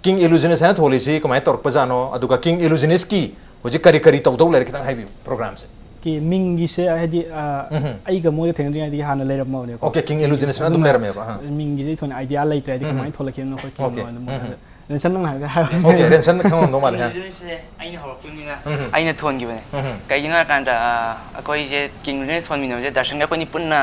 King Illusionist ꯍꯥꯏꯅ ꯊꯣꯜꯂꯤꯁꯤ ꯀꯃꯥꯏꯅ ꯇꯧꯔꯛꯄꯖꯥꯠꯅꯣ? ꯑꯗꯨꯒ King Illusionist ꯀꯤ ꯍꯧꯖꯤꯛ ꯀꯔꯤ ꯀꯔꯤ ꯇꯧꯗꯧ ꯂꯩꯔꯦ, ꯈꯤꯇꯪ ꯍꯥꯏꯕꯤꯌꯨ program ꯁꯦ꯫ ꯀꯤ ꯃꯤꯡꯒꯤꯁꯦ ꯍꯥꯏꯗꯤ ꯑ, ꯎꯝꯍꯨꯝ꯫ ꯑꯩꯒ ꯃꯣꯏꯒ ꯊꯦꯡꯅꯗ꯭ꯔꯤꯉꯩꯗꯒꯤ ꯍꯥꯟꯅ ꯂꯩꯔꯝꯃꯕꯅꯦꯀꯣ꯫ Okay, King Illusionist ꯅ ꯑꯗꯨꯝ ꯑꯗꯨꯅ ꯂꯩꯔꯝꯃꯦꯕ, ꯑꯍ꯫ ꯃꯤꯡꯒꯤꯗꯤ ꯑꯩ ꯊꯣꯏꯅ idea ꯂꯩꯇ꯭ꯔꯦ ꯍꯥꯏꯗꯤ ꯎꯝꯍꯨꯝ꯫ ꯀꯃꯥꯏꯅ ꯊꯣꯛꯂꯛꯈꯤꯕꯅꯣ ꯈꯣꯠꯈꯤꯕꯅꯣ Okay. ꯑꯗꯨꯝ ꯎꯝꯍꯨꯝ꯫ ꯑꯗ ꯔꯦꯟꯁꯟ ꯅꯪꯅ ꯍꯥꯏꯕꯗ ꯍꯥꯏꯔꯣ꯫ Okay, ꯔꯦꯟꯁꯟ ꯈꯪꯉꯝꯗꯧ ꯃꯥꯜꯂꯦ, ꯍꯥ? Illusionist ꯁꯦ ꯑꯩꯅ ꯍꯧꯔꯛꯇꯣꯏꯅꯤꯅ ꯎꯝꯍꯨꯝ꯫ ꯑꯩꯅ ꯊꯣꯟꯈꯤꯕꯅꯦ꯫ ꯎꯝꯍꯨꯝ꯫ ꯀꯩꯒꯤꯅꯣ ꯍꯥꯏꯔꯀꯥꯟꯗ ꯑ, ꯑꯩꯈꯣꯏꯁꯦ King Illusionist ꯊꯣꯟꯃꯤꯟꯅꯕꯁꯦ ꯗꯔꯁꯟꯒ ꯑꯩꯈꯣꯏꯅꯤ ꯄꯨꯟꯅ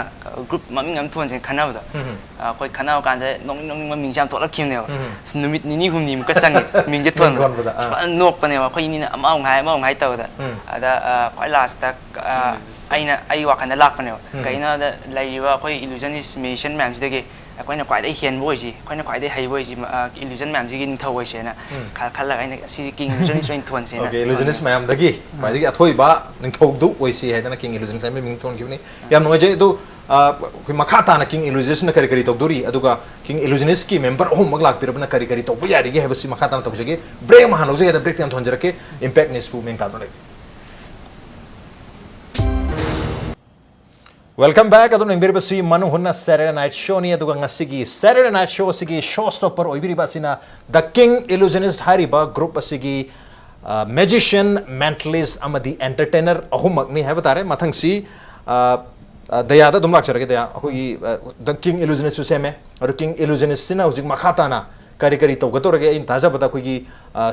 group ꯃꯃꯤꯡ ꯑꯃ ꯊꯣꯟꯁꯦꯅ ꯈꯟꯅꯕꯗ ꯎꯝꯍꯨꯝ꯫ ꯑ, ꯑꯩꯈꯣꯏ ꯈꯟꯅꯕ ꯀꯥꯟꯗ ꯅꯣꯛꯅꯤꯡ ꯅꯣꯛꯅꯤꯡꯕ ꯃꯤꯡꯁꯦ ꯌꯥꯝ ꯊꯣꯛꯂꯛꯈꯤꯕꯅꯦꯕ꯫ ꯎꯝꯍꯨꯝ꯫ ꯑꯁ, ꯅꯨꯃꯤꯠ ꯅꯤꯅꯤ ꯍꯨꯝꯅꯤꯃꯨꯛꯀ ꯆꯪꯉꯦ ꯃꯤꯡꯁꯦ ꯃꯤꯡ ꯊꯣꯟꯕꯗ꯫ ꯊꯣꯟꯕꯗ, ꯑꯥ꯫ ꯐꯖꯅ ꯅꯣꯛꯄꯅꯦꯕ ꯑꯩꯈꯣꯏ ꯑꯅꯤꯅ ꯑꯃꯃꯨꯛ ꯍꯥꯏ ꯑꯃꯃꯨꯛ ꯍꯥꯏ ꯇꯧꯕꯗ꯫ ꯎꯝ꯫ ꯑꯗ ꯑ, ꯈ꯭ꯋꯥꯏ last ꯇ ꯑ, ꯑꯩꯅ ꯑꯩ ꯋꯥꯈꯜꯗ ꯂꯥꯛꯄꯅꯦꯕ꯫ ꯎꯝ꯫ ꯀꯩꯒꯤꯅꯣ ꯍꯥꯏꯕꯗ ꯂꯩꯔꯤꯕ ꯑꯩꯈꯣꯏ illusionist magician ꯃꯌꯥꯝꯁꯤꯗꯒꯤ ꯑꯩꯈꯣꯏꯅ ꯈ꯭ꯋꯥꯏꯗꯒꯤ ꯍꯦꯟꯕ ꯑꯣꯏꯁꯤ, ꯑꯩꯈꯣꯏꯅ ꯈ꯭ꯋꯥꯏꯗꯒꯤ ꯍꯩꯕ ꯑꯣꯏꯁꯤ, illusion ꯃꯌꯥꯝꯁꯤꯒꯤ ꯅꯤꯡꯊꯧ ꯑꯣꯏꯁꯦꯅ ꯎꯝ. ꯈꯜꯂꯒ ꯑꯩꯅ ꯑꯁꯤꯗꯤ king illusionist ꯑꯣꯏꯅ ꯊꯣꯟꯁꯦꯅ ꯑꯣꯀꯦ, illusionist ꯃꯌꯥꯝꯗꯒꯤ ꯈ꯭ꯋꯥꯏꯗꯒꯤ ꯑꯊꯣꯏꯕ ꯅꯤꯡꯊꯧꯗꯨ ꯑꯣꯏꯁꯤ ꯍꯥꯏꯗꯅ king illusionist ꯍꯥꯏꯕ ꯃꯤꯡ ꯊꯣꯟꯈꯤꯕꯅꯤ꯫ ꯌꯥꯝ ꯅꯨꯡꯉꯥꯏꯖꯩ꯫ ꯑꯗꯨ ꯑ, ꯑꯩꯈꯣꯏ ꯃꯈꯥ ꯇꯥꯅ king illusionistꯅ ꯀꯔꯤ ꯀꯔꯤ ꯇꯧꯗꯣꯔꯤ, ꯑꯗꯨꯒ king illusionistꯀꯤ member ꯑꯍꯨꯝꯃꯛ ꯂꯥꯛꯄꯤꯔꯕꯅ ꯀꯔꯤ ꯀꯔꯤ ꯇꯧꯕ ꯌꯥꯔꯤꯒꯦ ꯍꯥꯏꯕꯁꯤ ꯃꯈꯥ ꯇꯥꯅ ꯇꯧꯖꯒꯦ꯫ Break ꯑꯃ ꯍꯥꯟꯅ ꯂꯧꯖꯒꯦ꯫ Breakꯇ ꯌꯥꯝ ꯊꯣꯟꯖꯔꯛꯀꯦ꯫ Impact Newsꯄꯨ ꯃꯤꯡ ꯇꯥꯗꯨꯅ ꯂꯩꯕꯤꯌꯨ꯫ Welcome back꯫ ꯑꯗꯨꯝ ꯌꯦꯡꯕꯤꯔꯤꯕꯁꯤ ꯃꯅꯨ ꯍꯨꯟꯅ Saturday Night Showꯅꯤ꯫ ꯑꯗꯨꯒ ꯉꯁꯤꯒꯤ Saturday Night Show ꯑꯁꯤꯒꯤ show stopper ꯑꯣꯏꯕꯤꯔꯤꯕ ꯑꯁꯤꯅ The King Illusionist ꯍꯥꯏꯔꯤꯕ group ꯑꯁꯤꯒꯤ magician, mentalist ꯑꯃꯗꯤ entertainer ꯑꯍꯨꯝꯃꯛꯅꯤ ꯍꯥꯏꯕ ꯇꯥꯔꯦ꯫ ꯃꯊꯪꯁꯤ ꯗꯌꯥꯗ ꯑꯗꯨꯝ ꯂꯥꯛꯆꯔꯒꯦ꯫ ꯗꯌꯥ, ꯑꯩꯈꯣꯏꯒꯤ The King Illusionistꯁꯨ ꯁꯦꯝꯃꯦ꯫ ꯑꯗꯣ King Illusionistꯁꯤꯅ ꯍꯧꯖꯤꯛ ꯃꯈꯥ ꯇꯥꯅ ꯀꯔꯤ ꯀꯔꯤ ꯇꯧꯒꯗꯧꯔꯒꯦ? ꯑꯩꯅ ꯇꯥꯖꯕꯗ ꯑꯩꯈꯣꯏꯒꯤ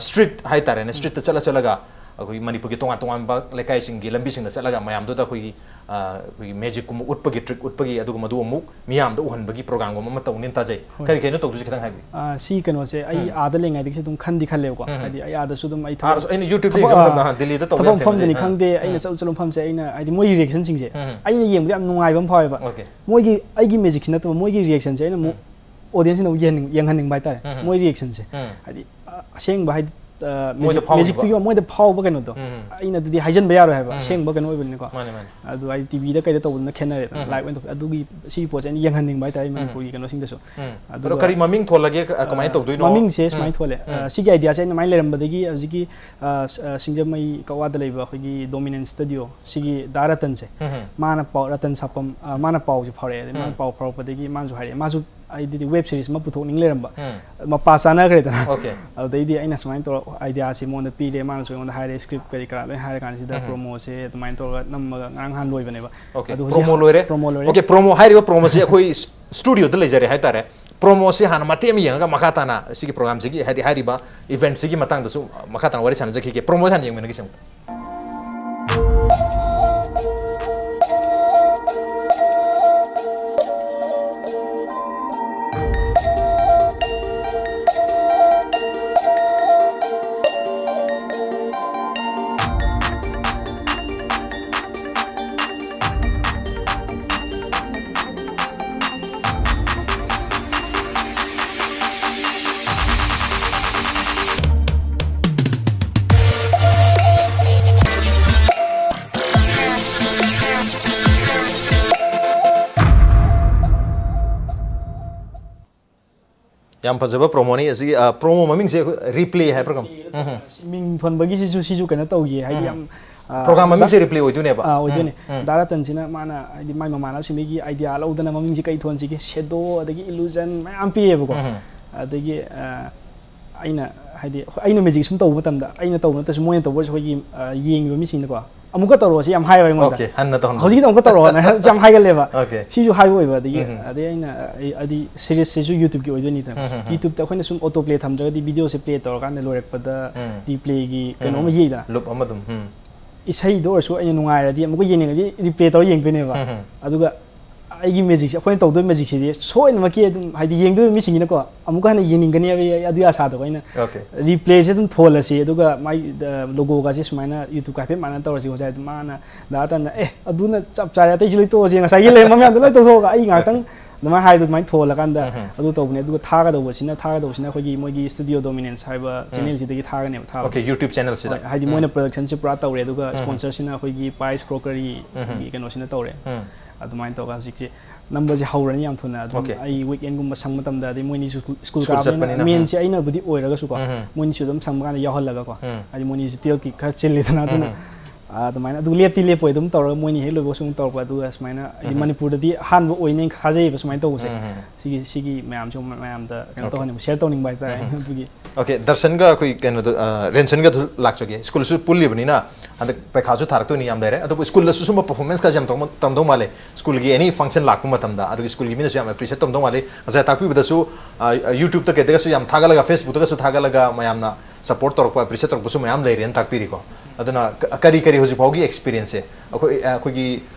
street ꯍꯥꯏꯇꯥꯔꯦꯅꯦ, streetꯇ ꯆꯠꯂ ꯆꯠꯂꯒ ꯑꯩꯈꯣꯏꯒꯤ ꯃꯅꯤꯄꯨꯔꯒꯤ ꯇꯣꯉꯥꯟ ꯇꯣꯉꯥꯟꯕ ꯂꯩꯀꯥꯏꯁꯤꯡꯒꯤ ꯂꯝꯕꯤꯁꯤꯡꯗ ꯆꯠꯂꯒ ꯃꯌꯥꯝꯗꯨꯗ ꯑꯩꯈꯣꯏꯒꯤ ꯑ, ꯑꯩꯈꯣꯏꯒꯤ magicꯀꯨꯝꯕ ꯎꯠꯄꯒꯤ, trick ꯎꯠꯄꯒꯤ, ꯑꯗꯨꯒꯨꯝꯕꯗꯨ ꯑꯃꯨꯛ ꯃꯤꯌꯥꯝꯗ ꯎꯍꯟꯕꯒꯤ programꯒꯨꯝꯕ ꯑꯃ ꯇꯧꯅꯤꯅ ꯇꯥꯖꯩ꯫ ꯍꯣꯏ꯫ ꯀꯔꯤ ꯀꯩꯅꯣ ꯇꯧꯗꯣꯏꯁꯦ ꯈꯤꯇꯪ ꯍꯥꯏꯕꯤꯌꯨ꯫ ꯑ, ꯁꯤ ꯀꯩꯅꯣꯁꯦ ꯑꯩ ꯎꯝ꯫ ꯑꯥꯗ ꯂꯩꯉꯩꯗꯒꯤꯁꯨ ꯑꯗꯨꯝ ꯈꯟꯗꯤ ꯈꯜꯂꯦꯕꯀꯣ꯫ ꯎꯝ꯫ ꯍꯥꯏꯗꯤ ꯑꯩ ꯑꯥꯗꯁꯨ ꯑꯗꯨꯝ ꯑꯩ ꯊꯕꯛ ꯑꯥꯗꯁꯨ ꯑꯩꯅ YouTubeꯇ ꯊꯕꯛ, ꯌꯦꯡꯕ ꯑ, ꯃꯇꯝꯗ, ꯍꯥ, ꯗꯤꯜꯂꯤꯗ ꯇꯧꯕ ꯊꯕꯛ ꯌꯥꯝ ꯊꯦꯡꯅꯖꯩ꯫ ꯃꯐꯝꯗꯅꯤ ꯎꯝ꯫ ꯈꯪꯗꯦ, ꯑꯩꯅ ꯎꯝ꯫ ꯆꯠꯂꯨ ꯆꯠꯂꯨ ꯃꯐꯝꯁꯦ ꯑꯩꯅ, ꯍꯥꯏꯗꯤ ꯃꯣꯏꯒꯤ reactionꯁꯤꯡꯁꯦ ꯎꯝ꯫ ꯑꯩꯅ ꯌꯦꯡꯕꯗ ꯌꯥꯝ ꯅꯨꯡꯉꯥꯏꯕ ꯑꯃ ꯐꯥꯎꯋꯦꯕ꯫ ꯑꯣꯀꯦ꯫ ꯃꯣꯏꯒꯤ, ꯑꯩꯒꯤ magicꯁꯤ ꯅꯠꯇꯕ ꯃꯣꯏꯒꯤ reactionꯁꯦ ꯑꯩꯅ ꯑꯃꯨꯛ ꯎꯝ꯫ Audienceꯁꯤꯡꯗ ꯑꯃꯨꯛ ꯌꯦꯡꯍꯟꯅꯤꯡ-, ꯌꯦꯡꯍꯟꯅꯤꯡꯕ ꯍꯥꯏꯇꯥꯔꯦ꯫ ꯎꯝ꯫ ꯃꯣꯏ reactionꯁꯦ꯫ ꯎꯝ꯫ ꯍꯥꯏꯗꯤ, ꯑ, ꯑꯁꯦꯡꯕ ꯍꯥꯏꯗꯤ, ꯑ, ꯃꯣꯏꯗ magic, ꯐꯥꯎꯈꯤꯕ꯫ Magicꯇꯨꯒꯤ ꯃꯣꯏꯗ ꯐꯥꯎꯕ ꯀꯩꯅꯣꯗꯣ꯫ ꯎꯝ꯫ ꯑꯩꯅ ꯑꯗꯨꯗꯤ ꯍꯥꯏꯖꯟꯕ ꯌꯥꯔꯣꯏ ꯍꯥꯏꯕ, ꯎꯝ꯫ ꯑꯁꯦꯡꯕ ꯀꯩꯅꯣ ꯑꯣꯏꯕꯅꯤꯅꯀꯣ꯫ ꯃꯥꯅꯦ, ꯃꯥꯅꯦ꯫ ꯑꯗꯨ ꯍꯥꯏꯗꯤ TVꯗ ꯀꯩꯗ ꯇꯧꯕꯗꯨꯅ ꯈꯦꯠꯅꯔꯦꯗꯅ, ꯎꯝ꯫ Live ꯑꯣꯏꯅ ꯇꯧ-, ꯑꯗꯨꯒꯤ, ꯁꯤꯒꯤ ꯄꯣꯠꯁꯦ ꯑꯩꯅ ꯌꯦꯡꯍꯟꯅꯤꯡꯕ ꯍꯥꯏꯇꯥꯔꯦ ꯑꯩ ꯎꯝ꯫ ꯃꯅꯤꯄꯨꯔꯒꯤ ꯀꯩꯅꯣꯁꯤꯡꯗꯁꯨ꯫ ꯎꯝ꯫ ꯑꯗꯨꯒ, ꯑꯗꯣ ꯀꯔꯤ ꯃꯃꯤꯡ ꯊꯣꯜꯂꯒꯦ? ꯀ-, ꯀꯃꯥꯏꯅ ꯑ, ꯇꯧꯗꯣꯏꯅꯣ? ꯃꯃꯤꯡꯁꯦ ꯎꯝ꯫ ꯁꯨꯃꯥꯏꯅ ꯊꯣꯜꯂꯦ꯫ ꯎꯝ꯫ ꯑ, ꯁꯤꯒꯤ ideaꯁꯦ ꯑꯩꯅ ꯃꯥꯏꯅ ꯂꯩꯔꯝꯕꯗꯒꯤ ꯍꯧꯖꯤꯛꯀꯤ, ꯑ, ꯁ-, ꯑ, ꯁꯤꯡꯖꯃꯩ ꯀꯛꯋꯥꯗ ꯂꯩꯕ ꯑꯩꯈꯣꯏꯒꯤ Dominance Studio ꯁꯤꯒꯤ ꯗꯥ ꯔꯇꯟꯁꯦ, ꯎꯝ꯫ ꯃꯥꯅ ꯄꯥꯎ, ꯔꯇꯟ ꯁꯥꯄꯝ, ꯑ, ꯃꯥꯅ ꯄꯥꯎꯁꯦ ꯐꯥꯎꯔꯛꯑꯦ꯫ ꯑꯗꯩ ꯃꯥꯅ ꯎꯝ꯫ ꯄꯥꯎ ꯐꯥꯎꯔꯛꯄꯗꯒꯤ ꯃꯥꯅꯁꯨ ꯍꯥꯏꯔꯛꯑꯦ꯫ ꯃꯥꯁꯨ ꯑꯩꯗꯤ web series ꯑꯃ ꯄꯨꯊꯣꯛꯅꯤꯡ ꯂꯩꯔꯝꯕ꯫ ꯎꯝ꯫ ꯃꯄꯥ ꯆꯥꯅꯈ꯭ꯔꯦꯗꯅ꯫ ꯑꯣꯀꯦ꯫ ꯑꯗꯨꯗꯩꯗꯤ ꯑꯩꯅ ꯁꯨꯃꯥꯏꯅ ꯇꯧꯔ ideaꯁꯤ ꯃꯉꯣꯟꯗ ꯄꯤꯔꯦ, ꯃꯥꯅꯁꯨ ꯑꯩꯉꯣꯟꯗ ꯍꯥꯏꯔꯦ, script ꯀꯔꯤ ꯀꯔꯥ ꯂꯣꯏ ꯍꯥꯏꯔ ꯀꯥꯟꯁꯤꯗ ꯎꯝ꯫ Promoꯁꯦ ꯑꯗꯨꯃꯥꯏꯅ ꯇꯧꯔꯒ ꯅꯝꯃꯒ ꯉꯔꯥꯡ ꯅꯍꯥꯟ ꯂꯣꯏꯕꯅꯦꯕ꯫ ꯑꯣꯀꯦ, ꯑꯗꯨ ꯍꯧꯖꯤꯛ promo ꯂꯣꯏꯔꯦ? Promo ꯂꯣꯏꯔꯦ꯫ ꯑꯣꯀꯦ, promo ꯍꯥꯏꯔꯤꯕ promoꯁꯤ ꯑꯩꯈꯣꯏ ꯁ-, studioꯗ ꯂꯩꯖꯔꯦ ꯍꯥꯏꯇꯥꯔꯦ꯫ Promoꯁꯤ ꯍꯥꯟꯅ ꯃꯇꯦꯛ ꯑꯃ ꯌꯦꯡꯉꯒ ꯃꯈꯥ ꯇꯥꯅ ꯁꯤꯒꯤ programꯁꯤꯒꯤ, ꯍꯥꯏꯗꯤ ꯍꯥꯏꯔꯤꯕ eventꯁꯤꯒꯤ ꯃꯇꯥꯡꯗꯁꯨ ꯃꯈꯥ ꯇꯥꯅ ꯋꯥꯔꯤ ꯁꯥꯟꯅꯖꯈꯤꯒꯦ꯫ Promoꯁꯤ ꯍꯥꯟꯅ ꯌꯦꯡꯃꯤꯟꯅꯈꯤꯁꯤ ꯑꯃꯨꯛꯇ꯫ ꯌꯥꯝ ꯐꯖꯕ ꯄ꯭ꯔꯣꯃꯣꯅꯤ꯫ ꯑꯁꯤꯒꯤ ꯄ꯭ꯔꯣꯃꯣ ꯃꯃꯤꯡꯁꯦ ꯑꯩꯈꯣꯏ ꯔꯤꯄ꯭ꯂꯦ ꯍꯥꯏꯕ꯭ꯔꯥ ꯀꯩꯅꯣ? ꯎꯝ꯫ ꯃꯤꯡ ꯊꯣꯟꯕꯒꯤꯁꯤꯁꯨ ꯁꯤꯁꯨ ꯀꯩꯅꯣ ꯇꯧꯈꯤ ꯍꯥꯏꯗꯤ ꯎꯝ꯫ ꯌꯥꯝ ꯑ, ꯄ꯭ꯔꯣꯒ꯭ꯔꯥꯝ ꯃꯃꯤꯡꯁꯦ ꯗꯥ- ꯔꯤꯄ꯭ꯂꯦ ꯑꯣꯏꯗꯣꯏꯅꯦꯕ? ꯑꯥ, ꯑꯣꯏꯗꯣꯏꯅꯦ꯫ ꯎꯝ꯫ ꯗꯥ ꯔꯇꯟꯁꯤꯅ ꯃꯥꯅ ꯍꯥꯏꯗꯤ ꯃꯥꯏ ꯃꯃꯥꯟꯅꯕꯁꯤꯡꯗꯒꯤ ꯑꯥꯏꯗꯤꯌꯥ ꯂꯧꯗꯅ ꯃꯃꯤꯡꯁꯦ ꯀꯩ ꯊꯣꯟꯁꯤꯒꯦ, ꯁꯦꯗꯣ ꯑꯗꯒꯤ ꯏꯂꯨꯖꯟ ꯃꯌꯥꯝ ꯄꯤꯌꯦꯕꯀꯣ꯫ ꯎꯝ꯫ ꯑꯗꯒꯤ ꯑ, ꯑꯩꯅ ꯍꯥꯏꯗꯤ ꯑꯩꯅ ꯃꯦꯖꯤꯛ ꯁꯨꯝ ꯇꯧꯕ ꯃꯇꯝꯗ ꯑꯩꯅ ꯇꯧꯕ ꯅꯠꯇ꯭ꯔꯁꯨ ꯃꯣꯏꯅ ꯇꯧꯕ ꯑꯣꯏꯔꯁꯨ ꯑꯩꯈꯣꯏꯒꯤ ꯑ, ꯌꯦꯡꯉꯤꯕ ꯃꯤꯁꯤꯡꯅꯀꯣ ꯑꯃꯨꯛꯀ ꯇꯧꯔꯛꯑꯣꯁꯤ ꯌꯥꯝ ꯍꯥꯏꯕ ꯑꯩꯉꯣꯟꯗ꯫ ꯑꯣꯀꯦ, ꯍꯟꯅ ꯇꯧꯍꯟꯕ꯫ ꯍꯧꯖꯤꯛꯀꯤꯗꯣ ꯑꯃꯨꯛꯀ ꯇꯧꯔꯛꯑꯣꯅ ꯌꯥꯝ ꯍꯥꯏꯒꯜꯂꯦꯕ꯫ ꯑꯣꯀꯦ꯫ ꯁꯤꯁꯨ ꯍꯥꯏꯕ ꯑꯣꯏꯕ ꯑꯗꯒꯤ ꯎꯝ꯫ ꯑꯗꯩ ꯑꯩꯅ ꯑꯩ- ꯍꯥꯏꯗꯤ ꯁꯤꯔꯤꯁꯁꯤꯁꯨ ꯌꯨꯇ꯭ꯌꯨꯕꯀꯤ ꯑꯣꯏꯗꯣꯏꯅꯤꯗꯅ꯫ ꯎꯝ, ꯎꯝ, ꯎꯝ꯫ ꯌꯨꯇ꯭ꯌꯨꯕꯇ ꯑꯩꯈꯣꯏꯅ ꯁꯨꯝ ꯑꯣꯇꯣ ꯄ꯭ꯂꯦ ꯊꯝꯗ꯭ꯔꯒꯗꯤ ꯚꯤꯗꯤꯑꯣꯁꯦ ꯄ꯭ꯂꯦ ꯇꯧꯔꯀꯥꯟꯗ ꯂꯣꯏꯔꯛꯄꯗ ꯎꯝ꯫ ꯔꯤꯄ꯭ꯂꯦꯒꯤ ꯀꯩꯅꯣ ꯎꯝ꯫ ꯑꯃ ꯌꯦꯛꯏꯗꯅ꯫ ꯂꯨꯞ ꯑꯃ ꯑꯗꯨꯝ꯫ ꯎꯝ꯫ ꯏꯁꯩꯗꯣ ꯑꯣꯏꯔꯁꯨ ꯑꯩꯅ ꯅꯨꯡꯉꯥꯏꯔꯗꯤ ꯑꯃꯨꯛꯀ ꯌꯦꯡꯅꯤꯡꯉꯗꯤ ꯔꯤꯄ꯭ꯂꯦ ꯇꯧꯔ ꯌꯦꯡꯗꯣꯏꯅꯦꯕ꯫ ꯎꯝ, ꯎꯝ꯫ ꯑꯗꯨꯒ ꯑꯩꯒꯤ ꯃꯦꯖꯤꯛꯁꯦ ꯑꯩꯈꯣꯏꯅ ꯇꯧꯗꯣꯏ ꯃꯦꯖꯤꯛꯁꯤꯗꯤ ꯁꯣꯏꯗꯅꯃꯛꯀꯤ ꯑꯗꯨꯝ ꯍꯥꯏꯗꯤ ꯌꯦꯡꯗꯣꯏꯕ ꯃꯤꯁꯤꯡꯁꯤꯅꯀꯣ ꯑꯃꯨꯛꯀ ꯍꯟꯅ ꯌꯦꯡꯅꯤꯡꯒꯅꯤ ꯍꯥꯏꯕꯒꯤ ꯑꯗꯨꯒꯤ ꯑꯁꯥꯗꯣ ꯑꯩꯅ ꯑꯣꯀꯦ꯫ ꯔꯤꯄ꯭ꯂꯦꯁꯦ ꯑꯗꯨꯝ ꯊꯣꯜꯂꯁꯤ ꯑꯗꯨꯒ ꯃꯥꯏ ꯂꯣꯒꯣꯒꯁꯦ ꯁꯨꯃꯥꯏꯅ ꯌꯨꯇ꯭ꯌꯨꯕꯀ ꯍꯥꯏꯐꯦꯠ ꯃꯥꯟꯅ ꯇꯧꯔꯁꯤ ꯈꯣꯠꯁꯤ ꯍꯥꯏꯗꯤ ꯃꯥꯅ ꯗꯥ ꯔꯇꯟꯅ ꯑꯦ ꯑꯗꯨꯅ ꯆꯞ ꯆꯥꯔꯦ ꯑꯇꯩꯁꯨ ꯂꯣꯏ ꯇꯣꯛꯑꯁꯦ ꯉꯁꯥꯏꯒꯤ ꯂꯩꯔꯝꯕ ꯃꯌꯥꯝꯗꯣ ꯂꯣꯏ ꯇꯣꯛꯊꯣꯛꯑꯒ ꯑꯩ ꯉꯥꯏꯍꯥꯛꯇꯪ ꯑꯗꯨꯃꯥꯏꯅ ꯍꯥꯏꯕꯗꯣ ꯑꯗꯨꯃꯥꯏꯅ ꯊꯣꯜꯂꯀꯥꯟꯗ ꯎꯝ꯫ ꯑꯗꯨ ꯇꯧꯕꯅꯦ꯫ ꯑꯗꯨꯒ ꯊꯥꯒꯗꯧꯕꯁꯤꯅ ꯊꯥꯒꯗꯧꯕꯁꯤꯅ ꯑꯩꯈꯣꯏꯒꯤ ꯃꯣꯏꯒꯤ ꯁ꯭ꯇꯨꯗꯤꯑꯣ ꯗꯣꯃꯤꯅꯦꯟꯁ ꯍꯥꯏꯕ ꯆꯦꯅꯦꯜꯁꯤꯗꯒꯤ ꯊꯥꯒꯅꯦꯕ ꯊꯥꯕ꯫ ꯑꯣꯀꯦ, ꯌꯨꯇ꯭ꯌꯨꯕ ꯆꯦꯅꯦꯜꯁꯤꯗ꯫ ꯍꯣꯏ, ꯍꯥꯏꯗꯤ ꯎꯝ꯫ ꯃꯣꯏꯅ ꯄ꯭ꯔꯗꯛꯁꯟꯁꯦ ꯄꯨꯔꯥ ꯇꯧꯔꯦ ꯑꯗꯨꯒ ꯎꯝ꯫ ꯁ꯭ꯄꯣꯟꯁꯔꯁꯤꯅ ꯑꯩꯈꯣꯏꯒꯤ ꯄꯥꯏꯁ ꯀ꯭ꯔꯣꯀꯔꯤꯒꯤ ꯎꯝ꯫ ꯀꯩꯅꯣꯁꯤꯅ ꯇꯧꯔꯦ꯫ ꯎꯝ꯫ ꯑꯗꯨꯃꯥꯏꯅ ꯇꯧꯔꯒ ꯍꯧꯖꯤꯛꯁꯦ ꯅꯝꯕꯁꯦ ꯍꯧꯔꯅꯤ ꯌꯥꯝ ꯊꯨꯅ ꯑꯗꯨꯝ ꯑꯣꯀꯦ꯫ ꯑꯩ ꯋꯤꯛ ꯑꯦꯟꯒꯨꯝꯕ ꯁꯪꯕ ꯃꯇꯝꯗ ꯑꯗꯩ ꯃꯣꯏꯅꯤꯁꯨ ꯁ꯭ꯀꯨꯜ ꯁ꯭ꯀꯨꯜ ꯀꯥꯕꯅꯤꯅ ꯆꯠꯄꯅꯤꯅ, ꯃꯦꯟꯁꯦ ꯎꯝ꯫ ꯑꯩꯅꯕꯨꯗꯤ ꯑꯣꯏꯔꯒꯁꯨꯀꯣ ꯎꯝ, ꯎꯝ꯫ ꯃꯣꯏꯅꯤꯁꯨ ꯑꯗꯨꯝ ꯁꯪꯕ ꯀꯥꯟꯗ ꯌꯥꯎꯍꯜꯂꯒꯀꯣ ꯎꯝ꯫ ꯍꯥꯏꯗꯤ ꯃꯣꯏꯅꯤꯁꯨ ꯇꯨꯌꯦꯜꯞꯀꯤ ꯈꯔ ꯆꯤꯜꯂꯤꯗꯅ ꯑꯗꯨꯅ ꯎꯝ꯫ ꯑꯗꯨꯃꯥꯏꯅ ꯑꯗꯨ ꯂꯦꯞꯇꯤ ꯂꯦꯞꯄꯣꯏ ꯑꯗꯨꯝ ꯇꯧꯔꯒ ꯃꯣꯏꯅꯤ ꯍꯦꯛ ꯂꯣꯏꯕꯒꯁꯨ ꯑꯃꯨꯛ ꯇꯧꯔꯛꯄ ꯑꯗꯨꯒ ꯁꯨꯃꯥꯏꯅ ꯍꯥꯏꯗꯤ ꯎꯝ꯫ ꯃꯅꯤꯄꯨꯔꯗꯗꯤ ꯑꯍꯥꯟꯕ ꯑꯣꯏꯅꯦꯅ ꯊꯥꯖꯩꯌꯦꯕ ꯁꯨꯃꯥꯏꯅ ꯇꯧꯕꯁꯦ꯫ ꯎꯝ, ꯎꯝ꯫ ꯁꯤꯒꯤ ꯁꯤꯒꯤ ꯃꯌꯥꯝꯁꯨ ꯃꯌꯥꯝꯗ ꯀꯩꯅꯣ ꯑꯣꯀꯦ꯫ ꯇꯧꯍꯟꯅꯤꯡꯕ ꯁꯤꯌꯔ ꯇꯧꯅꯤꯡꯕ ꯍꯥꯏꯇꯥꯔꯦ ꯎꯝ꯫ ꯑꯗꯨꯒꯤ ꯑꯣꯀꯦ, ꯗꯔꯁꯟꯒ ꯑꯩꯈꯣꯏ ꯀꯩꯅꯣꯗꯣ, ꯑ, ꯔꯦꯟꯁꯟꯒ ꯑꯗꯨ ꯂꯥꯛꯆꯒꯦ꯫ ꯁ꯭ꯀꯨꯜꯁꯨ ꯄꯨꯜꯂꯤꯕꯅꯤꯅ ꯍꯟꯗꯛ ꯄꯩꯈꯥꯁꯨ ꯊꯥꯔꯛꯇꯣꯏꯅꯤ ꯌꯥꯝ ꯂꯩꯔꯦ꯫ ꯑꯗꯨꯕꯨ ꯁ꯭ꯀꯨꯜꯗꯁꯨ ꯁꯨꯝꯕ ꯄꯔꯐꯣꯔꯃꯦꯟꯁ ꯀꯥꯁꯦ ꯌꯥꯝ ꯇꯧꯔꯝ-, ꯇꯧꯔꯝꯗꯧ ꯃꯥꯜꯂꯦ꯫ ꯁ꯭ꯀꯨꯜꯒꯤ ꯑꯦꯅꯤ ꯐꯪꯁꯟ ꯂꯥꯛꯄ ꯃꯇꯝꯗ ꯑꯗꯨꯒꯤ ꯁ꯭ꯀꯨꯜꯒꯤ ꯃꯤꯅꯁꯨ ꯌꯥꯝ ꯑꯦꯄ꯭ꯔꯤꯁꯤꯌꯦꯠ ꯇꯧꯔꯝꯗꯧ ꯃꯥꯜꯂꯤ꯫ ꯉꯁꯥꯏ ꯇꯥꯛꯄꯤꯕꯗꯁꯨ, ꯑ, ꯌꯨꯇ꯭ꯌꯨꯕꯇ ꯀꯩꯗꯒꯁꯨ ꯌꯥꯝ ꯊꯥꯒꯠꯂꯒ, ꯐꯦꯁꯕꯨꯛꯇꯒꯁꯨ ꯊꯥꯒꯠꯂꯒ ꯃꯌꯥꯝꯅ ꯁꯄꯣꯔꯠ ꯇꯧꯔꯛꯄ, ꯑꯦꯄ꯭ꯔꯤꯁꯤꯌꯦꯠ ꯇꯧꯔꯛꯄꯁꯨ ꯃꯌꯥꯝ ꯂꯩꯔꯦꯅ ꯇꯥꯛꯄꯤꯔꯤꯀꯣ꯫ ꯑꯗꯨꯅ ꯀ-, ꯀꯔꯤ ꯀꯔꯤ ꯍꯧꯖꯤꯛ ꯐꯥꯎꯒꯤ ꯑꯦꯛꯁꯄꯤꯔꯤꯌꯦꯟꯁꯁꯦ ꯑꯩꯈꯣꯏ, ꯑ, ꯑꯩꯈꯣꯏꯒꯤ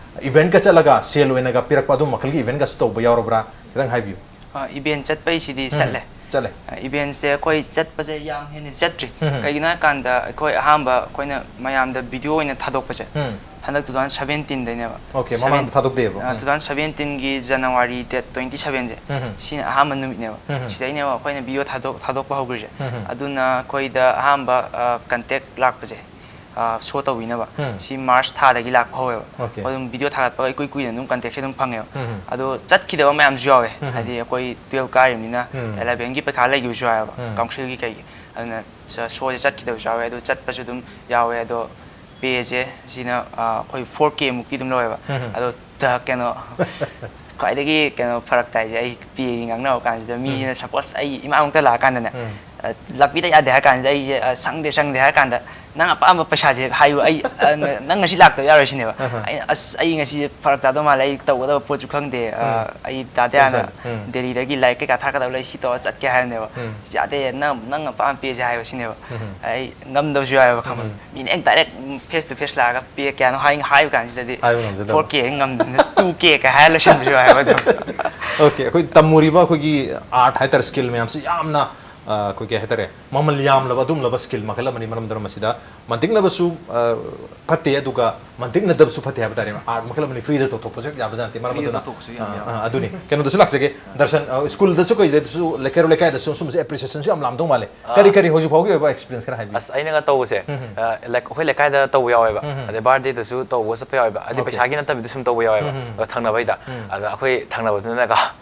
ꯏꯚꯦꯟꯠꯀ ꯆꯠꯂꯒ ꯁꯦꯜ ꯑꯣꯏꯅꯒ ꯄꯤꯔꯛꯄ ꯑꯗꯨꯝꯕ ꯃꯈꯜꯒꯤ ꯏꯚꯦꯟꯠꯀꯁꯨ ꯇꯧꯕ ꯌꯥꯎꯔꯕ꯭ꯔꯥ? ꯈꯤꯇꯪ ꯍꯥꯏꯕꯤꯌꯨ꯫ ꯑ, ꯏꯚꯦꯟ ꯆꯠꯄꯩꯁꯤꯗꯤ ꯎꯝ, ꯆꯠꯂꯦ꯫ ꯆꯠꯂꯦ꯫ ꯑ, ꯏꯚꯦꯟꯁꯦ ꯑꯩꯈꯣꯏ ꯆꯠꯄꯁꯦ ꯌꯥꯝ ꯍꯦꯟꯅ ꯆꯠꯇ꯭ꯔꯤ꯫ ꯎꯝ꯫ ꯀꯩꯒꯤꯅꯣ ꯍꯥꯏꯀꯥꯟꯗ ꯑꯩꯈꯣꯏ ꯑꯍꯥꯟꯕ ꯑꯩꯈꯣꯏꯅ ꯃꯌꯥꯝꯗ ꯚꯤꯗꯤꯑꯣ ꯑꯣꯏꯅ ꯊꯥꯗꯣꯛꯄꯁꯦ ꯎꯝ꯫ ꯍꯟꯗꯛ two thousand seventeenꯗꯩꯅꯦꯕ꯫ ꯑꯣꯀꯦ, ꯃꯃꯥꯡꯗ ꯊꯥꯗꯣꯛꯇꯦꯕ꯫ ꯎꯝ꯫ two thousand seventeenꯒꯤ January date twenty sevenꯁꯦ ꯎꯝ꯫ ꯁꯤꯅ ꯑꯍꯥꯟꯕ ꯅꯨꯃꯤꯠꯅꯦꯕ꯫ ꯎꯝ꯫ ꯁꯤꯗꯩꯅꯦꯕ ꯑꯩꯈꯣꯏꯅ ꯚꯤꯗꯤꯑꯣ ꯊꯥꯗꯣꯛ-, ꯊꯥꯗꯣꯛꯄ ꯍꯧꯈ꯭ꯔꯤꯁꯦ꯫ ꯎꯝ꯫ ꯑꯗꯨꯅ ꯑꯩꯈꯣꯏꯗ ꯑꯍꯥꯟꯕ, ꯑ, ꯀꯟꯇꯦꯛ ꯂꯥꯛꯄꯁꯦ ꯁꯣ ꯇꯧꯕꯤꯅꯕ꯫ ꯁꯤ ꯃꯥꯔꯆ ꯊꯥꯗꯒꯤ ꯂꯥꯛꯄ ꯍꯧꯋꯦꯕ꯫ ꯑꯗꯨꯝ ꯚꯤꯗꯤꯑꯣ ꯊꯥꯒꯠꯄꯒ ꯏꯀꯨꯏ ꯀꯨꯏꯅ ꯑꯗꯨꯝ ꯀꯟꯇꯦꯛꯁꯦ ꯑꯗꯨꯝ ꯐꯪꯉꯦꯕ꯫ ꯑꯗꯣ ꯆꯠꯈꯤꯗꯕ ꯃꯌꯥꯝꯁꯨ ꯌꯥꯎꯋꯦ꯫ ꯍꯥꯏꯗꯤ ꯑꯩꯈꯣꯏ ꯇꯨꯌꯦꯜꯞ ꯀꯥꯔꯤꯕꯅꯤꯅ, ꯑꯦꯂꯚꯦꯟꯒꯤ ꯄꯩꯈꯥ ꯂꯩꯈꯤꯕꯁꯨ ꯌꯥꯎꯋꯦꯕ, ꯀꯥꯎꯟꯁꯤꯜꯒꯤ ꯀꯩꯒꯤ꯫ ꯑꯗꯨꯅ ꯁꯣꯁꯦ ꯆꯠꯈꯤꯗꯕꯁꯨ ꯌꯥꯎꯋꯦ꯫ ꯑꯗꯣ ꯆꯠꯄꯁꯨ ꯑꯗꯨꯝ ꯌꯥꯎꯋꯦ꯫ ꯑꯗꯣ ꯄꯦꯁꯦ ꯁꯤꯅ ꯑꯩꯈꯣꯏ ꯐꯣꯔ ꯀꯦ ꯃꯨꯛꯇꯤ ꯑꯗꯨꯝ ꯂꯧꯋꯦꯕ꯫ ꯑꯗꯣ ꯀꯩꯅꯣ, ꯈ꯭ꯋꯥꯏꯗꯒꯤ ꯀꯩꯅꯣ ꯐꯔꯛ ꯇꯥꯏꯁꯦ, ꯑꯩ ꯄꯦꯒꯤ ꯉꯥꯡꯅꯕ ꯀꯥꯟꯁꯤꯗ ꯃꯤꯁꯤꯅ, ꯁꯄꯣꯁ, ꯑꯩ ꯏꯃꯥꯃꯛꯇ ꯂꯥꯛꯑꯀꯥꯟꯗꯅꯦ, ꯂꯥꯛꯄꯤꯗ ꯌꯥꯗꯦ ꯍꯥꯏꯔ ꯀꯥꯟꯁꯤꯗ ꯑꯩꯁꯦ, "ꯁꯪꯗꯦ, ꯁꯪꯗꯦ" ꯍꯥꯏꯔ ꯀꯥꯟꯗ, "ꯅꯪ ꯑꯄꯥꯝꯕ ꯄꯩꯁꯥꯁꯦ ꯍꯥꯏꯌꯨ, ꯑꯩ ꯅꯪ ꯉꯁꯤ ꯂꯥꯛꯇꯕ ꯌꯥꯔꯣꯏ" ꯁꯤꯅꯦꯕ꯫ ꯑꯩꯅ, "ꯑꯁ, ꯑꯩ ꯉꯁꯤ ꯐꯔꯛ ꯇꯥꯗꯧ ꯃꯥꯜꯂꯦ, ꯑꯩ ꯇꯧꯒꯗꯕ ꯄꯣꯠꯁꯨ ꯈꯪꯗꯦ, ꯑꯩ ꯗꯥ ꯗꯌꯥꯅ ꯗꯦꯜꯂꯤꯗꯒꯤ ꯂꯥꯏꯔꯤꯛ ꯀꯩꯀꯥ ꯊꯥꯔꯛꯀꯗꯕ ꯂꯩ, ꯁꯤ ꯇꯧꯔ ꯆꯠꯀꯦ" ꯍꯥꯏꯕꯅꯦꯕ꯫ "ꯌꯥꯗꯦ, ꯅꯪ, ꯅꯪ ꯑꯄꯥꯝꯕ ꯄꯦꯁꯦ ꯍꯥꯏꯌꯣ" ꯁꯤꯅꯦꯕ꯫ ꯑꯩ ꯉꯝꯗꯕꯁꯨ ꯌꯥꯎꯋꯦꯕ, ꯈꯪꯕ꯭ꯔꯥ? ꯃꯤꯅ ꯍꯦꯛ ꯗꯥꯏꯔꯦꯛ ꯐꯦꯁ ꯇꯨ ꯐꯦꯁ ꯂꯥꯛꯑꯒ ꯄꯦ ꯀꯌꯥꯅꯣ ꯍꯥꯏ-, ꯍꯥꯏꯕ ꯀꯥꯟꯁꯤꯗꯗꯤ, ꯍꯥꯏꯕ ꯉꯝꯖꯗꯕ꯫ "ꯐꯣꯔ ꯀꯦ ꯉꯝꯗꯅ ꯇꯨ ꯀꯦ" ꯀ ꯍꯥꯏꯔ ꯂꯣꯏꯁꯤꯟꯕꯁꯨ ꯌꯥꯎꯋꯦꯕ ꯑꯗꯨꯝ꯫ ꯑꯣꯀꯦ, ꯑꯩꯈꯣꯏ ꯇꯝꯃꯨꯔꯤꯕ ꯑꯩꯈꯣꯏꯒꯤ ꯑꯥꯔꯠ ꯍꯥꯏꯇꯥꯔꯦ, ꯁ꯭ꯀꯤꯜ ꯃꯌꯥꯝꯁꯤ ꯌꯥꯝꯅ, ꯑ, ꯑꯩꯈꯣꯏ ꯀꯩ ꯍꯥꯏꯇꯥꯔꯦ, ꯃꯃꯜ ꯌꯥꯝꯂꯕ ꯑꯗꯨꯒꯨꯝꯂꯕ ꯁ꯭ꯀꯤꯜ ꯃꯈꯜ ꯑꯃꯅꯤ꯫ ꯃꯔꯝ ꯑꯗꯨꯅ ꯃꯁꯤꯗ ꯃꯟꯇꯤꯛꯅꯕꯁꯨ, ꯑ, ꯐꯠꯇꯦ, ꯑꯗꯨꯒ ꯃꯟꯇꯤꯛꯅꯗꯕꯁꯨ ꯐꯠꯇꯦ ꯍꯥꯏꯕ ꯇꯥꯔꯦ꯫ ꯑꯥꯔꯠ ꯃꯈꯜ ꯑꯃꯅꯤ, ꯐ꯭ꯔꯤꯗ ꯇꯧꯊꯣꯛꯄꯁꯨ ꯍꯦꯛ ꯌꯥꯕ ꯖꯥꯠ ꯅꯠꯇꯦ꯫ ꯃꯔꯝ ꯐ꯭ꯔꯤꯗ ꯑꯗꯨꯅ, ꯇꯧꯊꯣꯛꯄꯁꯨ ꯌꯥꯝ ꯑ, ꯌꯥꯎꯋꯦ꯫ ꯑ, ꯑꯗꯨꯅꯤ꯫ ꯀꯩꯅꯣꯗꯁꯨ ꯂꯥꯛꯆꯒꯦ, ꯗꯔꯁꯟ, ꯑ, ꯁ꯭ꯀꯨꯜꯗꯁꯨ ꯀꯩꯗꯁꯨ, ꯂꯩꯀꯥꯏ ꯂꯩꯀꯥꯏꯗꯁꯨ ꯁꯨꯝꯕꯁꯦ ꯑꯦꯄ꯭ꯔꯤꯁꯤꯌꯦꯁꯟꯁꯨ ꯌꯥꯝ ꯂꯥꯝꯗꯧ ꯃꯥꯜꯂꯦ꯫ ꯀꯔꯤ ꯑꯥ꯫ ꯀꯔꯤ ꯍꯧꯖꯤꯛ ꯐꯥꯎꯒꯤ ꯑꯣꯏꯕ ꯑꯦꯛꯁꯄꯤꯔꯤꯌꯦꯟꯁ ꯈꯔ ꯍꯥꯏꯕꯤꯌꯨ꯫ ꯑꯁ, ꯑꯩꯅꯒ ꯇꯧꯕꯁꯦ, ꯎꯝ ꯍꯝ꯫ ꯑ, ꯂꯩ-, ꯑꯩꯈꯣꯏ ꯂꯩꯀꯥꯏꯗ ꯇꯧꯕ ꯌꯥꯎꯋꯦꯕ꯫ ꯎꯝ ꯍꯝ꯫ ꯑꯗꯩ ꯕꯥꯔꯗꯦꯗꯁꯨ ꯇꯧꯕ ꯆꯠꯄ ꯌꯥꯎꯋꯦꯕ꯫ ꯑꯗꯩ ꯑꯣꯀꯦ꯫ ꯄꯩꯁꯥꯒꯤ ꯅꯠꯇꯕꯤꯗ ꯁꯨꯝ ꯇꯧꯕ ꯌꯥꯎꯋꯦꯕ꯫ ꯎꯝ ꯍꯝ꯫ ꯑꯗꯣ ꯊꯪꯅꯕꯩꯗ꯫ ꯎꯝ꯫ ꯑꯗ ꯑꯩꯈꯣꯏ ꯊꯪꯅꯕꯗꯨꯅꯒ,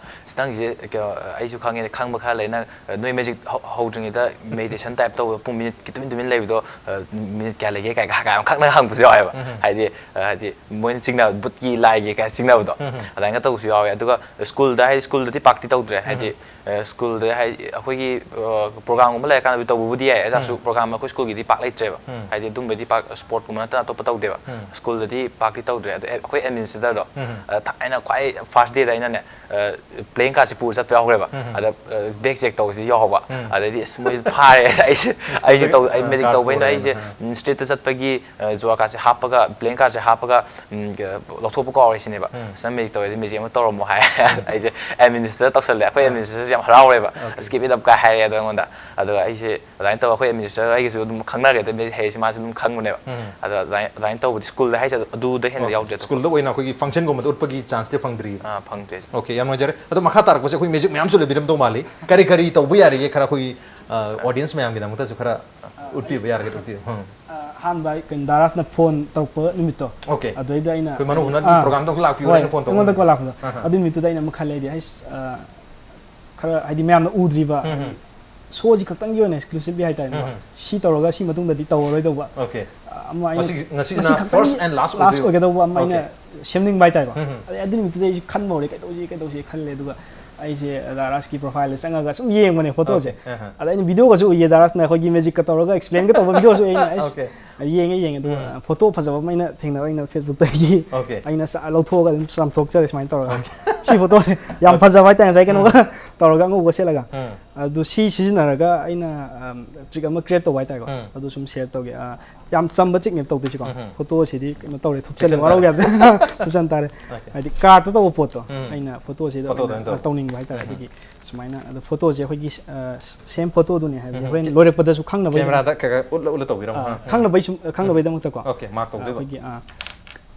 "ꯑꯁ, ꯅꯪꯁꯦ ꯀꯩꯅꯣ, ꯑꯩꯁꯨ ꯈꯪꯉꯦ, ꯈꯪꯕ ꯈꯔ ꯂꯩ, ꯅꯪ, ꯑ, ꯅꯣꯏ ꯃꯦꯖꯤꯛ ꯍꯧ-, ꯍꯧꯗ꯭ꯔꯤꯉꯩꯗ ꯃꯦꯗꯤꯇꯦꯁꯟ ꯇꯥꯏꯞ ꯇꯧꯕ ꯄꯨꯡ ꯃꯤꯅꯤꯠ ꯇꯨꯃꯤꯟ ꯇꯨꯃꯤꯟ ꯂꯩꯕꯗꯣ, ꯑ, ꯃꯤꯅꯤꯠ ꯀꯌꯥ ꯂꯩꯒꯦ?" ꯀꯥꯏ, ꯀꯥꯏ, ꯀꯥꯏ ꯈꯪꯅ ꯍꯪꯕꯁꯨ ꯌꯥꯎꯋꯦꯕ꯫ ꯎꯝ ꯍꯝ꯫ ꯍꯥꯏꯗꯤ, ꯑ, ꯍꯥꯏꯗꯤ ꯃꯣꯏꯅ ꯆꯤꯡꯅꯕ, ꯕꯨꯠꯀꯤ ꯂꯥꯏꯒꯤ ꯀꯥꯏ ꯆꯤꯡꯅꯕꯗꯣ, ꯎꯝ ꯍꯝ꯫ ꯑꯗꯨꯃꯥꯏꯅ ꯇꯧꯕꯁꯨ ꯌꯥꯎꯋꯦ꯫ ꯑꯗꯨꯒ ꯁ꯭ꯀꯨꯜꯗ ꯍꯥꯏꯗꯤ, ꯁ꯭ꯀꯨꯜꯗꯗꯤ ꯄꯥꯛꯇꯤ ꯇꯧꯗ꯭ꯔꯦ꯫ ꯍꯥꯏꯗꯤ, ꯎꯝ꯫ ꯑ, ꯁ꯭ꯀꯨꯜꯗ ꯍꯥꯏꯗꯤ ꯑꯩꯈꯣꯏꯒꯤ, ꯑ, ꯄ꯭ꯔꯣꯒ꯭ꯔꯥꯝꯒꯨꯝꯕ ꯂꯩꯔꯀꯥꯟꯗꯗꯤ ꯇꯧꯕꯕꯨꯗꯤ ꯌꯥꯏ, ꯑꯗꯨ ꯇꯥꯔꯁꯨ ꯎꯝ꯫ ꯄ꯭ꯔꯣꯒ꯭ꯔꯥꯝ ꯑꯩꯈꯣꯏ ꯁ꯭ꯀꯨꯜꯒꯤꯗꯤ ꯄꯥꯛ ꯂꯩꯇ꯭ꯔꯦꯕ꯫ ꯎꯝ꯫ ꯍꯥꯏꯗꯤ ꯑꯗꯨꯝꯕꯗꯤ ꯄꯥꯛ, ꯁ꯭ꯄꯣꯔꯠꯀꯨꯝꯕ ꯅꯠꯇꯅ ꯑꯇꯣꯞꯄ ꯇꯧꯗꯦꯕ꯫ ꯎꯝ꯫ ꯁ꯭ꯀꯨꯜꯗꯗꯤ ꯄꯥꯛꯇꯤ ꯇꯧꯗ꯭ꯔꯦ꯫ ꯑꯗꯣ ꯑꯦ-, ꯑꯩꯈꯣꯏ ꯑꯦꯗꯃꯤꯅꯤꯁꯇ꯭ꯔꯦꯇꯔꯗꯣ, ꯎꯝ꯫ ꯑ, ꯊꯥꯏꯅ ꯈ꯭ꯋꯥꯏ ꯐꯥꯔꯁ ꯗꯦꯗ ꯑꯩꯅꯅꯦ, ꯑ, ꯄ꯭ꯂꯦꯌꯤꯡ ꯀꯥꯔꯗꯁꯦ ꯄꯨꯔ ꯆꯠꯄ ꯌꯥꯎꯈ꯭ꯔꯦꯕ꯫ ꯎꯝ꯫ ꯑꯗ, ꯑ, ꯕꯦꯛ ꯆꯦꯛ ꯇꯧꯕꯁꯤ ꯌꯥꯎꯍꯧꯕ꯫ ꯎꯝ꯫ ꯑꯗꯩꯗꯤ ꯑꯁ ꯃꯣꯏ ꯐꯥꯔꯦ꯫ ꯑꯩꯁꯦ, ꯑꯩꯁꯦ ꯁ꯭ꯀꯨꯜꯗꯒꯤ ꯇꯧ-, ꯑꯩ ꯑ, ꯃꯦꯖꯤꯛ ꯀꯥꯔꯗ ꯇꯧꯕꯩꯅ ꯄꯨꯔꯦꯅ꯫ ꯑꯩꯁꯦ, ꯑ꯫ ꯎꯝ, ꯁ꯭ꯇꯦꯖꯇ ꯆꯠꯄꯒꯤ, ꯑ, ꯖꯨꯋꯥ ꯀꯥꯔꯗꯁꯦ ꯍꯥꯞꯄꯒ, ꯄ꯭ꯂꯦꯌꯤꯡ ꯀꯥꯔꯗꯁꯦ ꯍꯥꯞꯄꯒ, ꯎꯝ, ꯂꯧꯊꯣꯛꯄ ꯀꯥꯎꯔꯦ ꯁꯤꯅꯦꯕ꯫ ꯎꯝ꯫ "ꯑꯁ, ꯅꯪ ꯃꯦꯖꯤꯛ ꯇꯧꯔꯗꯤ ꯃꯦꯖꯤꯛ ꯑꯃ ꯇꯧꯔꯝꯃꯣ" ꯍꯥꯏ꯫ ꯎꯝ꯫ ꯑꯩꯁꯦ ꯑꯦꯗꯃꯤꯅꯤꯁꯇ꯭ꯔꯦꯇꯔ ꯇꯧꯁꯜꯂꯦ꯫ ꯑꯩꯈꯣꯏ ꯑ꯫ ꯑꯦꯗꯃꯤꯅꯤꯁꯇ꯭ꯔꯦꯇꯔꯁꯦ ꯌꯥꯝ ꯍꯔꯥꯎꯔꯦꯕ꯫ ꯑꯣꯀꯦ꯫ "ꯑꯁ, keep it up" ꯀꯥꯏ ꯍꯥꯏꯔꯦ ꯑꯗꯣ ꯑꯩꯉꯣꯟꯗ꯫ ꯑꯗꯨꯒ ꯑꯩꯁꯦ ꯑꯗꯨꯃꯥꯏꯅ ꯇꯧꯔꯒ ꯑꯩꯈꯣꯏ ꯑꯦꯗꯃꯤꯅꯤꯁꯇ꯭ꯔꯦꯇꯔ ꯑꯩꯒꯁꯨ ꯑꯗꯨꯝ ꯈꯪꯅꯔꯦ, ꯑꯗꯨꯝ ꯍꯩꯁꯦ ꯃꯥꯁꯨ ꯑꯗꯨꯝ ꯈꯪꯕꯅꯦꯕ꯫ ꯎꯝ꯫ ꯑꯗꯣ ꯑꯗꯨꯃꯥꯏꯅ, ꯑꯗꯨꯃꯥꯏꯅ ꯇꯧꯕꯗꯤ ꯁ꯭ꯀꯨꯜꯗ ꯍꯥꯏꯁꯦ ꯑꯗꯨ-, ꯑꯗꯨꯗ ꯍꯦꯟꯅ ꯑꯣꯀꯦ꯫ ꯌꯥꯎꯗ꯭ꯔꯦ ꯑꯇꯣꯞꯄ꯫ ꯁ꯭ꯀꯨꯜꯗ ꯑꯣꯏꯅ ꯑꯩꯈꯣꯏꯒꯤ ꯐꯪꯁꯟꯒꯨꯝꯕꯗ ꯎꯠꯄꯒꯤ ꯆꯥꯟꯁꯇꯤ ꯐꯪꯗ꯭ꯔꯤ? ꯑꯥ, ꯐꯪꯗ꯭ꯔꯦ꯫ ꯑꯣꯀꯦ, ꯌꯥꯝ ꯅꯨꯡꯉꯥꯏꯖꯔꯦ꯫ ꯑꯗꯣ ꯃꯈꯥ ꯇꯥꯔꯛꯄꯁꯦ ꯑꯩꯈꯣꯏ ꯃꯦꯖꯤꯛ ꯃꯌꯥꯝꯁꯨ ꯂꯩꯕꯤꯔꯝꯗꯧ ꯃꯥꯜꯂꯤ꯫ ꯀꯔꯤ ꯀꯔꯤ ꯇꯧꯕ ꯌꯥꯔꯤꯒꯦ? ꯈꯔ ꯑꯩꯈꯣꯏꯒꯤ, ꯑ, ꯑꯣꯗꯤꯌꯦꯟꯁ ꯃꯌꯥꯝꯒꯤꯗꯃꯛꯇꯁꯨ ꯈꯔ ꯎꯠꯄꯤꯕ ꯌꯥꯔꯒꯗꯤ ꯎꯠꯄꯤꯌꯨ꯫ ꯎꯝ꯫ ꯑ, ꯑꯍꯥꯟꯕ ꯀꯩꯅꯣ ꯗꯥꯔꯥꯁꯅ ꯐꯣꯟ ꯇꯧꯔꯛꯄ ꯅꯨꯃꯤꯠꯇꯣ, Okay. ꯑꯗꯨꯗꯩꯗ ꯑꯩꯅ ꯑꯩꯈꯣꯏ ꯃꯅꯨꯡ ꯍꯨꯠꯅ ꯑꯥ, program ꯇꯧ ꯂꯥꯛꯄꯤꯌꯣ ꯍꯣꯏ, ꯍꯥꯏꯅ phone ꯇꯧꯕ ꯑꯩꯉꯣꯟꯗ ꯅꯨꯃꯤꯠ꯫ ꯀꯣꯜ ꯂꯥꯛꯄꯗꯣ꯫ ꯑꯍꯥ. ꯑꯗꯨ ꯅꯨꯃꯤꯠꯇꯨꯗ ꯑꯩꯅ ꯑꯃ ꯈꯜꯂꯦꯗꯤ, "ꯍꯩꯁ, ꯑ, ꯈꯔ ꯍꯥꯏꯗꯤ ꯃꯌꯥꯝꯅ ꯎꯗ꯭ꯔꯤꯕ ꯎꯝ, ꯎꯝ꯫ ꯁꯣꯁꯤ ꯈꯛꯇꯪꯒꯤ ꯑꯣꯏꯅ exclusively ꯍꯥꯏꯇꯥꯔꯦ꯫ ꯎꯝ, ꯎꯝ꯫ ꯁꯤ ꯇꯧꯔꯒ ꯁꯤ ꯃꯇꯨꯡꯗꯗꯤ ꯇꯧꯔꯔꯣꯏꯗꯧꯕ Okay. ꯑꯃ ꯑꯩꯅ ꯉꯁꯤ- ꯉꯁꯤꯅ ꯉꯁꯤ ꯈꯛꯇꯪꯒꯤ first and last last ꯑꯣꯏꯗꯣꯏ-, ꯑꯣꯏꯒꯗꯧꯕ ꯑꯃ ꯑꯩꯅ Okay. ꯁꯦꯝꯅꯤꯡꯕ ꯍꯥꯏꯇꯥꯔꯦꯀꯣ꯫ ꯎꯝ, ꯎꯝ꯫ ꯑꯗꯩ ꯑꯗꯨ ꯅꯨꯃꯤꯠꯇꯨꯗ ꯑꯩꯁꯦ ꯈꯟꯕ ꯍꯧꯔꯦ, "ꯀꯩꯗꯧꯁꯤ, ꯀꯩꯗꯧꯁꯤ?" ꯈꯜꯂꯦ꯫ ꯑꯗꯨꯒ ꯑꯩꯁꯦ ꯗꯥꯔꯥꯁꯀꯤ profile ꯗ ꯆꯪꯉꯒ ꯁꯨꯝ ꯌꯦꯡꯕꯅꯦ ꯐꯣꯇꯣꯁꯦ꯫ Okay. ꯑꯍ꯫ ꯑꯗ ꯑꯩꯅ video ꯒꯁꯨ ꯎꯏꯌꯦ, ꯗꯥꯔꯥꯁꯅ ꯑꯩꯈꯣꯏꯒꯤ magic ꯀ ꯇꯧꯔꯒ explain ꯒ ꯇꯧꯕ video ꯁꯨ ꯑꯩꯅ ꯑꯁ Okay. ꯌꯦꯡꯉꯦ, ꯌꯦꯡꯉꯦ꯫ ꯑꯗꯨꯒ ꯎꯝ꯫ ꯐꯣꯇꯣ ꯐꯖꯕ ꯑꯃ ꯑꯩꯅ ꯊꯦꯡꯅꯕ, ꯑꯩꯅ Facebook ꯇꯒꯤ Okay. ꯑꯩꯅ ꯆ-, ꯂꯧꯊꯣꯛꯑꯒ ꯑꯗꯨꯝ ꯆꯥꯝꯊꯣꯛꯆꯔꯦ ꯁꯨꯃꯥꯏꯅ ꯇꯧꯔꯒ꯫ ꯁꯤ ꯐꯣꯇꯣꯁꯦ ꯌꯥꯝ ꯐꯖꯕ ꯍꯥꯏꯇꯥꯔꯦ, ꯉꯁꯥꯏ ꯀꯩꯅꯣꯒ ꯇꯧꯔꯒ ꯑꯉꯧꯕ ꯁꯦꯠꯂꯒ꯫ ꯎꯝ꯫ ꯑꯗꯨ ꯁꯤ ꯁꯤꯖꯤꯟꯅꯔꯒ ꯑꯩꯅ, ꯑꯝ, trick ꯑꯃ create ꯇꯧꯕ ꯍꯥꯏꯇꯥꯔꯦꯀꯣ꯫ ꯎꯝ꯫ ꯑꯗꯨ ꯁꯨꯝ share ꯇꯧꯒꯦ꯫ ꯑ, ꯌꯥꯝ ꯆꯝꯕ trick ꯅꯦꯕ ꯇꯧꯗꯣꯏꯁꯤꯀꯣ꯫ ꯎꯝ꯫ ꯐꯣꯇꯣꯁꯤꯗꯤ ꯀꯩꯅꯣ ꯇꯧꯔꯦ, ꯊꯨꯞꯆꯜꯂꯦ, ꯊꯨꯞꯆꯟ ꯋꯥꯔꯧ ꯇꯥꯔꯦ꯫ ꯌꯥꯗ꯭ꯔꯦ꯫ ꯊꯨꯞꯆꯟ ꯇꯥꯔꯦ꯫ Okay. ꯍꯥꯏꯗꯤ card ꯇ ꯇꯧꯕ ꯄꯣꯠꯇꯣ ꯎꯝ꯫ ꯑꯩꯅ ꯐꯣꯇꯣꯁꯤꯗ ꯐꯣꯇꯣꯗ ꯑꯣꯏꯅ, ꯑꯣꯏꯅ ꯇꯧ꯫ ꯑ, ꯇꯧꯅꯤꯡꯕ ꯍꯥꯏꯇꯥꯔꯦ꯫ ꯎꯝ꯫ ꯑꯗꯨꯒꯤ ꯁꯨꯃꯥꯏꯅ ꯑꯗꯣ ꯐꯣꯇꯣꯁꯦ ꯑꯩꯈꯣꯏꯒꯤ, ꯑ, same ꯐꯣꯇꯣꯗꯨꯅꯦ ꯍꯥꯏꯕꯗꯤ ꯎꯝ꯫ ꯍꯣꯔꯦꯟ ꯂꯣꯏꯔꯛꯄꯗꯁꯨ ꯈꯪꯅꯕ ꯑꯩꯅ Camera ꯗ ꯈꯔ ꯈꯔ ꯎꯠꯂ ꯎꯠꯂ ꯇꯧꯕꯤꯔꯝꯃꯣ꯫ ꯑꯥ, ꯍꯥ꯫ ꯈꯪꯅꯕꯩ ꯁꯨꯝ, ꯈꯪꯅꯕꯩꯗꯃꯛꯇꯀꯣ꯫ Okay, mark ꯇꯧꯗꯣꯏꯕ꯫ ꯑꯩꯈꯣꯏꯒꯤ, ꯑꯥ,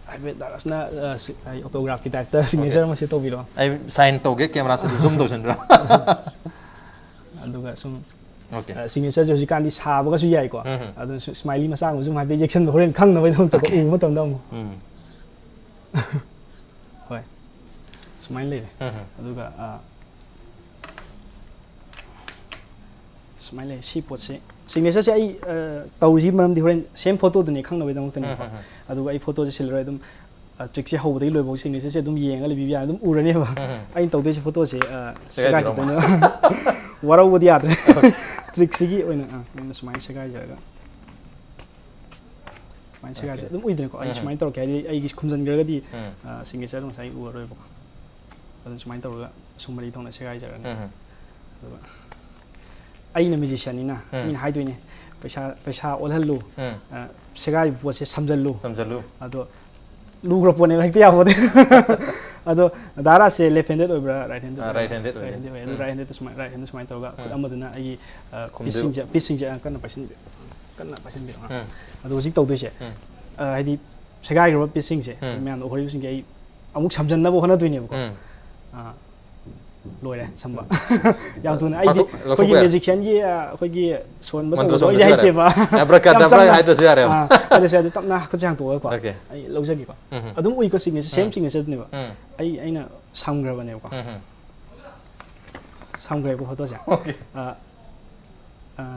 ꯍꯥꯏꯐꯦꯠ ꯗꯥꯔꯥꯁꯅ, ꯑ, ꯁꯤ-, ꯑꯩ autograph ꯀꯤ type ꯇ signature ꯑꯃ ꯁꯤ ꯇꯧꯕꯤꯔꯣ꯫ ꯑꯩ sign ꯇꯧꯒꯦ, camera ꯁꯤꯗ zoom ꯇꯧꯁꯟꯕꯤꯔꯣ꯫ ꯑꯗꯨꯒ ꯁꯨꯝ, Okay. ꯑ, signature ꯁꯦ ꯍꯧꯖꯤꯛꯀꯥꯟꯗꯤ ꯁꯥꯕꯒꯁꯨ ꯌꯥꯏꯀꯣ꯫ ꯎꯝ꯫ ꯑꯗꯨꯅ ꯁꯨꯝ smiley ꯃꯆꯥꯒꯨꯝꯕꯁꯨ ꯍꯥꯏꯐꯦꯠ ꯌꯦꯛꯁꯟꯕ, ꯍꯣꯔꯦꯟ ꯈꯪꯅꯕꯒꯤꯗꯃꯛꯇꯀꯣ, Okay. ꯎꯕ ꯃꯇꯝꯗ ꯑꯃꯨꯛ꯫ ꯎꯝ꯫ ꯍꯣꯏ꯫ ꯁꯨꯃꯥꯏꯅ ꯂꯩꯔꯦ꯫ ꯎꯝ꯫ ꯑꯗꯨꯒ, ꯑ, ꯁꯨꯃꯥꯏꯅ ꯂꯩ꯫ ꯁꯤ ꯄꯣꯠꯁꯦ, signature ꯁꯦ ꯑꯩ, ꯑ, ꯇꯧꯔꯤꯁꯤ ꯃꯔꯝꯗꯤ ꯍꯣꯔꯦꯟ same ꯐꯣꯇꯣꯗꯨꯅꯦ ꯈꯪꯅꯕꯒꯤꯗꯃꯛꯇꯅꯦꯕꯀꯣ꯫ ꯎꯝ, ꯎꯝ, ꯎꯝ꯫ ꯑꯗꯨꯒ ꯑꯩ ꯐꯣꯇꯣꯁꯦ ꯁꯤꯜꯂꯔꯣꯏ, ꯑꯗꯨꯝ, ꯑ, trick ꯁꯦ ꯍꯧꯕꯗꯒꯤ ꯂꯣꯏꯕꯧ signature ꯁꯦ ꯑꯗꯨꯝ ꯌꯦꯡꯉꯒ ꯂꯩꯕꯤꯕ ꯌꯥꯅꯤ, ꯑꯗꯨꯝ ꯎꯔꯅꯦꯕ꯫ ꯎꯝ, ꯎꯝ꯫ ꯑꯩꯅ ꯇꯧꯗꯣꯏꯁꯦ ꯐꯣꯇꯣꯁꯦ, ꯑ, ꯁꯦꯒꯥꯏꯗꯣꯏꯔꯣ? ꯁꯦꯒꯥꯏꯁꯤꯗꯅꯦꯕ꯫ ꯋꯥꯔꯧꯕꯗꯤ ꯌꯥꯗ꯭ꯔꯦ꯫ Trick ꯁꯤꯒꯤ ꯑꯣꯏꯅ, ꯑ, ꯑꯩꯅ ꯁꯨꯃꯥꯏꯅ ꯁꯦꯒꯥꯏꯖꯔꯒ, ꯁꯨꯃꯥꯏꯅ ꯁꯦꯒꯥꯏꯖꯔꯒ, Okay. ꯑꯗꯨꯝ ꯎꯏꯗꯅꯀꯣ, ꯑꯩ ꯎꯝ꯫ ꯁꯨꯃꯥꯏꯅ ꯇꯧꯔꯛꯀꯦ ꯍꯥꯏꯗꯤ ꯑꯩꯒꯤ ꯈꯨꯝꯖꯤꯟꯈ꯭ꯔꯒꯗꯤ, ꯎꯝ꯫ ꯑ, signature ꯗꯣ ꯉꯁꯥꯏ ꯎꯔꯔꯣꯏꯕꯀꯣ꯫ ꯑꯗꯨ ꯁꯨꯃꯥꯏꯅ ꯇꯧꯔꯒ ꯁꯨꯝ ꯃꯔꯤ ꯊꯣꯛꯅ ꯁꯦꯒꯥꯏꯖꯔꯅꯤ꯫ ꯎꯝ꯫ ꯑꯗꯨꯒ ꯑꯩꯅ magician ꯅꯤꯅ, ꯎꯝ꯫ ꯑꯩꯅ ꯍꯥꯏꯗꯣꯏꯅꯦ, "ꯄꯩꯁꯥ, ꯄꯩꯁꯥ ꯑꯣꯜꯍꯜꯂꯨ, ꯎꯝ꯫ ꯑ, ꯁꯦꯒꯥꯏꯔꯤꯕ ꯄꯣꯠꯁꯦ ꯁꯝꯖꯜꯂꯨ"꯫ ꯁꯝꯖꯜꯂꯨ꯫ ꯑꯗꯣ ꯂꯨꯈ꯭ꯔ ꯄꯣꯠꯅꯦꯕ, ꯍꯦꯛꯇ ꯌꯥꯄꯣꯠꯅꯦ꯫ ꯑꯗꯣ ꯗꯥꯔꯥꯁꯦ left handed ꯑꯣꯏꯕ꯭ꯔꯥ, right handed ꯑ, ꯑꯣꯏꯕ꯭ꯔꯥ? right handed ꯑꯣꯏꯌꯦ꯫ Right handed ꯑꯣꯏꯌꯦ꯫ ꯑꯗꯣ ꯎꯝ꯫ Right handed ꯁꯨꯃꯥꯏꯅ, right handed ꯁꯨꯃꯥꯏꯅ ꯇꯧꯔꯒ ꯈꯨꯠ ꯎꯝ꯫ ꯑꯃꯗꯨꯅ ꯑꯩꯒꯤ, ꯑ, ꯈꯨꯝꯗꯣꯏꯕ꯫ piece ꯁꯤꯡꯁꯦ, piece ꯁꯤꯡꯁꯦ, ꯑ, ꯀꯟꯅ ꯄꯥꯏꯁꯤꯟꯕꯤꯔꯣ, ꯀꯟꯅ ꯄꯥꯏꯁꯤꯟꯕꯤꯔꯣ꯫ ꯑ꯫ ꯎꯝ꯫ ꯑꯗꯣ ꯍꯧꯖꯤꯛ ꯇꯧꯗꯣꯏꯁꯦ, ꯎꯝ꯫ ꯑ, ꯍꯥꯏꯗꯤ ꯁꯦꯒꯥꯏꯈ꯭ꯔꯕ piece ꯁꯤꯡꯁꯦ, ꯎꯝ꯫ ꯃꯌꯥꯝꯅ ꯎꯍꯧꯔꯤꯕꯁꯤꯡꯁꯦ ꯑꯩ ꯑꯃꯨꯛ ꯁꯝꯖꯟꯅꯕ ꯍꯣꯠꯅꯗꯣꯏꯅꯦꯕꯀꯣ꯫ ꯎꯝ꯫ ꯑ, ꯂꯣꯏꯔꯦ ꯁꯝꯕ꯫ ꯌꯥꯝ ꯊꯨꯅ꯫ ꯑꯩꯗꯤ ꯑꯩꯈꯣꯏꯒꯤ ꯃꯦꯖꯤꯛꯁꯤꯌꯥꯟꯒꯤ ꯑꯩꯈꯣꯏꯒꯤ ꯁꯣꯟꯕ ꯇꯧꯕꯗꯣ ꯑꯩꯗꯤ ꯍꯩꯇꯦꯕ꯫ ꯑꯦꯕ꯭ꯔꯥꯀꯥꯗꯥꯕ꯭ꯔꯥ ꯍꯥꯏꯗ꯭ꯔꯁꯨ ꯌꯥꯔꯦꯕ꯫ ꯍꯥꯏꯗ꯭ꯔꯁꯨ ꯌꯥꯔꯦ꯫ ꯇꯞꯅ ꯈꯨꯠꯁꯦ ꯍꯥꯡꯇꯣꯛꯑꯒꯀꯣ꯫ ꯑꯩ ꯂꯧꯖꯒꯦꯀꯣ꯫ ꯑꯗꯨꯝ ꯎꯏꯀꯣ꯫ ꯁꯤꯒꯅꯦꯆꯔ ꯁꯦꯝ ꯁꯤꯒꯅꯦꯆꯔꯗꯨꯅꯦꯕ꯫ ꯑꯩ ꯑꯩꯅ ꯁꯝꯈ꯭ꯔꯕꯅꯦꯕꯀꯣ꯫ ꯁꯝꯈ꯭ꯔꯦꯕ ꯐꯣꯇꯣꯁꯦ꯫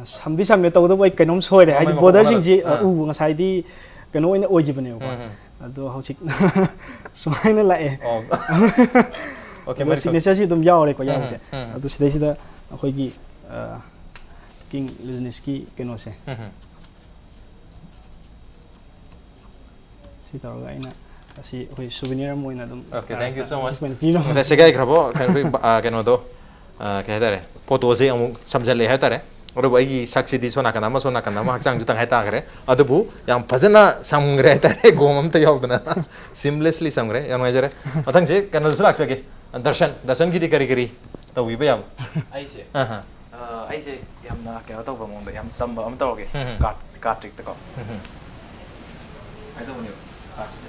ꯁꯝꯗꯤ ꯁꯝꯃꯦ, ꯇꯧꯕꯇꯕꯨ ꯑꯩ ꯀꯩꯅꯣꯝ ꯁꯣꯏꯔꯦ꯫ ꯍꯥꯏꯗꯤ ꯕꯣꯔꯗꯔꯁꯤꯡꯁꯤ ꯎ ꯉꯁꯥꯏꯗꯤ ꯀꯩꯅꯣ ꯑꯣꯏꯅ ꯑꯣꯏꯈꯤꯕꯅꯦꯕꯀꯣ꯫ ꯑꯗꯣ ꯍꯧꯖꯤꯛ ꯁꯨꯃꯥꯏꯅ ꯂꯥꯛꯑꯦ꯫ ꯑꯗꯣ ꯁꯤꯒꯅꯦꯆꯔꯁꯤ ꯑꯗꯨꯝ ꯌꯥꯎꯔꯦꯀꯣ꯫ ꯌꯥꯎꯕꯗꯤ ꯑꯗꯨ ꯁꯤꯗꯩꯁꯤꯗ ꯑꯩꯈꯣꯏꯒꯤ ꯀꯤꯡ ꯂꯤꯖꯅꯤꯁꯀꯤ ꯀꯩꯅꯣꯁꯦ꯫ ꯁꯤ ꯇꯧꯔꯒ ꯑꯩꯅ ꯑꯁꯤ ꯑꯩꯈꯣꯏ ꯁꯨꯚꯦꯅꯤꯌꯔ ꯑꯃ ꯑꯣꯏꯅ ꯑꯗꯨꯝ꯫ Okay, thank you so much. ꯉꯁꯥꯏ ꯁꯦꯒꯥꯏꯈ꯭ꯔꯕꯣ? ꯀꯩꯅꯣ, ꯑꯩꯈꯣꯏ ꯀꯩꯅꯣꯗꯣ, ꯀꯩ ꯍꯥꯏꯇꯥꯔꯦ, ꯐꯣꯇꯣꯁꯦ ꯑꯃꯨꯛ ꯁꯝꯖꯜꯂꯛꯑꯦ ꯍꯥꯏꯇꯥꯔꯦ꯫ ꯑꯗꯨꯕꯨ ꯑꯩꯒꯤ ꯁꯛꯁꯤꯗꯤ ꯁꯣꯝ ꯅꯥꯀꯟ ꯑꯃ, ꯁꯣꯝ ꯅꯥꯀꯟ ꯑꯃ, ꯍꯛꯆꯥꯡꯁꯨ ꯇꯪꯈꯥꯏ ꯇꯥꯈ꯭ꯔꯦ꯫ ꯑꯗꯨꯕꯨ ꯌꯥꯝ ꯐꯖꯅ ꯁꯝꯈ꯭ꯔꯦ ꯍꯥꯏꯇꯥꯔꯦ, ꯒꯣꯝ ꯑꯝꯇ ꯌꯥꯎꯗꯅ꯫ Seamlessly ꯁꯝꯈ꯭ꯔꯦ꯫ ꯌꯥꯝ ꯅꯨꯡꯉꯥꯏꯖꯔꯦ꯫ ꯃꯊꯪꯁꯦ ꯀꯩꯅꯣꯗꯁꯨ ꯂꯥꯛꯆꯒꯦ, ꯗꯔꯁꯟ꯫ ꯗꯔꯁꯟꯒꯤꯗꯤ ꯀꯔꯤ ꯀꯔꯤ ꯇꯧꯕꯤꯕ ꯌꯥꯕ? ꯑꯩꯁꯦ ꯑꯍꯥ꯫ ꯑ, ꯑꯩꯁꯦ ꯌꯥꯝꯅ ꯀꯩꯅꯣ ꯇꯧꯕ ꯃꯑꯣꯡꯗ ꯌꯥꯝ ꯆꯝꯕ ꯑꯃ ꯇꯧꯔꯒꯦ꯫ ꯎꯝ꯫ ꯀꯥꯔꯠ, ꯀꯥꯔꯠ ꯇ꯭ꯔꯤꯛꯇꯀꯣ꯫ ꯎꯝ꯫ ꯀꯃꯥꯏꯅ ꯇꯧꯕꯅꯦꯕ ꯀꯥꯔꯠꯁꯦ?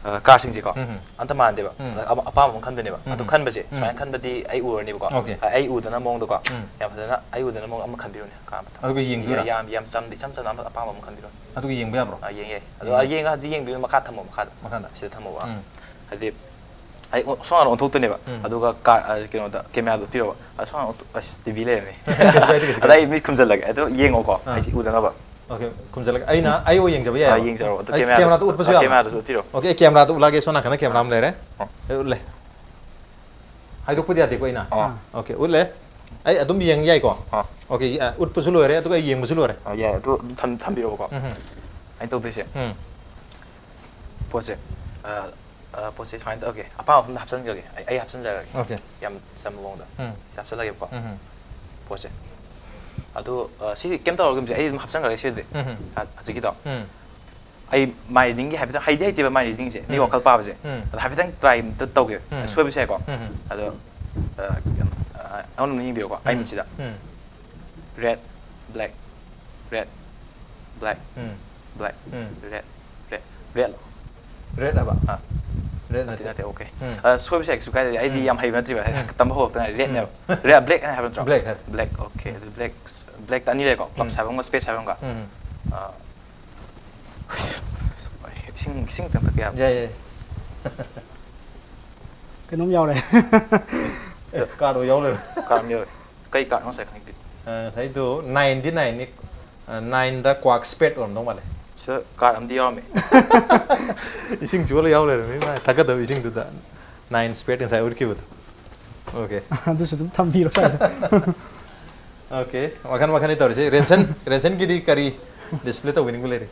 ꯑ, ꯀꯥꯔꯠꯁꯤꯡꯁꯦꯀꯣ, ꯎꯝ꯫ ꯑꯝꯇ ꯃꯥꯟꯗꯦꯕ꯫ ꯎꯝ꯫ ꯑꯗ ꯑꯄꯥꯝꯕ ꯑꯃ ꯈꯟꯗꯣꯏꯅꯦꯕ꯫ ꯑꯗꯨ ꯎꯝ꯫ ꯈꯟꯕꯁꯦ ꯎꯝ꯫ ꯁꯨꯃꯥꯏꯅ ꯈꯟꯕꯗꯤ ꯑꯩ ꯎꯔꯅꯦꯕꯀꯣ꯫ Okay꯫ ꯑ, ꯑꯩ ꯎꯗꯅ ꯃꯑꯣꯡꯗꯀꯣ꯫ ꯎꯝ꯫ ꯌꯥꯝ ꯐꯖꯅ ꯑꯩ ꯎꯗꯅ ꯃꯑꯣꯡ ꯑꯃ ꯈꯟꯕꯤꯔꯣꯅꯦ꯫ ꯀꯥꯔꯠ ꯑꯃ꯫ ꯑꯗꯨꯒ ꯌꯦꯡꯗꯣꯏꯔꯥ? ꯌꯥꯝ, ꯌꯥꯝ ꯆꯝꯗꯦ, ꯏꯆꯝ ꯆꯝꯅ ꯑꯃ ꯑꯄꯥꯝꯕ ꯑꯃ ꯈꯟꯕꯤꯔꯣꯅꯦ꯫ ꯑꯗꯨꯒ ꯌꯦꯡꯕ ꯌꯥꯕ꯭ꯔꯣ? ꯑ, ꯌꯦꯡ ꯌꯥꯏ꯫ ꯑꯗꯣ ꯌꯦꯡ ꯌꯥꯏ꯫ ꯌꯦꯡꯕꯤꯌꯨ, ꯃꯈꯥ ꯊꯝꯃꯣ, ꯃꯈꯥꯗ꯫ ꯃꯈꯥꯗ? ꯁꯤꯗ ꯊꯝꯃꯣꯕ꯫ ꯎꯝ꯫ ꯍꯥꯏꯗꯤ ꯑꯩ ꯑꯣ-, ꯁꯣꯝ ꯅꯥꯀꯟ ꯑꯣꯟꯊꯣꯛꯇꯣꯏꯅꯦꯕ꯫ ꯎꯝ꯫ ꯑꯗꯨꯒ ꯀꯥ-, ꯑ, ꯀꯩꯅꯣꯗ, ꯀꯦꯃꯦꯔꯥꯗꯣ ꯎꯠꯄꯤꯔꯣꯕ꯫ ꯑꯁ, ꯁꯣꯝ ꯅꯥꯀꯟ ꯑꯣꯟꯊꯣꯛ-, ꯑꯁ, ꯇꯤ ꯚꯤ ꯂꯩꯔꯝꯃꯦ꯫ ꯀꯩꯁꯨ ꯀꯥꯏꯗꯦ, ꯀꯩꯁꯨ ꯑꯗ ꯀꯥꯏꯗꯦ꯫ ꯑꯩ ꯃꯤꯠ ꯈꯨꯝꯖꯤꯜꯂꯒꯦ꯫ ꯑꯗꯨ ꯌꯦꯡꯉꯣꯀꯣ꯫ ꯑꯥ꯫ ꯑꯩꯁꯦ ꯎꯗꯅꯕ꯫ Okay, ꯈꯨꯝꯖꯤꯜꯂꯒꯦ꯫ ꯑꯩꯅ, ꯑꯩ ꯑꯣꯏ ꯌꯦꯡꯖꯕ ꯑꯥ, ꯌꯥꯏꯌꯦꯕ? ꯌꯦꯡꯖꯔꯣ꯫ ꯑꯗꯨ ꯑꯩ ꯀꯦꯃꯦꯔꯥꯗ ꯀꯦꯃꯦꯔꯥꯗꯁꯨ ꯎꯠꯄꯁꯨ ꯑꯥ, ꯌꯥꯕ꯭ꯔꯥ? ꯀꯦꯃꯦꯔꯥꯗꯁꯨ ꯎꯠꯄꯤꯔꯣ꯫ Okay, ꯑꯩ ꯀꯦꯃꯦꯔꯥꯗ ꯎꯠꯂꯛꯑꯒꯦ, ꯁꯣꯝ ꯅꯥꯀꯟꯗ ꯀꯦꯃꯦꯔꯥ ꯑꯃ ꯂꯩꯔꯦ꯫ ꯑꯥ꯫ ꯑꯩ ꯎꯠꯂꯦ꯫ ꯍꯥꯏꯗꯣꯛꯄꯗꯤ ꯌꯥꯗꯦꯀꯣ ꯑꯩꯅ? ꯑꯥ꯫ Okay, ꯎꯠꯂꯦ꯫ ꯑꯩ ꯑꯗꯨꯝ ꯌꯦꯡ ꯌꯥꯏꯀꯣ? ꯑꯥ꯫ Okay, ꯑ, ꯎꯠꯄꯁꯨ ꯂꯣꯏꯔꯦ, ꯑꯗꯨꯒ ꯑꯩ ꯌꯦꯡꯕꯁꯨ ꯂꯣꯏꯔꯦ꯫ ꯑꯥ, ꯌꯥꯏ꯫ ꯑꯗꯨ ꯑꯗꯨꯝ ꯊꯝ-, ꯊꯝꯕꯤꯔꯣꯕꯀꯣ꯫ ꯎꯝ꯫ ꯑꯩꯅ ꯇꯧꯗꯣꯏꯁꯦ꯫ ꯎꯝ꯫ ꯄꯣꯠꯁꯦ, ꯑ, ꯑ, ꯄꯣꯠꯁꯦ ꯁꯨꯃꯥꯏꯅ ꯇꯧꯔꯒꯦ꯫ ꯑꯄꯥꯝꯕ ꯃꯐꯝꯗ ꯍꯥꯞꯆꯤꯟꯈ꯭ꯔꯒꯦ꯫ ꯑꯩ, ꯑꯩ ꯍꯥꯞꯆꯤꯟꯖꯔꯒꯦ꯫ Okay꯫ ꯌꯥꯝ ꯆꯝꯕ ꯃꯑꯣꯡꯗ꯫ ꯎꯝ꯫ ꯁꯤ ꯍꯥꯞꯆꯤꯜꯂꯒꯦꯕꯀꯣ꯫ ꯎꯝ꯫ ꯄꯣꯠꯁꯦ꯫ ꯑꯗꯨ, ꯑ, ꯁꯤ ꯀꯩꯝ ꯇꯧꯔꯒꯨꯝꯁꯦ꯫ ꯑꯩ ꯑꯗꯨꯝ ꯍꯥꯞꯆꯤꯟꯈ꯭ꯔꯒꯦ ꯁꯤꯗꯤ꯫ ꯎꯝ꯫ ꯑ, ꯍꯧꯖꯤꯛꯀꯤꯗꯣ꯫ ꯎꯝ꯫ ꯑꯩ my readingꯒꯤ ꯍꯥꯏꯐꯦꯠꯇꯪ ꯍꯩꯗꯤ ꯍꯩꯇꯦꯕ my readingꯁꯦ꯫ ꯃꯤ ꯎꯝ꯫ ꯋꯥꯈꯜ ꯄꯥꯕꯁꯦ꯫ ꯎꯝ꯫ ꯑꯗꯣ ꯍꯥꯏꯐꯦꯠꯇꯪ try ꯑꯝꯇ ꯇꯧꯒꯦ꯫ ꯎꯝ꯫ ꯁꯣꯏꯕꯁꯨ ꯌꯥꯏꯀꯣ꯫ ꯎꯝ꯫ ꯑꯗꯣ, ꯑ, ꯑ, ꯑꯃꯨꯛ ꯌꯦꯡꯕꯤꯌꯨꯀꯣ꯫ ꯑꯩ ꯎꯝ꯫ ꯃꯤꯠꯁꯤꯗ꯫ ꯎꯝ꯫ Red, black, red, black, ꯎꯝ꯫ Black, ꯎꯝ꯫ Red, red, red ꯂꯣ? Red ꯍꯥꯏꯕ? ꯑꯥ꯫ Red ꯅꯠꯇꯦ ꯅꯠꯇꯦ. ꯅꯠꯇꯦ, okay. ꯎꯝ. ꯑ, ꯁꯣꯏꯕꯁꯦ ꯀꯩꯁꯨ ꯀꯥꯏꯗꯦ, ꯑꯩꯗꯤ ꯎꯝ. ꯌꯥꯝ ꯍꯩꯕ ꯅꯠꯇ꯭ꯔꯤꯕ, ꯎꯝ. ꯇꯝꯕ ꯍꯧꯔꯛꯇ ꯉꯥꯏꯔꯤ꯫ Redꯅꯦꯕ꯫ Red, black ꯍꯥꯏꯕ ꯅꯠꯇ꯭ꯔꯣ? Black ꯍꯥꯏꯕ. Black, okay. ꯑꯗꯨ black, black ꯑꯅꯤ ꯂꯩꯀꯣ, clubs ꯎꯝ. ꯍꯥꯏꯕ ꯑꯃꯒ space ꯍꯥꯏꯕ ꯑꯃꯒ꯫ ꯎꯝ. ꯑ, ꯏꯁꯤꯡ, ꯏꯁꯤꯡ ꯈꯤꯇꯪ ꯊꯛꯀꯦ ꯍꯥꯏꯕ꯫ ꯌꯥꯏ ꯌꯥꯏ. ꯀꯩꯅꯣꯝ ꯌꯥꯎꯔꯦ꯫ ꯑꯦ, card ꯌꯥꯎ ꯂꯩꯔꯦ. Card ꯑꯃ ꯌꯥꯎꯔꯦ꯫ ꯀꯩ cardꯅꯣ ꯉꯁꯥꯏ ꯈꯪꯗꯦ꯫ ꯑ, ꯉꯁꯥꯏꯗꯣ nineꯗꯤ nineꯅꯤ. ꯑ, nineꯗ quack spade ꯑꯣꯏꯔꯝꯗꯧ ꯃꯥꯜꯂꯦ. ꯁꯤꯗ card ꯑꯃꯗꯤ ꯌꯥꯎꯔꯝꯃꯦ꯫ ꯏꯁꯤꯡ ꯆꯣꯜꯂ ꯌꯥꯎ ꯂꯩꯔꯝꯃꯤ, ꯃꯥ ꯊꯛꯀꯗꯕ ꯏꯁꯤꯡꯗꯨꯗ nine spade ꯉꯁꯥꯏ ꯎꯠꯈꯤꯕꯗꯣ. Okay. ꯑꯗꯨꯁꯨ ꯑꯗꯨꯝ ꯊꯝꯕꯤꯔꯣ ꯁ꯭ꯋꯥꯏꯗ꯫ Okay, ꯃꯈꯟ ꯃꯈꯟꯅꯤ ꯇꯧꯔꯤꯁꯦ꯫ ꯔꯦꯟꯁꯟ, ꯔꯦꯟꯁꯟꯒꯤꯗꯤ ꯀꯔꯤ display ꯇꯧꯕꯤꯅꯤꯡꯕ ꯂꯩꯔꯤ?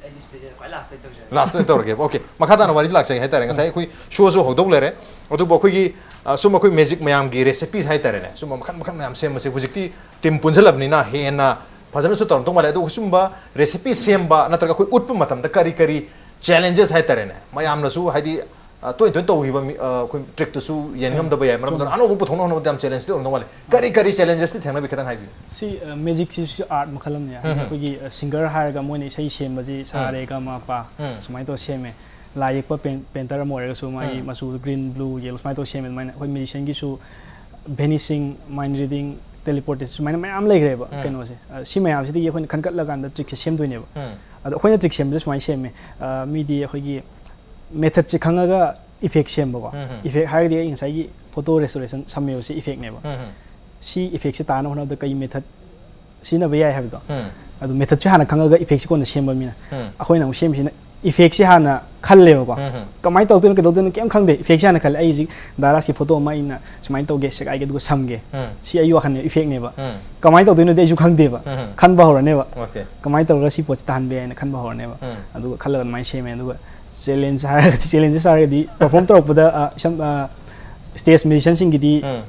ꯑꯩ displayꯁꯦ ꯈ꯭ꯋꯥꯏ lastꯇ ꯇꯧꯖꯔꯒꯦ꯫ Lastꯇ ꯇꯧꯔꯒꯦꯕ꯫ Okay, ꯃꯈꯥ ꯇꯥꯅ ꯋꯥꯔꯤꯁꯤ ꯂꯥꯛꯆꯒꯦ ꯍꯥꯏꯇꯥꯔꯦ꯫ ꯉꯁꯥꯏ ꯑꯩꯈꯣꯏ showꯁꯨ ꯍꯧꯗꯧ ꯂꯩꯔꯦ, ꯑꯗꯨꯕꯨ ꯑꯩꯈꯣꯏꯒꯤ, ꯑ, ꯁꯨꯝ ꯑꯩꯈꯣꯏ magic ꯃꯌꯥꯝꯒꯤ recipes ꯍꯥꯏꯇꯥꯔꯦꯅꯦ, ꯁꯨꯝꯕ ꯃꯈꯟ ꯃꯈꯟ ꯃꯌꯥꯝ ꯁꯦꯝꯕꯁꯦ ꯍꯧꯖꯤꯛꯇꯤ team ꯄꯨꯟꯁꯤꯜꯂꯕꯅꯤꯅ ꯍꯦꯟꯅ ꯐꯖꯅꯁꯨ ꯇꯧꯔꯝꯗꯧ ꯃꯥꯜꯂꯦ꯫ ꯑꯗꯨꯒ ꯁꯨꯝꯕ recipe ꯁꯦꯝꯕ ꯅꯠꯇ꯭ꯔꯒ ꯑꯩꯈꯣꯏ ꯎꯠꯄ ꯃꯇꯝꯗ ꯀꯔꯤ ꯀꯔꯤ challenges ꯍꯥꯏꯇꯥꯔꯦꯅꯦ, ꯃꯌꯥꯝꯅꯁꯨ ꯍꯥꯏꯗꯤ, ꯑ, ꯇꯣꯏ ꯇꯣꯏ ꯇꯧꯈꯤꯕ ꯃꯤ, ꯑ, ꯑꯩꯈꯣꯏ trickꯇꯨꯁꯨ ꯌꯦꯟ ꯉꯝꯗꯕ ꯌꯥꯏ, ꯃꯔꯝ ꯑꯗꯨꯅ ꯑꯅꯧꯕ ꯄꯨꯊꯣꯛꯅꯕ ꯍꯣꯠꯅꯕꯗ ꯌꯥꯝ challengeꯇꯤ ꯑꯣꯏꯔꯝꯗꯧ ꯃꯥꯜꯂꯦ꯫ ꯀꯔꯤ ꯀꯔꯤ challengesꯇꯤ ꯊꯦꯡꯅꯕꯤ, ꯈꯤꯇꯪ ꯍꯥꯏꯕꯤꯌꯨ꯫ ꯁꯤ magicꯁꯤꯁꯨ art ꯃꯈꯜ ꯑꯃꯅꯦ꯫ ꯎꯝ. ꯑꯩꯈꯣꯏꯒꯤ singer ꯍꯥꯏꯔꯒ ꯃꯣꯏꯅ ꯏꯁꯩ ꯁꯦꯝꯕꯁꯤ ꯁꯥ ꯔꯦ ꯒ ꯃ ꯄ ꯎꯝ. ꯁꯨꯃꯥꯏꯅ ꯇꯧꯔ ꯁꯦꯝꯃꯦ꯫ ꯂꯥꯏ ꯌꯦꯛꯄ painter ꯑꯃ ꯑꯣꯏꯔꯒꯁꯨ ꯃꯥꯒꯤ ꯎꯝ. ꯃꯆꯨ green, blue, yellow ꯁꯨꯃꯥꯏꯅ ꯇꯧꯔ ꯁꯦꯝꯃꯦ꯫ ꯑꯗꯨꯃꯥꯏꯅ ꯑꯩꯈꯣꯏ magicianꯒꯤꯁꯨ vanishing, mind reading, teleportation ꯁꯨꯃꯥꯏꯅ ꯃꯌꯥꯝ ꯂꯩꯈ꯭ꯔꯦꯕ ꯎꯝ. ꯀꯩꯅꯣꯁꯦ꯫ ꯑ, ꯁꯤ ꯃꯌꯥꯝꯁꯤꯗꯒꯤ ꯑꯩꯈꯣꯏꯅ ꯈꯟꯒꯠꯂꯀꯥꯟꯗ trickꯁꯦ ꯁꯦꯝꯗꯣꯏꯅꯦꯕ꯫ ꯎꯝ. ꯑꯗꯣ ꯑꯩꯈꯣꯏꯅ trick ꯁꯦꯝꯕꯁꯦ ꯁꯨꯃꯥꯏꯅ ꯁꯦꯝꯃꯦ꯫ ꯑ, ꯃꯤꯗꯤ ꯑꯩꯈꯣꯏꯒꯤ methodꯁꯦ ꯈꯪꯉꯒ effect ꯁꯦꯝꯕꯀꯣ꯫ ꯎꯝ. Effect ꯍꯥꯏꯔꯒꯗꯤ ꯑꯩ ꯉꯁꯥꯏꯒꯤ photo restoration ꯁꯝꯃꯦꯕ ꯁꯤ effectꯅꯦꯕ꯫ ꯎꯝ. ꯁꯤ effectꯁꯦ ꯇꯥꯅꯕ ꯍꯣꯠꯅꯕꯗ ꯀꯩ method ꯁꯤꯖꯤꯟꯅꯕ ꯌꯥꯏ ꯍꯥꯏꯕꯗꯣ꯫ ꯎꯝ. ꯑꯗꯨ methodꯁꯦ ꯍꯥꯟꯅ ꯈꯪꯉꯒ effectꯁꯦ ꯀꯣꯟꯅ ꯁꯦꯝꯕ ꯃꯤꯅ꯫ ꯎꯝ. ꯑꯩꯈꯣꯏꯅ ꯑꯃꯨꯛ ꯁꯦꯝꯃꯤꯁꯤꯅ effectꯁꯦ ꯍꯥꯟꯅ ꯈꯜꯂꯦꯕꯀꯣ꯫ ꯎꯝ. ꯀꯃꯥꯏꯅ ꯇꯧꯗꯣꯏꯅꯣ, ꯀꯩꯗꯧꯗꯣꯏꯅꯣ ꯀꯩꯝ ꯈꯪꯗꯦ꯫ Effectꯁꯦ ꯍꯥꯟꯅ ꯈꯜꯂꯦ꯫ ꯑꯩ ꯍꯧꯖꯤꯛ ꯗꯥ ꯔꯥꯖꯀꯤ photo ꯑꯃ ꯑꯩꯅ ꯁꯨꯃꯥꯏꯅ ꯇꯧꯒꯦ, ꯁꯦꯒꯥꯏꯒꯦ, ꯑꯗꯨꯒ ꯁꯝꯒꯦ꯫ ꯎꯝ. ꯁꯤ ꯑꯩ ꯋꯥꯈꯜꯅꯦ, effectꯅꯦꯕ꯫ ꯎꯝ. ꯀꯃꯥꯏꯅ ꯇꯧꯗꯣꯏꯅꯣꯗꯤ ꯑꯩꯁꯨ ꯈꯪꯗꯦꯕ꯫ ꯎꯝ. ꯈꯟꯕ ꯍꯧꯔꯅꯦꯕ꯫ Okay. ꯀꯃꯥꯏꯅ ꯇꯧꯔꯒ ꯁꯤ ꯄꯣꯠꯁꯦ ꯇꯥꯍꯟꯕ ꯌꯥꯏꯅ ꯈꯟꯕ ꯍꯧꯔꯅꯦꯕ꯫ ꯎꯝ. ꯑꯗꯨꯒ ꯈꯜꯂꯒ ꯑꯗꯨꯃꯥꯏꯅ ꯁꯦꯝꯃꯦ꯫ ꯑꯗꯨꯒ challenges ꯍꯥꯏꯔꯒꯗꯤ, challenges ꯍꯥꯏꯔꯒꯗꯤ perform ꯇꯧꯔꯛꯄꯗ, ꯑ, ꯏꯁꯝ-, ꯑ, stage musicianꯁꯤꯡꯒꯤꯗꯤ ꯎꯝ.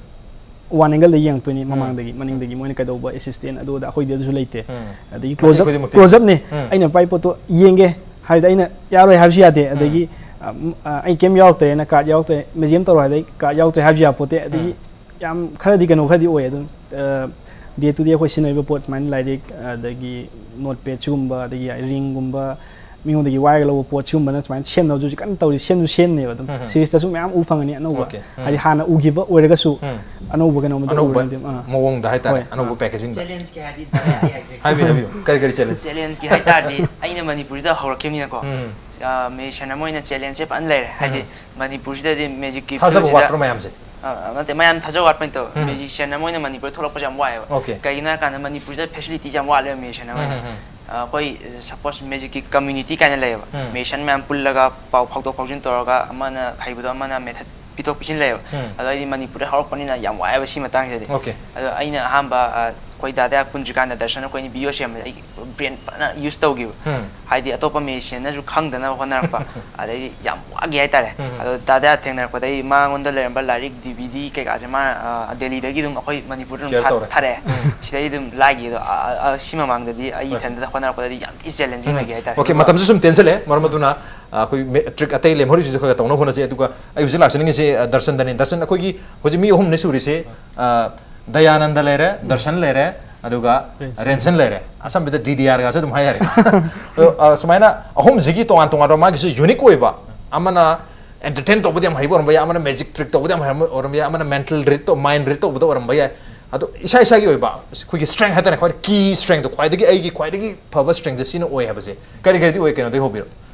one angleꯗ ꯌꯦꯡꯉꯛꯇꯣꯏꯅꯤ, ꯎꯝ. ꯃꯃꯥꯡꯗꯒꯤ, ꯃꯅꯤꯡꯗꯒꯤ ꯃꯣꯏꯅ ꯀꯩꯗꯧꯕ, assistant ꯑꯗꯨ ꯑꯗꯥ, ꯑꯩꯈꯣꯏꯗꯤ ꯑꯗꯨꯁꯨ ꯂꯩꯇꯦ꯫ ꯎꯝ. ꯑꯗꯒꯤ ꯃꯇꯦꯛ close up, ꯈꯨꯗꯤꯡꯃꯛꯇꯤ. Close upꯅꯦ꯫ ꯎꯝ. ꯑꯩꯅ ꯄꯥꯏ ꯄꯣꯠꯇꯣ ꯌꯦꯡꯒꯦ ꯍꯥꯏꯕꯗ ꯑꯩꯅ ꯌꯥꯔꯣꯏ ꯍꯥꯏꯕꯁꯨ ꯌꯥꯗꯦ꯫ ꯑꯗꯒꯤ, ꯑ, ꯎꯝ, ꯑ, ꯑꯩ ꯀꯩꯝ ꯌꯥꯎꯔꯛꯇ꯭ꯔꯦꯅ, card ꯌꯥꯎꯔꯛꯇ꯭ꯔꯦ, magician ꯇꯧꯔꯣ ꯍꯥꯏꯕꯗ ꯑꯩ card ꯌꯥꯎꯔꯛꯇ꯭ꯔꯦ ꯍꯥꯏꯕꯁꯨ ꯌꯥꯄꯣꯠꯇꯦ꯫ ꯑꯗꯒꯤ ꯎꯝ. ꯌꯥꯝ ꯈꯔꯗꯤ ꯀꯩꯅꯣ ꯈꯔꯗꯤ ꯑꯣꯏ ꯑꯗꯨꯝ, ꯑ, day to day ꯑꯩꯈꯣꯏ ꯁꯤꯖꯤꯟꯅꯔꯤꯕ ꯄꯣꯠ ꯁꯨꯃꯥꯏꯅ ꯂꯥꯏꯔꯤꯛ, ꯑꯗꯒꯤ notepad ꯁꯤꯒꯨꯝꯕ, ꯑꯗꯒꯤ ringꯒꯨꯝꯕ, ꯃꯤꯉꯣꯟꯗꯒꯤ ꯋꯥꯏꯔꯒ ꯂꯧꯕ ꯄꯣꯠ ꯁꯤꯒꯨꯝꯕꯅ ꯁꯨꯃꯥꯏꯅ ꯁꯦꯝꯅꯕꯁꯨ ꯍꯧꯖꯤꯛ ꯀꯟꯅ ꯇꯧꯔꯤ, ꯁꯦꯝꯁꯨ ꯁꯦꯝꯅꯦꯕ ꯑꯗꯨꯝ꯫ ꯎꯝ, ꯎꯝ꯫ ꯁꯤꯔꯤꯁꯇꯁꯨ ꯃꯌꯥꯝ ꯎ ꯐꯪꯒꯅꯤ ꯑꯅꯧꯕ꯫ Okay, ꯎꯝ꯫ ꯍꯥꯏꯗꯤ ꯍꯥꯟꯅ ꯎꯈꯤꯕ ꯑꯣꯏꯔꯒꯁꯨ ꯎꯝ꯫ ꯑꯅꯧꯕ ꯀꯩꯅꯣꯝꯃꯗ ꯑꯅꯧꯕ ꯎꯔꯗꯤ, ꯑꯥ꯫ ꯃꯑꯣꯡꯗ ꯍꯥꯏꯇꯥꯔꯦ, ꯍꯣꯏ, ꯑꯅꯧꯕ ꯑꯥ꯫ packagingꯗ꯫ Challengeꯀꯤ ꯍꯥꯏꯗꯤ direct ꯑꯩ ꯍꯥꯏꯖꯒꯦ꯫ ꯍꯥꯏꯕꯤꯌꯨ, ꯍꯥꯏꯕꯤꯌꯨ꯫ ꯀꯔꯤ ꯀꯔꯤ challenge? Challengeꯀꯤ ꯍꯥꯏꯇꯥꯔꯗꯤ ꯑꯩꯅ ꯃꯅꯤꯄꯨꯔꯁꯤꯗ ꯍꯧꯔꯛꯈꯤꯕꯅꯤꯅꯀꯣ꯫ ꯎꯝ꯫ ꯑ, musician ꯑꯃ ꯑꯣꯏꯅ challengeꯁꯦ ꯐꯖꯅ ꯂꯩꯔꯦ꯫ ꯍꯥꯏꯗꯤ ꯃꯅꯤꯄꯨꯔꯁꯤꯗꯗꯤ musicꯀꯤ ꯊꯥꯖꯕ fieldꯁꯤꯗ ꯋꯥꯠꯄ꯭ꯔꯣ ꯃꯌꯥꯝꯁꯦ? ꯑ, ꯅꯠꯇꯦ, ꯃꯌꯥꯝ ꯊꯥꯖꯕ ꯋꯥꯠꯄ ꯅꯠꯇꯕ꯫ ꯎꯝ꯫ Musician ꯑꯃ ꯑꯣꯏꯅ ꯃꯅꯤꯄꯨꯔꯗ ꯊꯣꯛꯂꯛꯄꯁꯦ ꯌꯥꯝ ꯋꯥꯏꯑꯦꯕ꯫ Okay. ꯀꯩꯒꯤꯅꯣ ꯍꯥꯏ ꯀꯥꯟꯗ ꯃꯅꯤꯄꯨꯔꯁꯤꯗ facilityꯁꯦ ꯌꯥꯝ ꯋꯥꯠꯂꯦꯕ musician ꯑꯃ ꯑꯣꯏꯅ꯫ ꯎꯝ, ꯎꯝ, ꯎꯝ꯫ ꯑ, ꯑꯩꯈꯣꯏ suppose musicꯀꯤ community ꯀꯥꯏꯅ ꯂꯩꯌꯦꯕ꯫ ꯎꯝ꯫ Musician ꯃꯌꯥꯝ ꯄꯨꯜꯂꯒ ꯄꯥꯎ ꯐꯥꯎꯗꯣꯛ ꯐꯥꯎꯖꯤꯟ ꯇꯧꯔꯒ ꯑꯃꯅ ꯍꯩꯕꯗꯣ ꯑꯃꯅ method ꯄꯤꯊꯣꯛ ꯄꯤꯁꯤꯟ ꯂꯩꯌꯦꯕ꯫ ꯎꯝ꯫ ꯑꯗꯣ ꯑꯩꯗꯤ ꯃꯅꯤꯄꯨꯔꯗ ꯍꯧꯔꯛꯄꯅꯤꯅ ꯌꯥꯝ ꯋꯥꯏꯑꯦꯕ ꯁꯤ ꯃꯇꯥꯡꯁꯤꯗꯗꯤ꯫ Okay. ꯑꯗꯣ ꯑꯩꯅ ꯑꯍꯥꯟꯕ, ꯑ, ꯑꯩꯈꯣꯏ ꯗꯥꯗꯥ ꯄꯨꯟꯗ꯭ꯔꯤꯀꯥꯟꯗ ꯗꯔꯁꯟ ꯑꯩꯈꯣꯏꯅ video ꯁꯦꯝꯕꯗ ꯑꯩ brain ꯐꯖꯅ use ꯇꯧꯈꯤꯕ꯫ ꯎꯝ꯫ ꯍꯥꯏꯗꯤ ꯑꯇꯣꯞꯄ musicianꯅꯁꯨ ꯈꯪꯗꯅꯕ ꯍꯣꯠꯅꯔꯛꯄ꯫ ꯑꯗꯩꯗꯤ ꯌꯥꯝ ꯋꯥꯈꯤ ꯍꯥꯏꯇꯥꯔꯦ꯫ ꯎꯝ꯫ ꯑꯗꯣ ꯗꯥꯗꯥ ꯊꯦꯡꯅꯔꯛꯄꯗꯒꯤ ꯃꯉꯣꯟꯗ ꯂꯩꯔꯝꯕ ꯂꯥꯏꯔꯤꯛ, DVD ꯀꯩꯀꯥꯁꯦ ꯃꯥꯅ, ꯑ, ꯗꯦꯜꯂꯤꯗꯒꯤ ꯑꯗꯨꯝ ꯑꯩꯈꯣꯏ ꯃꯅꯤꯄꯨꯔꯗ ꯑꯗꯨꯝ Share ꯊꯥ-, ꯇꯧꯔꯦ꯫ ꯊꯥꯔꯛꯑꯦ꯫ ꯎꯝ꯫ ꯁꯤꯗꯩ ꯑꯗꯨꯝ ꯂꯥꯏꯒꯤ ꯑꯗꯣ, ꯑ, ꯑ, ꯑ, ꯁꯤ ꯃꯃꯥꯡꯗꯗꯤ ꯑꯩ ꯍꯣꯏ꯫ ꯏꯊꯟꯇ ꯍꯣꯠꯅꯔꯛꯄꯗꯗꯤ ꯌꯥꯝ ꯊꯤ challenging ꯑꯣꯏꯈꯤ ꯍꯥꯏꯇꯥꯔꯦ꯫ Okay, ꯃꯇꯝꯁꯨ ꯁꯨꯝ ꯇꯦꯟꯁꯜꯂꯛꯑꯦ, ꯃꯔꯝ ꯑꯗꯨꯅ, ꯑ, ꯑꯩꯈꯣꯏ ꯃꯦ-, trick ꯑꯇꯩ ꯂꯦꯝꯍꯧꯔꯤꯁꯤꯁꯨ ꯈꯔ ꯈꯔ ꯇꯧꯅꯕ ꯍꯣꯠꯅꯁꯤ꯫ ꯑꯗꯨꯒ ꯑꯩ ꯍꯧꯖꯤꯛ ꯂꯥꯛꯆꯅꯤꯡꯉꯤꯁꯤ, ꯑ, ꯗꯔꯁꯟꯗꯅꯤ꯫ ꯗꯔꯁꯟ, ꯑꯩꯈꯣꯏꯒꯤ ꯍꯧꯖꯤꯛ ꯃꯤ ꯑꯍꯨꯝꯅꯤ ꯁꯨꯔꯤꯁꯤ, ꯑ, ꯗꯌꯥꯅꯟꯗ ꯂꯩꯔꯦ, ꯗꯔꯁꯟ ꯂꯩꯔꯦ, ꯑꯗꯨꯒ ꯔꯦꯟꯁꯟ꯫ ꯔꯦꯟꯁꯟ ꯂꯩꯔꯦ꯫ ꯑꯁꯝꯕꯤꯗ DDR ꯒꯁꯨ ꯑꯗꯨꯝ ꯍꯥꯏ ꯌꯥꯔꯦ꯫ ꯑꯗꯣ, ꯑ, ꯁꯨꯃꯥꯏꯅ ꯑꯍꯨꯝꯁꯤꯒꯤ ꯇꯣꯉꯥꯟ ꯇꯣꯉꯥꯟꯕ ꯃꯥꯒꯤꯁꯨ unique ꯑꯣꯏꯕ, ꯑꯃꯅ entertain ꯇꯧꯕꯗꯤ ꯌꯥꯝ ꯍꯩꯕ ꯑꯣꯏꯔꯝꯕ ꯌꯥꯏ, ꯑꯃꯅ magic trick ꯇꯧꯕꯗꯤ ꯌꯥꯝ ꯍꯩꯔꯝꯕ ꯑꯣꯏꯔꯝꯕ ꯌꯥꯏ, ꯑꯃꯅ mental read ꯇꯧ-, mind read ꯇꯧꯕꯗ ꯑꯣꯏꯔꯝꯕ ꯌꯥꯏ꯫ ꯑꯗꯣ ꯏꯁꯥ ꯏꯁꯥꯒꯤ ꯑꯣꯏꯕ ꯑꯩꯈꯣꯏꯒꯤ strength ꯍꯥꯏꯇꯥꯔꯦ, ꯈ꯭ꯋꯥꯏꯗꯒꯤ key strength ꯇꯣ, ꯈ꯭ꯋꯥꯏꯗꯒꯤ ꯑꯩꯒꯤ ꯈ꯭ꯋꯥꯏꯗꯒꯤ ꯐꯕ strength ꯁꯦ ꯁꯤꯅ ꯑꯣꯏ ꯍꯥꯏꯕꯁꯦ ꯀꯔꯤ ꯀꯔꯤꯗꯤ ꯑꯣꯏ? ꯀꯩꯅꯣꯗꯒꯤ ꯍꯧꯕꯤꯔꯣ,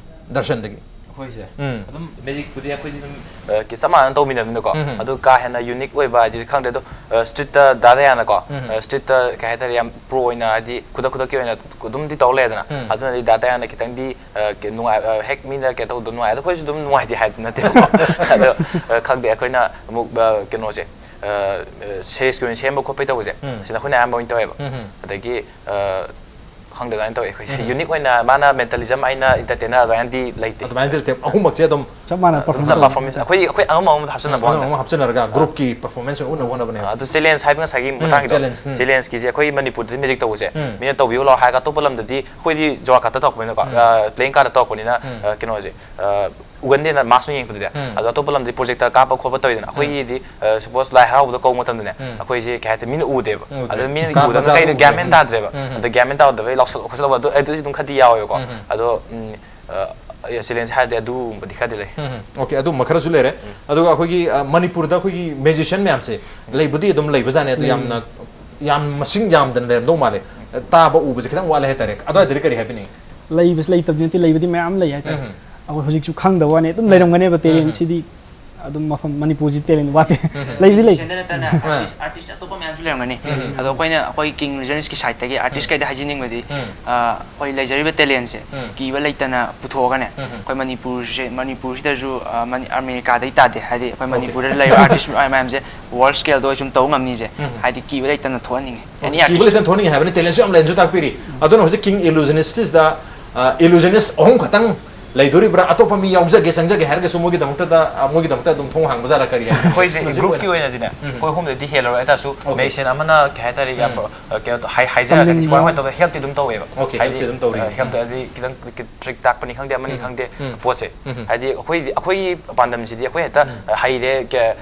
ꯗꯔꯁꯟꯗꯒꯤ꯫ ꯑꯩꯈꯣꯏꯁꯦ ꯎꯝ꯫ ꯑꯗꯨꯝ magicꯄꯨꯗꯤ ꯑꯩꯈꯣꯏꯗꯤ ꯑꯗꯨꯝ, ꯑ, ꯀꯤ-, ꯆꯞ ꯃꯥꯟꯅꯅ ꯇꯧꯃꯤꯟꯅꯕꯅꯤꯅꯀꯣ꯫ ꯎꯝ꯫ ꯑꯗꯨ ꯀꯥ ꯍꯦꯟꯅ unique ꯑꯣꯏꯕ ꯍꯥꯏꯗꯤ ꯈꯪꯗ꯭ꯔꯦ꯫ ꯑꯗꯣ, ꯑ, streetꯇ ꯗꯥ ꯗꯌꯥꯅꯀꯣ, ꯎꯝ꯫ ꯑ, streetꯇ ꯀꯩ ꯍꯥꯏꯇꯥꯔꯦ, ꯌꯥꯝ pro ꯑꯣꯏꯅ ꯍꯥꯏꯗꯤ ꯈꯨꯗꯛ ꯈꯨꯗꯛꯀꯤ ꯑꯣꯏꯅ ꯑꯗꯨꯝꯗꯤ ꯇꯧ ꯂꯩꯗꯅ꯫ ꯎꯝ꯫ ꯑꯗꯨꯅꯗꯤ ꯗꯥ ꯗꯌꯥꯅ ꯈꯤꯇꯪꯗꯤ, ꯑ, ꯀ-, ꯅꯨꯡꯉꯥꯏ-, ꯑ, ꯍꯦꯛ ꯃꯤꯅ ꯀꯩꯅꯣ ꯇꯧꯕꯗꯣ ꯅꯨꯡꯉꯥꯏ꯫ ꯑꯗꯣ ꯑꯩꯈꯣꯏꯁꯨ ꯑꯗꯨꯝ ꯅꯨꯡꯉꯥꯏꯇꯦ ꯍꯥꯏꯕꯗꯤ ꯅꯠꯇꯦꯕꯀꯣ꯫ ꯑꯗꯣ, ꯑ, ꯈꯪꯗꯦ, ꯑꯩꯈꯣꯏꯅ ꯑꯃꯨꯛ, ꯑ, ꯀꯩꯅꯣꯁꯦ, ꯑ, ꯑ, seriesꯀꯤ ꯑꯣꯏꯅ ꯁꯦꯝꯕ ꯈꯣꯠꯄ ꯇꯧꯕꯁꯦ, ꯎꯝ꯫ ꯁꯤꯅ ꯑꯩꯈꯣꯏꯅ ꯑꯌꯥꯝꯕ ꯑꯣꯏꯅ ꯇꯧꯋꯦꯕ꯫ ꯎꯝ꯫ ꯑꯗꯒꯤ, ꯑ, ꯈꯪꯗꯦ, ꯑꯗꯨꯃꯥꯏꯅ ꯇꯧꯋꯦ ꯑꯩꯈꯣꯏꯁꯦ꯫ ꯎꯝ꯫ Unique ꯑꯣꯏꯅ ꯃꯥꯅ mentalism, ꯑꯩꯅ entertainer ꯑꯗꯨꯃꯥꯏꯅꯗꯤ ꯂꯩꯇꯦ꯫ ꯑꯗꯨꯃꯥꯏꯅꯗꯤ ꯂꯩꯇꯦ, ꯑꯍꯨꯝꯃꯛꯁꯦ ꯑꯗꯨꯝ ꯆꯞ ꯃꯥꯟꯅ ꯑꯗꯨꯝ performance ꯆꯞ ꯇꯧꯕ꯫ performance꯫ ꯑꯩꯈꯣꯏ, ꯑꯩꯈꯣꯏ ꯑꯉꯝ ꯑꯉꯝꯕ ꯍꯥꯞꯆꯤꯟꯅꯕ ꯑꯉꯝ ꯋꯥꯅꯤ꯫ ꯑꯉꯝ ꯍꯥꯞꯆꯤꯟꯅꯔꯒ groupꯀꯤ performance ꯑꯣꯏꯅ ꯎꯠꯅꯕ ꯍꯣꯠꯅꯕꯅꯦꯕ꯫ ꯑꯗꯨ challenge ꯍꯥꯏꯕ ꯉꯁꯥꯏꯒꯤ ꯎꯝ, ꯃꯇꯥꯡꯒꯤꯗꯣ, challenge, ꯎꯝ꯫ challengeꯀꯤꯁꯦ ꯑꯩꯈꯣꯏ ꯃꯅꯤꯄꯨꯔꯗꯗꯤ magic ꯇꯧꯕꯁꯦ ꯎꯝ꯫ ꯃꯤꯅ ꯇꯧꯕꯤꯌꯨ ꯂꯥꯎ ꯍꯥꯏꯔꯒ ꯑꯇꯣꯞꯄ ꯂꯝꯗꯗꯤ ꯑꯩꯈꯣꯏꯗꯤ ꯖꯨꯋꯥ cardꯇ ꯇꯧꯔꯛꯄꯅꯤꯅꯀꯣ, ꯎꯝ꯫ ꯑ, playing cardꯇ ꯇꯧꯔꯛꯄꯅꯤꯅ, ꯎꯝ꯫ ꯑ, ꯀꯩꯅꯣꯁꯦ, ꯑ, ꯎꯒꯟꯗꯦꯅ ꯃꯥꯁ ꯅꯨꯡ ꯌꯦꯡꯉꯛꯄꯗꯨꯗꯤ꯫ ꯎꯝ꯫ ꯑꯗꯣ ꯑꯇꯣꯞꯄ ꯂꯝꯗꯗꯤ ꯄ꯭ꯔꯣꯖꯦꯛꯇꯔ ꯀꯥꯞꯄ ꯈꯣꯠꯄ ꯇꯧꯋꯤꯗꯅ, ꯑꯩꯈꯣꯏꯒꯤꯗꯤ ꯁꯄꯣꯁ ꯂꯥꯏ ꯍꯔꯥꯎꯕꯗ ꯀꯧꯕ ꯃꯇꯝꯗꯅꯦ, ꯎꯝ꯫ ꯑꯩꯈꯣꯏꯁꯦ ꯀꯩ ꯍꯥꯏꯇꯥꯔꯦ, ꯃꯤꯅ ꯎꯗꯦꯕ꯫ ꯎꯗ꯭ꯔꯦ꯫ ꯑꯗꯨ ꯃꯤꯅ ꯀꯥꯞ ꯎꯗꯕꯅ ꯃꯆꯥꯗꯣ ꯀꯩꯗ ꯎꯗ꯭ꯔꯦ꯫ ꯒ꯭ꯌꯥꯟ ꯃꯦꯟ ꯇꯥꯗ꯭ꯔꯦꯕ꯫ ꯎꯝ, ꯎꯝ꯫ ꯑꯗ ꯒ꯭ꯌꯥꯟ ꯃꯦꯟ ꯇꯥꯗꯕꯩ ꯂꯥꯎꯁꯜꯂꯛ ꯈꯣꯠꯆꯜꯂꯛꯄ ꯑꯗꯨ, ꯑꯗꯨꯗꯤ ꯑꯗꯨꯝ ꯈꯔꯗꯤ ꯌꯥꯎꯋꯦꯕꯀꯣ꯫ ꯎꯝ, ꯎꯝ꯫ ꯑꯗꯣ ꯎꯝ, ꯑ, ꯆꯦꯂꯦꯟꯖ ꯍꯥꯏꯔꯗꯤ ꯑꯗꯨꯒꯨꯝꯕꯗꯤ ꯈꯔꯗꯤ ꯂꯩ꯫ ꯎꯝ, ꯎꯝ꯫ ꯑꯣꯀꯦ, ꯑꯗꯨꯝꯕ ꯈꯔꯁꯨ ꯂꯩꯔꯦ꯫ ꯎꯝ꯫ ꯑꯗꯨꯒ ꯑꯩꯈꯣꯏꯒꯤ, ꯑ, ꯃꯅꯤꯄꯨꯔꯗ ꯑꯩꯈꯣꯏꯒꯤ ꯃꯦꯖꯤꯁꯤꯌꯟ ꯃꯌꯥꯝꯁꯦ ꯂꯩꯕꯨꯗꯤ ꯑꯗꯨꯝ ꯂꯩꯕꯖꯥꯠꯅꯦ, ꯑꯗꯨ ꯎꯝ꯫ ꯌꯥꯝꯅ, ꯌꯥꯝ ꯃꯁꯤꯡ ꯌꯥꯝꯗꯅ ꯂꯩꯔꯝꯗꯧ ꯃꯥꯜꯂꯦ꯫ ꯇꯥꯕ ꯎꯕꯁꯦ ꯈꯤꯇꯪ ꯋꯥꯠꯂꯦ ꯍꯥꯏꯇꯥꯔꯦ꯫ ꯑꯗꯨꯋꯥꯏꯗꯗꯤ ꯀꯔꯤ ꯍꯥꯏꯕꯤꯅꯤꯡꯉꯤ? ꯂꯩꯕꯁꯤ ꯂꯩꯇꯕꯗꯤ ꯅꯠꯇꯦ, ꯂꯩꯕꯗꯤ ꯃꯌꯥꯝ ꯂꯩ ꯍꯥꯏꯇꯥꯔꯦ꯫ ꯎꯝ꯫ ꯑꯩꯈꯣꯏ ꯍꯧꯖꯤꯛꯁꯨ ꯈꯪꯗꯕ ꯋꯥꯅꯤ, ꯑꯗꯨꯝ ꯎꯝ꯫ ꯂꯩꯔꯝꯒꯅꯦꯕ, ꯎꯝ꯫ ꯇꯦꯂꯦꯟꯁꯤꯗꯤ ꯑꯗꯨꯝ ꯃꯐꯝ ꯃꯅꯤꯄꯨꯔꯁꯤ ꯇꯦꯂꯦꯟ ꯋꯥꯠꯇꯦ꯫ ꯎꯝ꯫ ꯂꯩꯕꯨꯗꯤ ꯂꯩ꯫ ꯃꯦꯖꯤꯁꯤꯌꯟꯗ ꯅꯠꯇꯅ ꯎꯝ꯫ ꯑꯥꯔꯇꯤꯁ, ꯑꯥꯔꯇꯤꯁ ꯑꯇꯣꯞꯄ ꯃꯌꯥꯝꯁꯨ ꯂꯩꯔꯝꯒꯅꯤ꯫ ꯎꯝ꯫ ꯑꯗꯣ ꯑꯩꯈꯣꯏꯅ, ꯑꯩꯈꯣꯏ ꯀꯤꯡ ꯔꯤꯖꯟꯁꯀꯤ ꯁꯥꯏꯠꯇꯒꯤ ꯑꯥꯔꯇꯤꯁ ꯎꯝ꯫ ꯀꯩꯗ ꯍꯥꯏꯖꯅꯤꯡꯕꯗꯤ, ꯎꯝ꯫ ꯑ, ꯑꯩꯈꯣꯏ ꯂꯩꯖꯔꯤꯕ ꯇꯦꯂꯦꯟꯁꯦ ꯎꯝ꯫ ꯀꯤꯕ ꯂꯩꯇꯅ ꯄꯨꯊꯣꯛꯑꯒꯅꯦ, ꯎꯝ꯫ ꯑꯩꯈꯣꯏ ꯃꯅꯤꯄꯨꯔꯁꯦ, ꯃꯅꯤꯄꯨꯔꯁꯤꯗꯁꯨ, ꯑ, ꯃꯅꯤ-, ꯑꯃꯦꯔꯤꯀꯥꯗꯩ ꯇꯥꯗꯦ, ꯍꯥꯏꯗꯤ ꯑꯩꯈꯣꯏ ꯑꯣꯀꯦ꯫ ꯃꯅꯤꯄꯨꯔꯗ ꯂꯩꯕ ꯑꯥꯔꯇꯤꯁ ꯃꯌꯥꯝꯁꯦ ꯋꯥꯔꯜ ꯁ꯭ꯀꯦꯜꯗ ꯑꯣꯏ ꯁꯨꯝ ꯇꯧꯕ ꯉꯝꯅꯤꯁꯦ, ꯎꯝ꯫ ꯍꯥꯏꯗꯤ ꯀꯤꯕ ꯂꯩꯇꯅ ꯊꯣꯛꯍꯟꯅꯤꯡꯉꯦ꯫ ꯑꯣꯀꯦ, ꯑꯦꯅꯤ ꯀꯤꯕ ꯑꯥꯔꯇꯤꯁ꯫ ꯂꯩꯇꯅ ꯊꯣꯛꯍꯟꯅꯤꯡꯉꯦ ꯍꯥꯏꯕꯅꯤ, ꯇꯦꯂꯦꯟꯁꯨ ꯌꯥꯝ ꯂꯩꯅꯁꯨ ꯇꯥꯛꯄꯤꯔꯤ꯫ ꯑꯗꯨꯅ ꯍꯧꯖꯤꯛ ꯀꯤꯡ ꯏꯂꯨꯖꯅꯤꯁꯇꯤꯁꯇ, ꯑ, ꯏꯂꯨꯖꯅꯤꯁ ꯑꯍꯨꯝ ꯈꯛꯇꯪ ꯂꯩꯗꯣꯔꯤꯕ꯭ꯔꯥ? ꯑꯇꯣꯞꯄ ꯃꯤ ꯌꯥꯎꯖꯒꯦ, ꯆꯪꯖꯒꯦ ꯍꯥꯏꯔꯒꯁꯨ ꯃꯣꯏꯒꯤꯗꯃꯛꯇꯗ, ꯑ, ꯃꯣꯏꯒꯤꯗꯃꯛꯇ ꯑꯗꯨꯝ ꯊꯣꯡ ꯍꯥꯡꯕ ꯖꯥꯠꯂꯥ, ꯀꯔꯤ ꯍꯥꯏꯅꯤ? ꯑꯩꯈꯣꯏꯁꯦ exclusive ꯒ꯭ꯔꯨꯞꯀꯤ ꯑꯣꯏꯅ? ꯑꯣꯏꯅꯗꯤꯅꯦ, ꯎꯝ꯫ ꯑꯩꯈꯣꯏ ꯑꯍꯨꯝꯗꯗꯤ ꯍꯦꯜꯂꯔꯣꯏ ꯍꯥꯏ ꯇꯥꯔꯁꯨ, ꯑꯣꯀꯦ꯫ ꯃꯦꯖꯤꯁꯤꯌꯟ ꯑꯃꯅ ꯀꯩ ꯍꯥꯏꯇꯥꯔꯦ, ꯌꯥꯝ, ꯎꯝ꯫ ꯑ, ꯀꯩꯅꯣ ꯇꯧ-, ꯍꯥꯏ-, ꯍꯥꯏꯖꯔꯒꯅꯤ, ꯇꯝꯅꯤꯡꯕ ꯁꯨꯃꯥꯏꯅ ꯁꯨꯃꯥꯏꯅ ꯇꯧꯗꯅ ꯍꯦꯜꯞꯇꯤ ꯑꯗꯨꯝ ꯇꯧꯋꯦꯕ꯫ ꯑꯣꯀꯦ, ꯍꯥꯏꯗꯤ, ꯍꯦꯜꯞꯇꯤ ꯑꯗꯨꯝ ꯇꯧꯔꯤ꯫ ꯑ, ꯍꯦꯜꯞꯇ ꯎꯝ꯫ ꯍꯥꯏꯗꯤ ꯈꯤꯇꯪ ꯇ꯭ꯔꯤꯛ ꯇꯥꯛꯄꯅꯤ ꯈꯪꯗꯦ, ꯑꯃꯅꯤ ꯎꯝ꯫ ꯈꯪꯗꯦ, ꯎꯝ꯫ ꯄꯣꯠꯁꯦ꯫ ꯎꯝ꯫ ꯍꯥꯏꯗꯤ ꯑꯩꯈꯣꯏꯗꯤ, ꯑꯩꯈꯣꯏꯒꯤ ꯄꯥꯟꯗꯝꯁꯤꯗꯤ ꯑꯩꯈꯣꯏ ꯍꯦꯛꯇ ꯎꯝ꯫ ꯍꯩꯔꯦ, ꯀ-,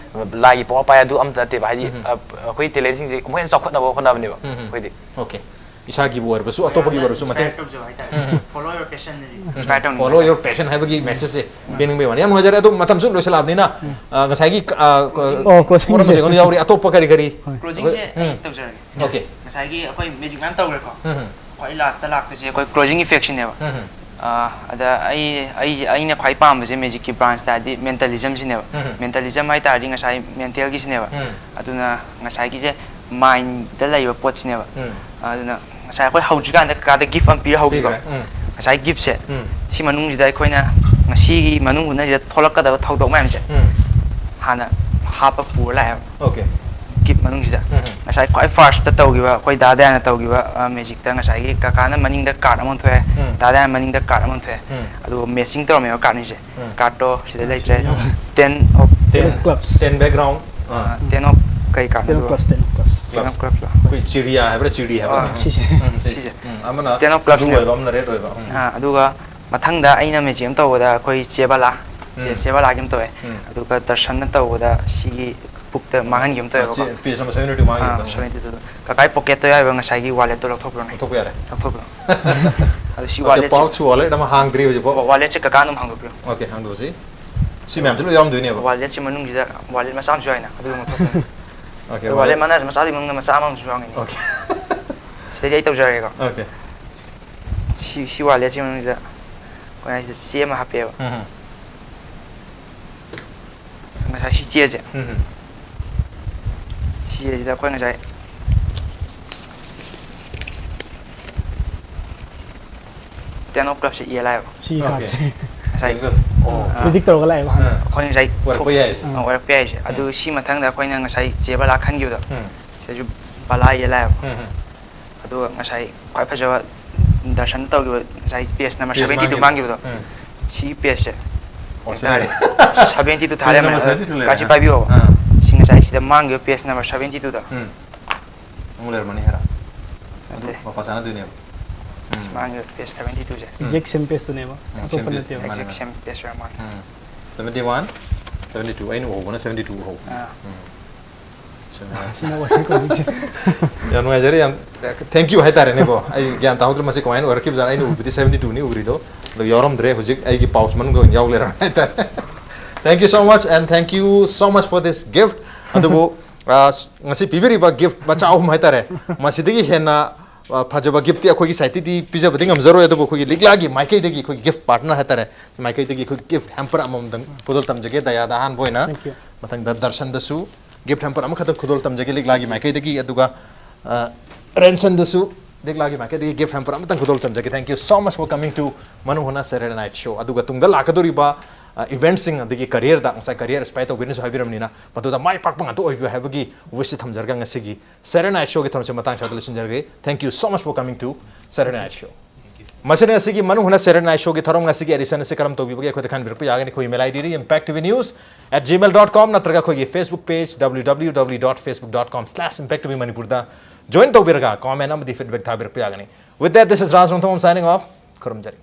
ꯂꯥꯏꯒꯤ ꯄꯋꯥꯔ ꯄꯥꯏ ꯑꯗꯨ ꯑꯝꯇ ꯅꯠꯇꯦꯕ꯫ ꯍꯥꯏꯗꯤ, ꯎꯝ꯫ ꯑ, ꯑꯩꯈꯣꯏ ꯇꯦꯂꯦꯟꯁꯤꯡꯁꯦ ꯑꯃꯨꯛ ꯍꯦꯟꯅ ꯆꯥꯎꯈꯠꯅꯕ ꯍꯣꯠꯅꯕꯅꯦꯕ ꯎꯝ꯫ ꯑꯩꯈꯣꯏꯗꯤ꯫ ꯑꯣꯀꯦ꯫ ꯏꯁꯥꯒꯤꯕꯨ ꯑꯣꯏꯔꯕꯁꯨ ꯑꯇꯣꯞꯄꯒꯤ ꯃꯌꯥꯝꯅ ꯑꯣꯏꯔꯕꯁꯨ ꯃꯇꯦꯡ inspire ꯇꯧꯖꯕ ꯍꯥꯏꯇꯥꯔꯦ꯫ ꯎꯝ꯫ Follow your passion ꯍꯥꯏꯁꯦ inspire ꯇꯧꯅꯤꯡꯕ Follow ꯍꯥꯏꯇꯥꯔꯦ꯫ Your passion ꯍꯥꯏꯕꯒꯤ ꯃꯦꯁꯦꯖꯁꯦ ꯎꯝ꯫ ꯄꯤꯅꯤꯡꯕꯒꯤ ꯋꯥꯅꯤ꯫ ꯌꯥꯝ ꯅꯨꯡꯉꯥꯏꯖꯔꯦ꯫ ꯑꯗꯨ ꯃꯇꯝꯁꯨ ꯂꯣꯏꯁꯤꯜꯂꯛꯑꯕꯅꯤꯅ, ꯎꯝ꯫ ꯑ, ꯉꯁꯥꯏꯒꯤ, ꯑ, ꯀ-, ꯑꯣ, closing ꯄꯣꯠ ꯑꯃꯁꯨ ꯁꯦ꯫ ꯑꯩꯉꯣꯟꯗ ꯌꯥꯎꯔꯤ꯫ ꯑꯇꯣꯞꯄ ꯀꯔꯤ ꯀꯔꯤ? ꯍꯣꯏ꯫ Closing ꯁꯦ ꯎꯝ꯫ ꯑꯩ ꯇꯧꯖꯔꯒꯦ꯫ ꯑꯣꯀꯦ꯫ ꯉꯁꯥꯏꯒꯤ ꯑꯩꯈꯣꯏ ꯃꯦꯖꯤꯛ ꯃꯌꯥꯝ ꯇꯧꯈ꯭ꯔꯦꯀꯣ꯫ ꯎꯝ꯫ ꯈ꯭ꯋꯥꯏ ꯂꯥꯁꯇ ꯂꯥꯛꯇꯣꯏꯁꯦ ꯑꯩꯈꯣꯏ closing effect ꯁꯤꯅꯦꯕ꯫ ꯎꯝ꯫ ꯑ, ꯑꯗ ꯑꯩ, ꯑꯩ, ꯑꯩꯅ ꯈ꯭ꯋꯥꯏ ꯄꯥꯝꯕꯁꯦ ꯃꯦꯖꯤꯛꯀꯤ ꯕ꯭ꯔꯥꯟꯁ ꯇꯥꯔꯗꯤ ꯃꯦꯟꯇꯦꯂꯤꯖꯝꯁꯤꯅꯦꯕ꯫ ꯎꯝ꯫ ꯃꯦꯟꯇꯦꯂꯤꯖꯝ ꯍꯥꯏ ꯇꯥꯔꯗꯤ ꯉꯁꯥꯏ ꯃꯦꯟꯇꯦꯜꯒꯤꯁꯤꯅꯦꯕ꯫ ꯎꯝ꯫ ꯑꯗꯨꯅ ꯉꯁꯥꯏꯒꯤꯁꯦ ꯃꯥꯏꯟꯗ ꯂꯩꯕ ꯄꯣꯠꯁꯤꯅꯦꯕ꯫ ꯎꯝ꯫ ꯑꯗꯨꯅ ꯉꯁꯥꯏ ꯑꯩꯈꯣꯏ ꯍꯧꯗ꯭ꯔꯤꯀꯥꯟꯗ ꯀꯀꯥꯗ ꯒꯤꯐ ꯑꯃ ꯄꯤꯔ ꯍꯧꯈꯤꯀꯣ꯫ ꯄꯤꯈ꯭ꯔꯦ꯫ ꯎꯝ꯫ ꯉꯁꯥꯏ ꯒꯤꯐꯁꯦ, ꯎꯝ꯫ ꯁꯤ ꯃꯅꯨꯡꯁꯤꯗ ꯑꯩꯈꯣꯏꯅ ꯉꯁꯤꯒꯤ ꯃꯅꯨꯡ ꯍꯨꯠꯅꯁꯤꯗ ꯊꯣꯛꯂꯛꯀꯗꯕ ꯊꯧꯗꯣꯛ ꯃꯌꯥꯝꯁꯦ ꯎꯝ꯫ ꯍꯥꯟꯅ ꯍꯥꯞꯄ ꯄꯨꯔ ꯂꯥꯛꯑꯦꯕ꯫ ꯑꯣꯀꯦ꯫ ꯒꯤꯐ ꯃꯅꯨꯡꯁꯤꯗ꯫ ꯎꯝ, ꯎꯝ꯫ ꯉꯁꯥꯏ ꯈ꯭ꯋꯥꯏ ꯐꯥꯔꯁꯇ ꯇꯧꯈꯤꯕ ꯑꯩꯈꯣꯏ ꯗꯥ ꯗꯥꯌꯥꯅ ꯇꯧꯈꯤꯕ, ꯑ, ꯃꯦꯖꯤꯛꯇ ꯉꯁꯥꯏꯒꯤ ꯀꯀꯥꯅ ꯃꯅꯤꯡꯗ ꯀꯥꯔꯠ ꯑꯃ ꯊꯣꯛꯑꯦ, ꯎꯝ꯫ ꯗꯥ ꯗꯥꯌꯥꯅ ꯃꯅꯤꯡꯗ ꯀꯥꯔꯠ ꯑꯃ ꯊꯣꯛꯑꯦ꯫ ꯎꯝ꯫ ꯑꯗꯨꯒ ꯃꯦꯠꯆꯤꯡ ꯇꯧꯔꯝꯃꯦꯕ ꯀꯥꯔꯠꯅꯤꯁꯦ꯫ ꯎꯝ꯫ ꯀꯥꯔꯠꯇꯣ ꯁꯤꯗ ꯑ, ꯂꯩꯇ꯭ꯔꯦ꯫ ꯁꯤꯗ ꯌꯥꯎꯔꯦ꯫ Ten, Ten clubs꯫ Ten background꯫ ꯑ, ꯑ꯫ Ten of ꯀꯩ ꯀꯥꯔꯠꯅꯣ Ten of ꯑꯗꯨꯒ? Clubs, Ten of Clubs꯫ Ten of Clubs꯫ ꯑꯩꯈꯣꯏ ꯆꯤꯔꯤꯌꯥ ꯍꯥꯏꯕ꯭ꯔꯥ, ꯆꯤꯔꯤ ꯍꯥꯏꯕ꯭ꯔꯥ? ꯑ, ꯎꯝ, ꯁꯤꯁꯦ꯫ ꯎꯝ, ꯁꯤꯁꯦ꯫ ꯁꯤꯁꯦ꯫ ꯎꯝ, ꯑꯃꯅ Ten of Clubs blue ꯅꯦ꯫ ꯑꯣꯏꯕ, ꯑꯃꯅ red ꯑꯣꯏꯕ꯫ ꯎꯝ꯫ ꯑ, ꯑꯗꯨꯒ ꯃꯊꯪꯗ ꯑꯩꯅ ꯃꯦꯖꯤꯛ ꯑꯃ ꯇꯧꯕꯗ ꯑꯩꯈꯣꯏ ꯆꯦ ꯕꯂꯥ꯫ ꯆꯦ ꯆꯦ ꯕꯂꯥꯒꯤ ꯑꯃ ꯇꯧꯋꯦ꯫ ꯑꯗꯨꯒ ꯗꯔꯁꯟꯅ ꯇꯧꯕꯗ ꯁꯤꯒꯤ ꯄꯨꯛꯇ ꯃꯥꯡꯍꯟꯈꯤꯕ ꯑꯃ ꯇꯧꯋꯦꯕꯀꯣ꯫ ꯄꯦꯖ ꯅꯝꯕꯔ ꯁꯚꯦꯟꯇꯤ ꯇꯨ ꯃꯥꯡꯈꯤꯕꯗꯣ꯫ ꯁꯚꯦꯟꯇꯤ ꯇꯨꯗꯣ꯫ ꯀꯀꯥꯒꯤ ꯄꯣꯀꯦꯠꯇ ꯌꯥꯎꯔꯤꯕ ꯉꯁꯥꯏꯒꯤ ꯋꯥꯂꯦꯠꯇꯣ ꯂꯧꯊꯣꯛꯄꯤꯔꯣꯅꯦ꯫ ꯂꯧꯊꯣꯛꯄ ꯌꯥꯔꯦ꯫ ꯂꯧꯊꯣꯛꯄꯤꯔꯣ꯫ ꯑꯗꯨ ꯁꯤ ꯋꯥꯂꯦꯠꯁꯦ꯫ ꯄꯥꯎꯆ ꯋꯥꯂꯦꯠ ꯑꯃ ꯍꯥꯡꯗ꯭ꯔꯤ ꯍꯧꯖꯤꯛꯐꯥꯎ꯫ ꯋꯥꯂꯦꯠꯁꯦ ꯀꯀꯥꯅ ꯑꯃ ꯍꯥꯡꯗꯣꯛꯄꯤꯔꯣ꯫ ꯑꯣꯀꯦ, ꯍꯥꯡꯗꯣꯛꯑꯁꯤ꯫ ꯁꯤ ꯃꯌꯥꯝꯁꯦ ꯂꯣꯏ ꯌꯥꯎꯔꯝꯗꯣꯏꯅꯦꯕ꯫ ꯋꯥꯂꯦꯠꯁꯦ ꯃꯅꯨꯡꯁꯤꯗ ꯋꯥꯂꯦꯠ ꯃꯆꯥ ꯑꯃꯁꯨ ꯌꯥꯎꯏꯅ, ꯑꯗꯨ ꯂꯧꯊꯣꯛꯄꯤꯔꯣ꯫ Okay, wallet wallet. ꯃꯅꯥ ꯃꯆꯥꯗꯨꯒꯤ ꯃꯅꯨꯡꯗ ꯃꯆꯥ ꯑꯃꯁꯨ ꯌꯥꯎꯔꯝꯒꯅꯤ꯫ ꯑꯣꯀꯦ꯫ ꯁꯤꯗꯩꯗꯤ ꯑꯩ ꯇꯧꯖꯔꯒꯦꯀꯣ꯫ ꯑꯣꯀꯦ꯫ ꯁꯤ, ꯁꯤ ꯋꯥꯂꯦꯠꯁꯤ ꯃꯅꯨꯡꯁꯤꯗ ꯑꯩꯈꯣꯏꯅ ꯁꯤꯗ ꯆꯦ ꯑꯃ ꯍꯥꯞꯄꯦꯕ꯫ ꯎꯝ꯫ ꯉꯁꯥꯏ ꯁꯤ ꯆꯦꯁꯦ꯫ ꯎꯝ꯫ ꯁꯤ ꯆꯦꯁꯤꯗ ꯑꯩꯈꯣꯏ ꯉꯁꯥꯏ ten of clubꯁꯦ ꯏꯔ ꯂꯥꯛꯑꯦꯕ꯫ ꯁꯤ ꯑꯣꯀꯦ꯫ ꯀꯥꯔꯠꯁꯦ꯫ ꯉꯁꯥꯏ꯫ ꯑꯣ꯫ ꯑꯥ꯫ Predict ꯇꯧꯔꯒ ꯂꯥꯛꯑꯦꯕ ꯍꯥꯟꯅ꯫ ꯑꯥ꯫ ꯑꯩꯈꯣꯏ ꯉꯁꯥꯏ ꯑꯣꯏꯔꯛꯄ ꯌꯥꯏ ꯁꯤ꯫ ꯑꯥ, ꯑꯣꯏꯔꯛꯄ ꯌꯥꯏꯁꯦ꯫ ꯑꯗꯨ ꯎꯝ꯫ ꯁꯤ ꯃꯊꯪꯗ ꯑꯩꯈꯣꯏꯅ ꯉꯁꯥꯏ ꯆꯦ ꯕꯂꯥ ꯈꯟꯈꯤꯕꯗꯣ꯫ ꯎꯝ꯫ ꯁꯤꯗꯁꯨ ꯕꯂꯥ ꯏꯔ ꯂꯥꯛꯑꯦꯕ꯫ ꯎꯝ, ꯎꯝ꯫ ꯑꯗꯨꯒ ꯉꯁꯥꯏ ꯈ꯭ꯋꯥꯏ ꯐꯖꯕ ꯗꯔꯁꯟ ꯇꯧꯈꯤꯕ ꯉꯁꯥꯏ page number page seventy two ꯃꯥꯡꯈꯤꯕꯗꯣ꯫ ꯃꯥꯡꯈꯤꯕꯗꯣ꯫ ꯎꯝ꯫ ꯁꯤꯒꯤ ꯄꯦꯖꯁꯦ꯫ ꯑꯣ, ꯁꯤꯗ ꯍꯥꯏꯔꯦ꯫ ꯁꯚꯦꯟꯇꯤ ꯇꯨ ꯄꯦꯖ ꯊꯥꯔꯦ ꯅꯝꯕꯔ ꯃꯌꯥꯝ꯫ ꯁꯚꯦꯟꯇꯤ ꯇꯨ ꯂꯩꯔꯦ꯫ ꯀꯥꯁꯤ ꯄꯥꯏꯕꯤꯌꯣꯕ꯫ ꯑꯥ꯫ ꯁꯤ ꯉꯁꯥꯏ ꯁꯤꯗ ꯃꯥꯡꯈꯤꯕ ꯄꯦꯖ ꯅꯝꯕꯔ ꯁꯚꯦꯟꯇꯤ ꯇꯨꯗꯣ꯫ ꯎꯝ꯫ ꯑꯃꯨꯛ ꯂꯩꯔꯝꯃꯅꯤ ꯍꯥꯏꯔ? ꯑꯗꯨ ꯅꯠꯇꯦ꯫ ꯃꯄꯥ ꯆꯥꯅꯗꯣꯏꯅꯦꯕ꯫ ꯁꯤ ꯎꯝ꯫ ꯃꯥꯡꯈꯤꯕ ꯄꯦꯖ ꯁꯚꯦꯟꯇꯤ ꯇꯨꯁꯦ꯫ ꯎꯝ꯫ Exact same pageꯇꯨꯅꯦꯕ꯫ ꯎꯝ, ꯑꯇꯣꯞꯄ same page꯫ ꯅꯠꯇꯦꯕ꯫ ꯃꯥꯅꯦ, exact ꯃꯥꯅꯦ꯫ Same page ꯑꯣꯏꯔ ꯃꯥꯜꯂꯦ꯫ ꯎꯝ꯫ Seventy one, seventy two, ꯑꯩꯅ ꯎꯍꯧꯕꯅ seventy two ꯎꯍꯧꯕ꯫ ꯑꯥ꯫ ꯎꯝ꯫ ꯁꯤꯅ ꯁꯤꯅ ꯑꯣꯏꯔꯦꯀꯣ ꯍꯧꯖꯤꯛꯁꯦ꯫ ꯌꯥꯝ ꯅꯨꯡꯉꯥꯏꯖꯔꯦ, ꯌꯥꯝ thank you ꯍꯥꯏꯇꯥꯔꯦꯅꯦꯀꯣ꯫ ꯑꯩ ꯒ꯭ꯌꯥꯟ ꯇꯥꯍꯧꯗ꯭ꯔꯦ ꯃꯁꯤ ꯀꯃꯥꯏꯅ ꯑꯣꯏꯔꯛꯈꯤꯕꯖꯥꯠꯅꯣ꯫ ꯑꯩꯅ ꯎꯕꯗꯤ seventy two ꯅꯤ ꯎꯔꯤꯗꯣ, ꯑꯗꯣ ꯌꯥꯎꯔꯝꯗ꯭ꯔꯦ꯫ ꯍꯧꯖꯤꯛ ꯑꯩꯒꯤ pouch ꯃꯅꯨꯡꯗ ꯑꯣꯏꯅ ꯌꯥꯎ ꯂꯩꯔꯝꯃꯦ ꯍꯥꯏꯇꯥꯔꯦ꯫ Thank you so much and thank you so much for this gift꯫ ꯑꯗꯨꯕꯨ, ꯑ, ꯉꯁꯤ ꯄꯤꯕꯤꯔꯤꯕ gift ꯃꯆꯥ ꯑꯍꯨꯝ ꯍꯥꯏꯇꯥꯔꯦ, ꯃꯁꯤꯗꯒꯤ ꯍꯦꯟꯅ, ꯑ, ꯐꯖꯕ giftꯇꯤ ꯑꯩꯈꯣꯏꯒꯤ sideꯇꯩꯗꯤ ꯄꯤꯖꯕꯗꯤ ꯉꯝꯖꯔꯣꯏ, ꯑꯗꯨꯕꯨ ꯑꯩꯈꯣꯏꯒꯤ ꯂꯤꯛꯂꯥꯒꯤ ꯃꯥꯏꯀꯩꯗꯒꯤ, ꯑꯩꯈꯣꯏꯒꯤ gift partner ꯍꯥꯏꯇꯥꯔꯦ, ꯃꯥꯏꯀꯩꯗꯒꯤ ꯑꯩꯈꯣꯏ gift hamper ꯑꯃꯃꯝꯗꯪ ꯈꯨꯗꯣꯜ ꯇꯝꯖꯒꯦ ꯗꯌꯥꯗ ꯑꯍꯥꯟꯕ ꯑꯣꯏꯅ꯫ Thank you꯫ ꯃꯊꯪꯗ ꯗꯔꯁꯟꯗꯁꯨ gift hamper ꯑꯃꯈꯛꯇꯪ ꯈꯨꯗꯣꯜ ꯇꯝꯖꯒꯦ ꯂꯤꯛꯂꯥꯒꯤ ꯃꯥꯏꯀꯩꯗꯒꯤ, ꯑꯗꯨꯒ, ꯑ, ꯔꯦꯟꯁꯟꯗꯁꯨ ꯂꯤꯛꯂꯥꯒꯤ ꯃꯥꯏꯀꯩꯗꯒꯤ gift hamper ꯑꯃꯇꯪ ꯈꯨꯗꯣꯜ ꯇꯝꯖꯒꯦ꯫ Thank you so much for coming to ꯃꯅꯨꯡ ꯍꯨꯠꯅ Saturday Night Show꯫ ꯑꯗꯨꯒ ꯇꯨꯡꯗ ꯂꯥꯛꯀꯗꯧꯔꯤꯕ, ꯑ, eventꯁꯤꯡ ꯑꯗꯒꯤ careerꯗ, ꯉꯁꯥꯏ career spy ꯇꯧꯒꯦꯅꯁꯨ ꯍꯥꯏꯕꯤꯔꯝꯅꯤꯅ, ꯃꯗꯨꯗ ꯃꯥꯏ ꯄꯥꯛꯄ ꯉꯥꯛꯇ ꯑꯣꯏꯕꯤꯌꯨ ꯍꯥꯏꯕꯒꯤ wishꯁꯤ ꯊꯝꯖꯔꯒ ꯉꯁꯤꯒꯤ Saturday Night Showꯒꯤ ꯊꯧꯔꯝꯁꯦ ꯃꯇꯥꯡ ꯁ꯭ꯋꯥꯏꯗ ꯂꯣꯏꯁꯤꯟꯖꯔꯒꯦ꯫ Thank you so much for coming to Saturday Night Show꯫ ꯃꯁꯤꯅ ꯉꯁꯤꯒꯤ ꯃꯅꯨꯡ ꯍꯨꯠꯅ Saturday Night Showꯒꯤ ꯊꯧꯔꯝ ꯉꯁꯤꯒꯤ edition ꯑꯁꯤ ꯀꯔꯝ ꯇꯧꯕꯤꯕꯒꯦ ꯑꯩꯈꯣꯏꯗ ꯈꯟꯕꯤꯔꯛꯄ ꯌꯥꯒꯅꯤ꯫ ꯑꯩꯈꯣꯏꯒꯤ email IDꯗꯤ impact T V news at gmail dot com ꯅꯠꯇ꯭ꯔꯒ ꯑꯩꯈꯣꯏꯒꯤ Facebook page W W W dot facebook dot com slash impact T V ꯃꯅꯤꯄꯨꯔꯗ join ꯇꯧꯕꯤꯔꯒ comment ꯑꯃꯗꯤ feedback ꯊꯥꯕꯤꯔꯛꯄ ꯌꯥꯒꯅꯤ꯫ With that, this is Raj Rongthong signing off꯫ ꯈꯨꯔꯨꯝꯖꯔꯤ꯫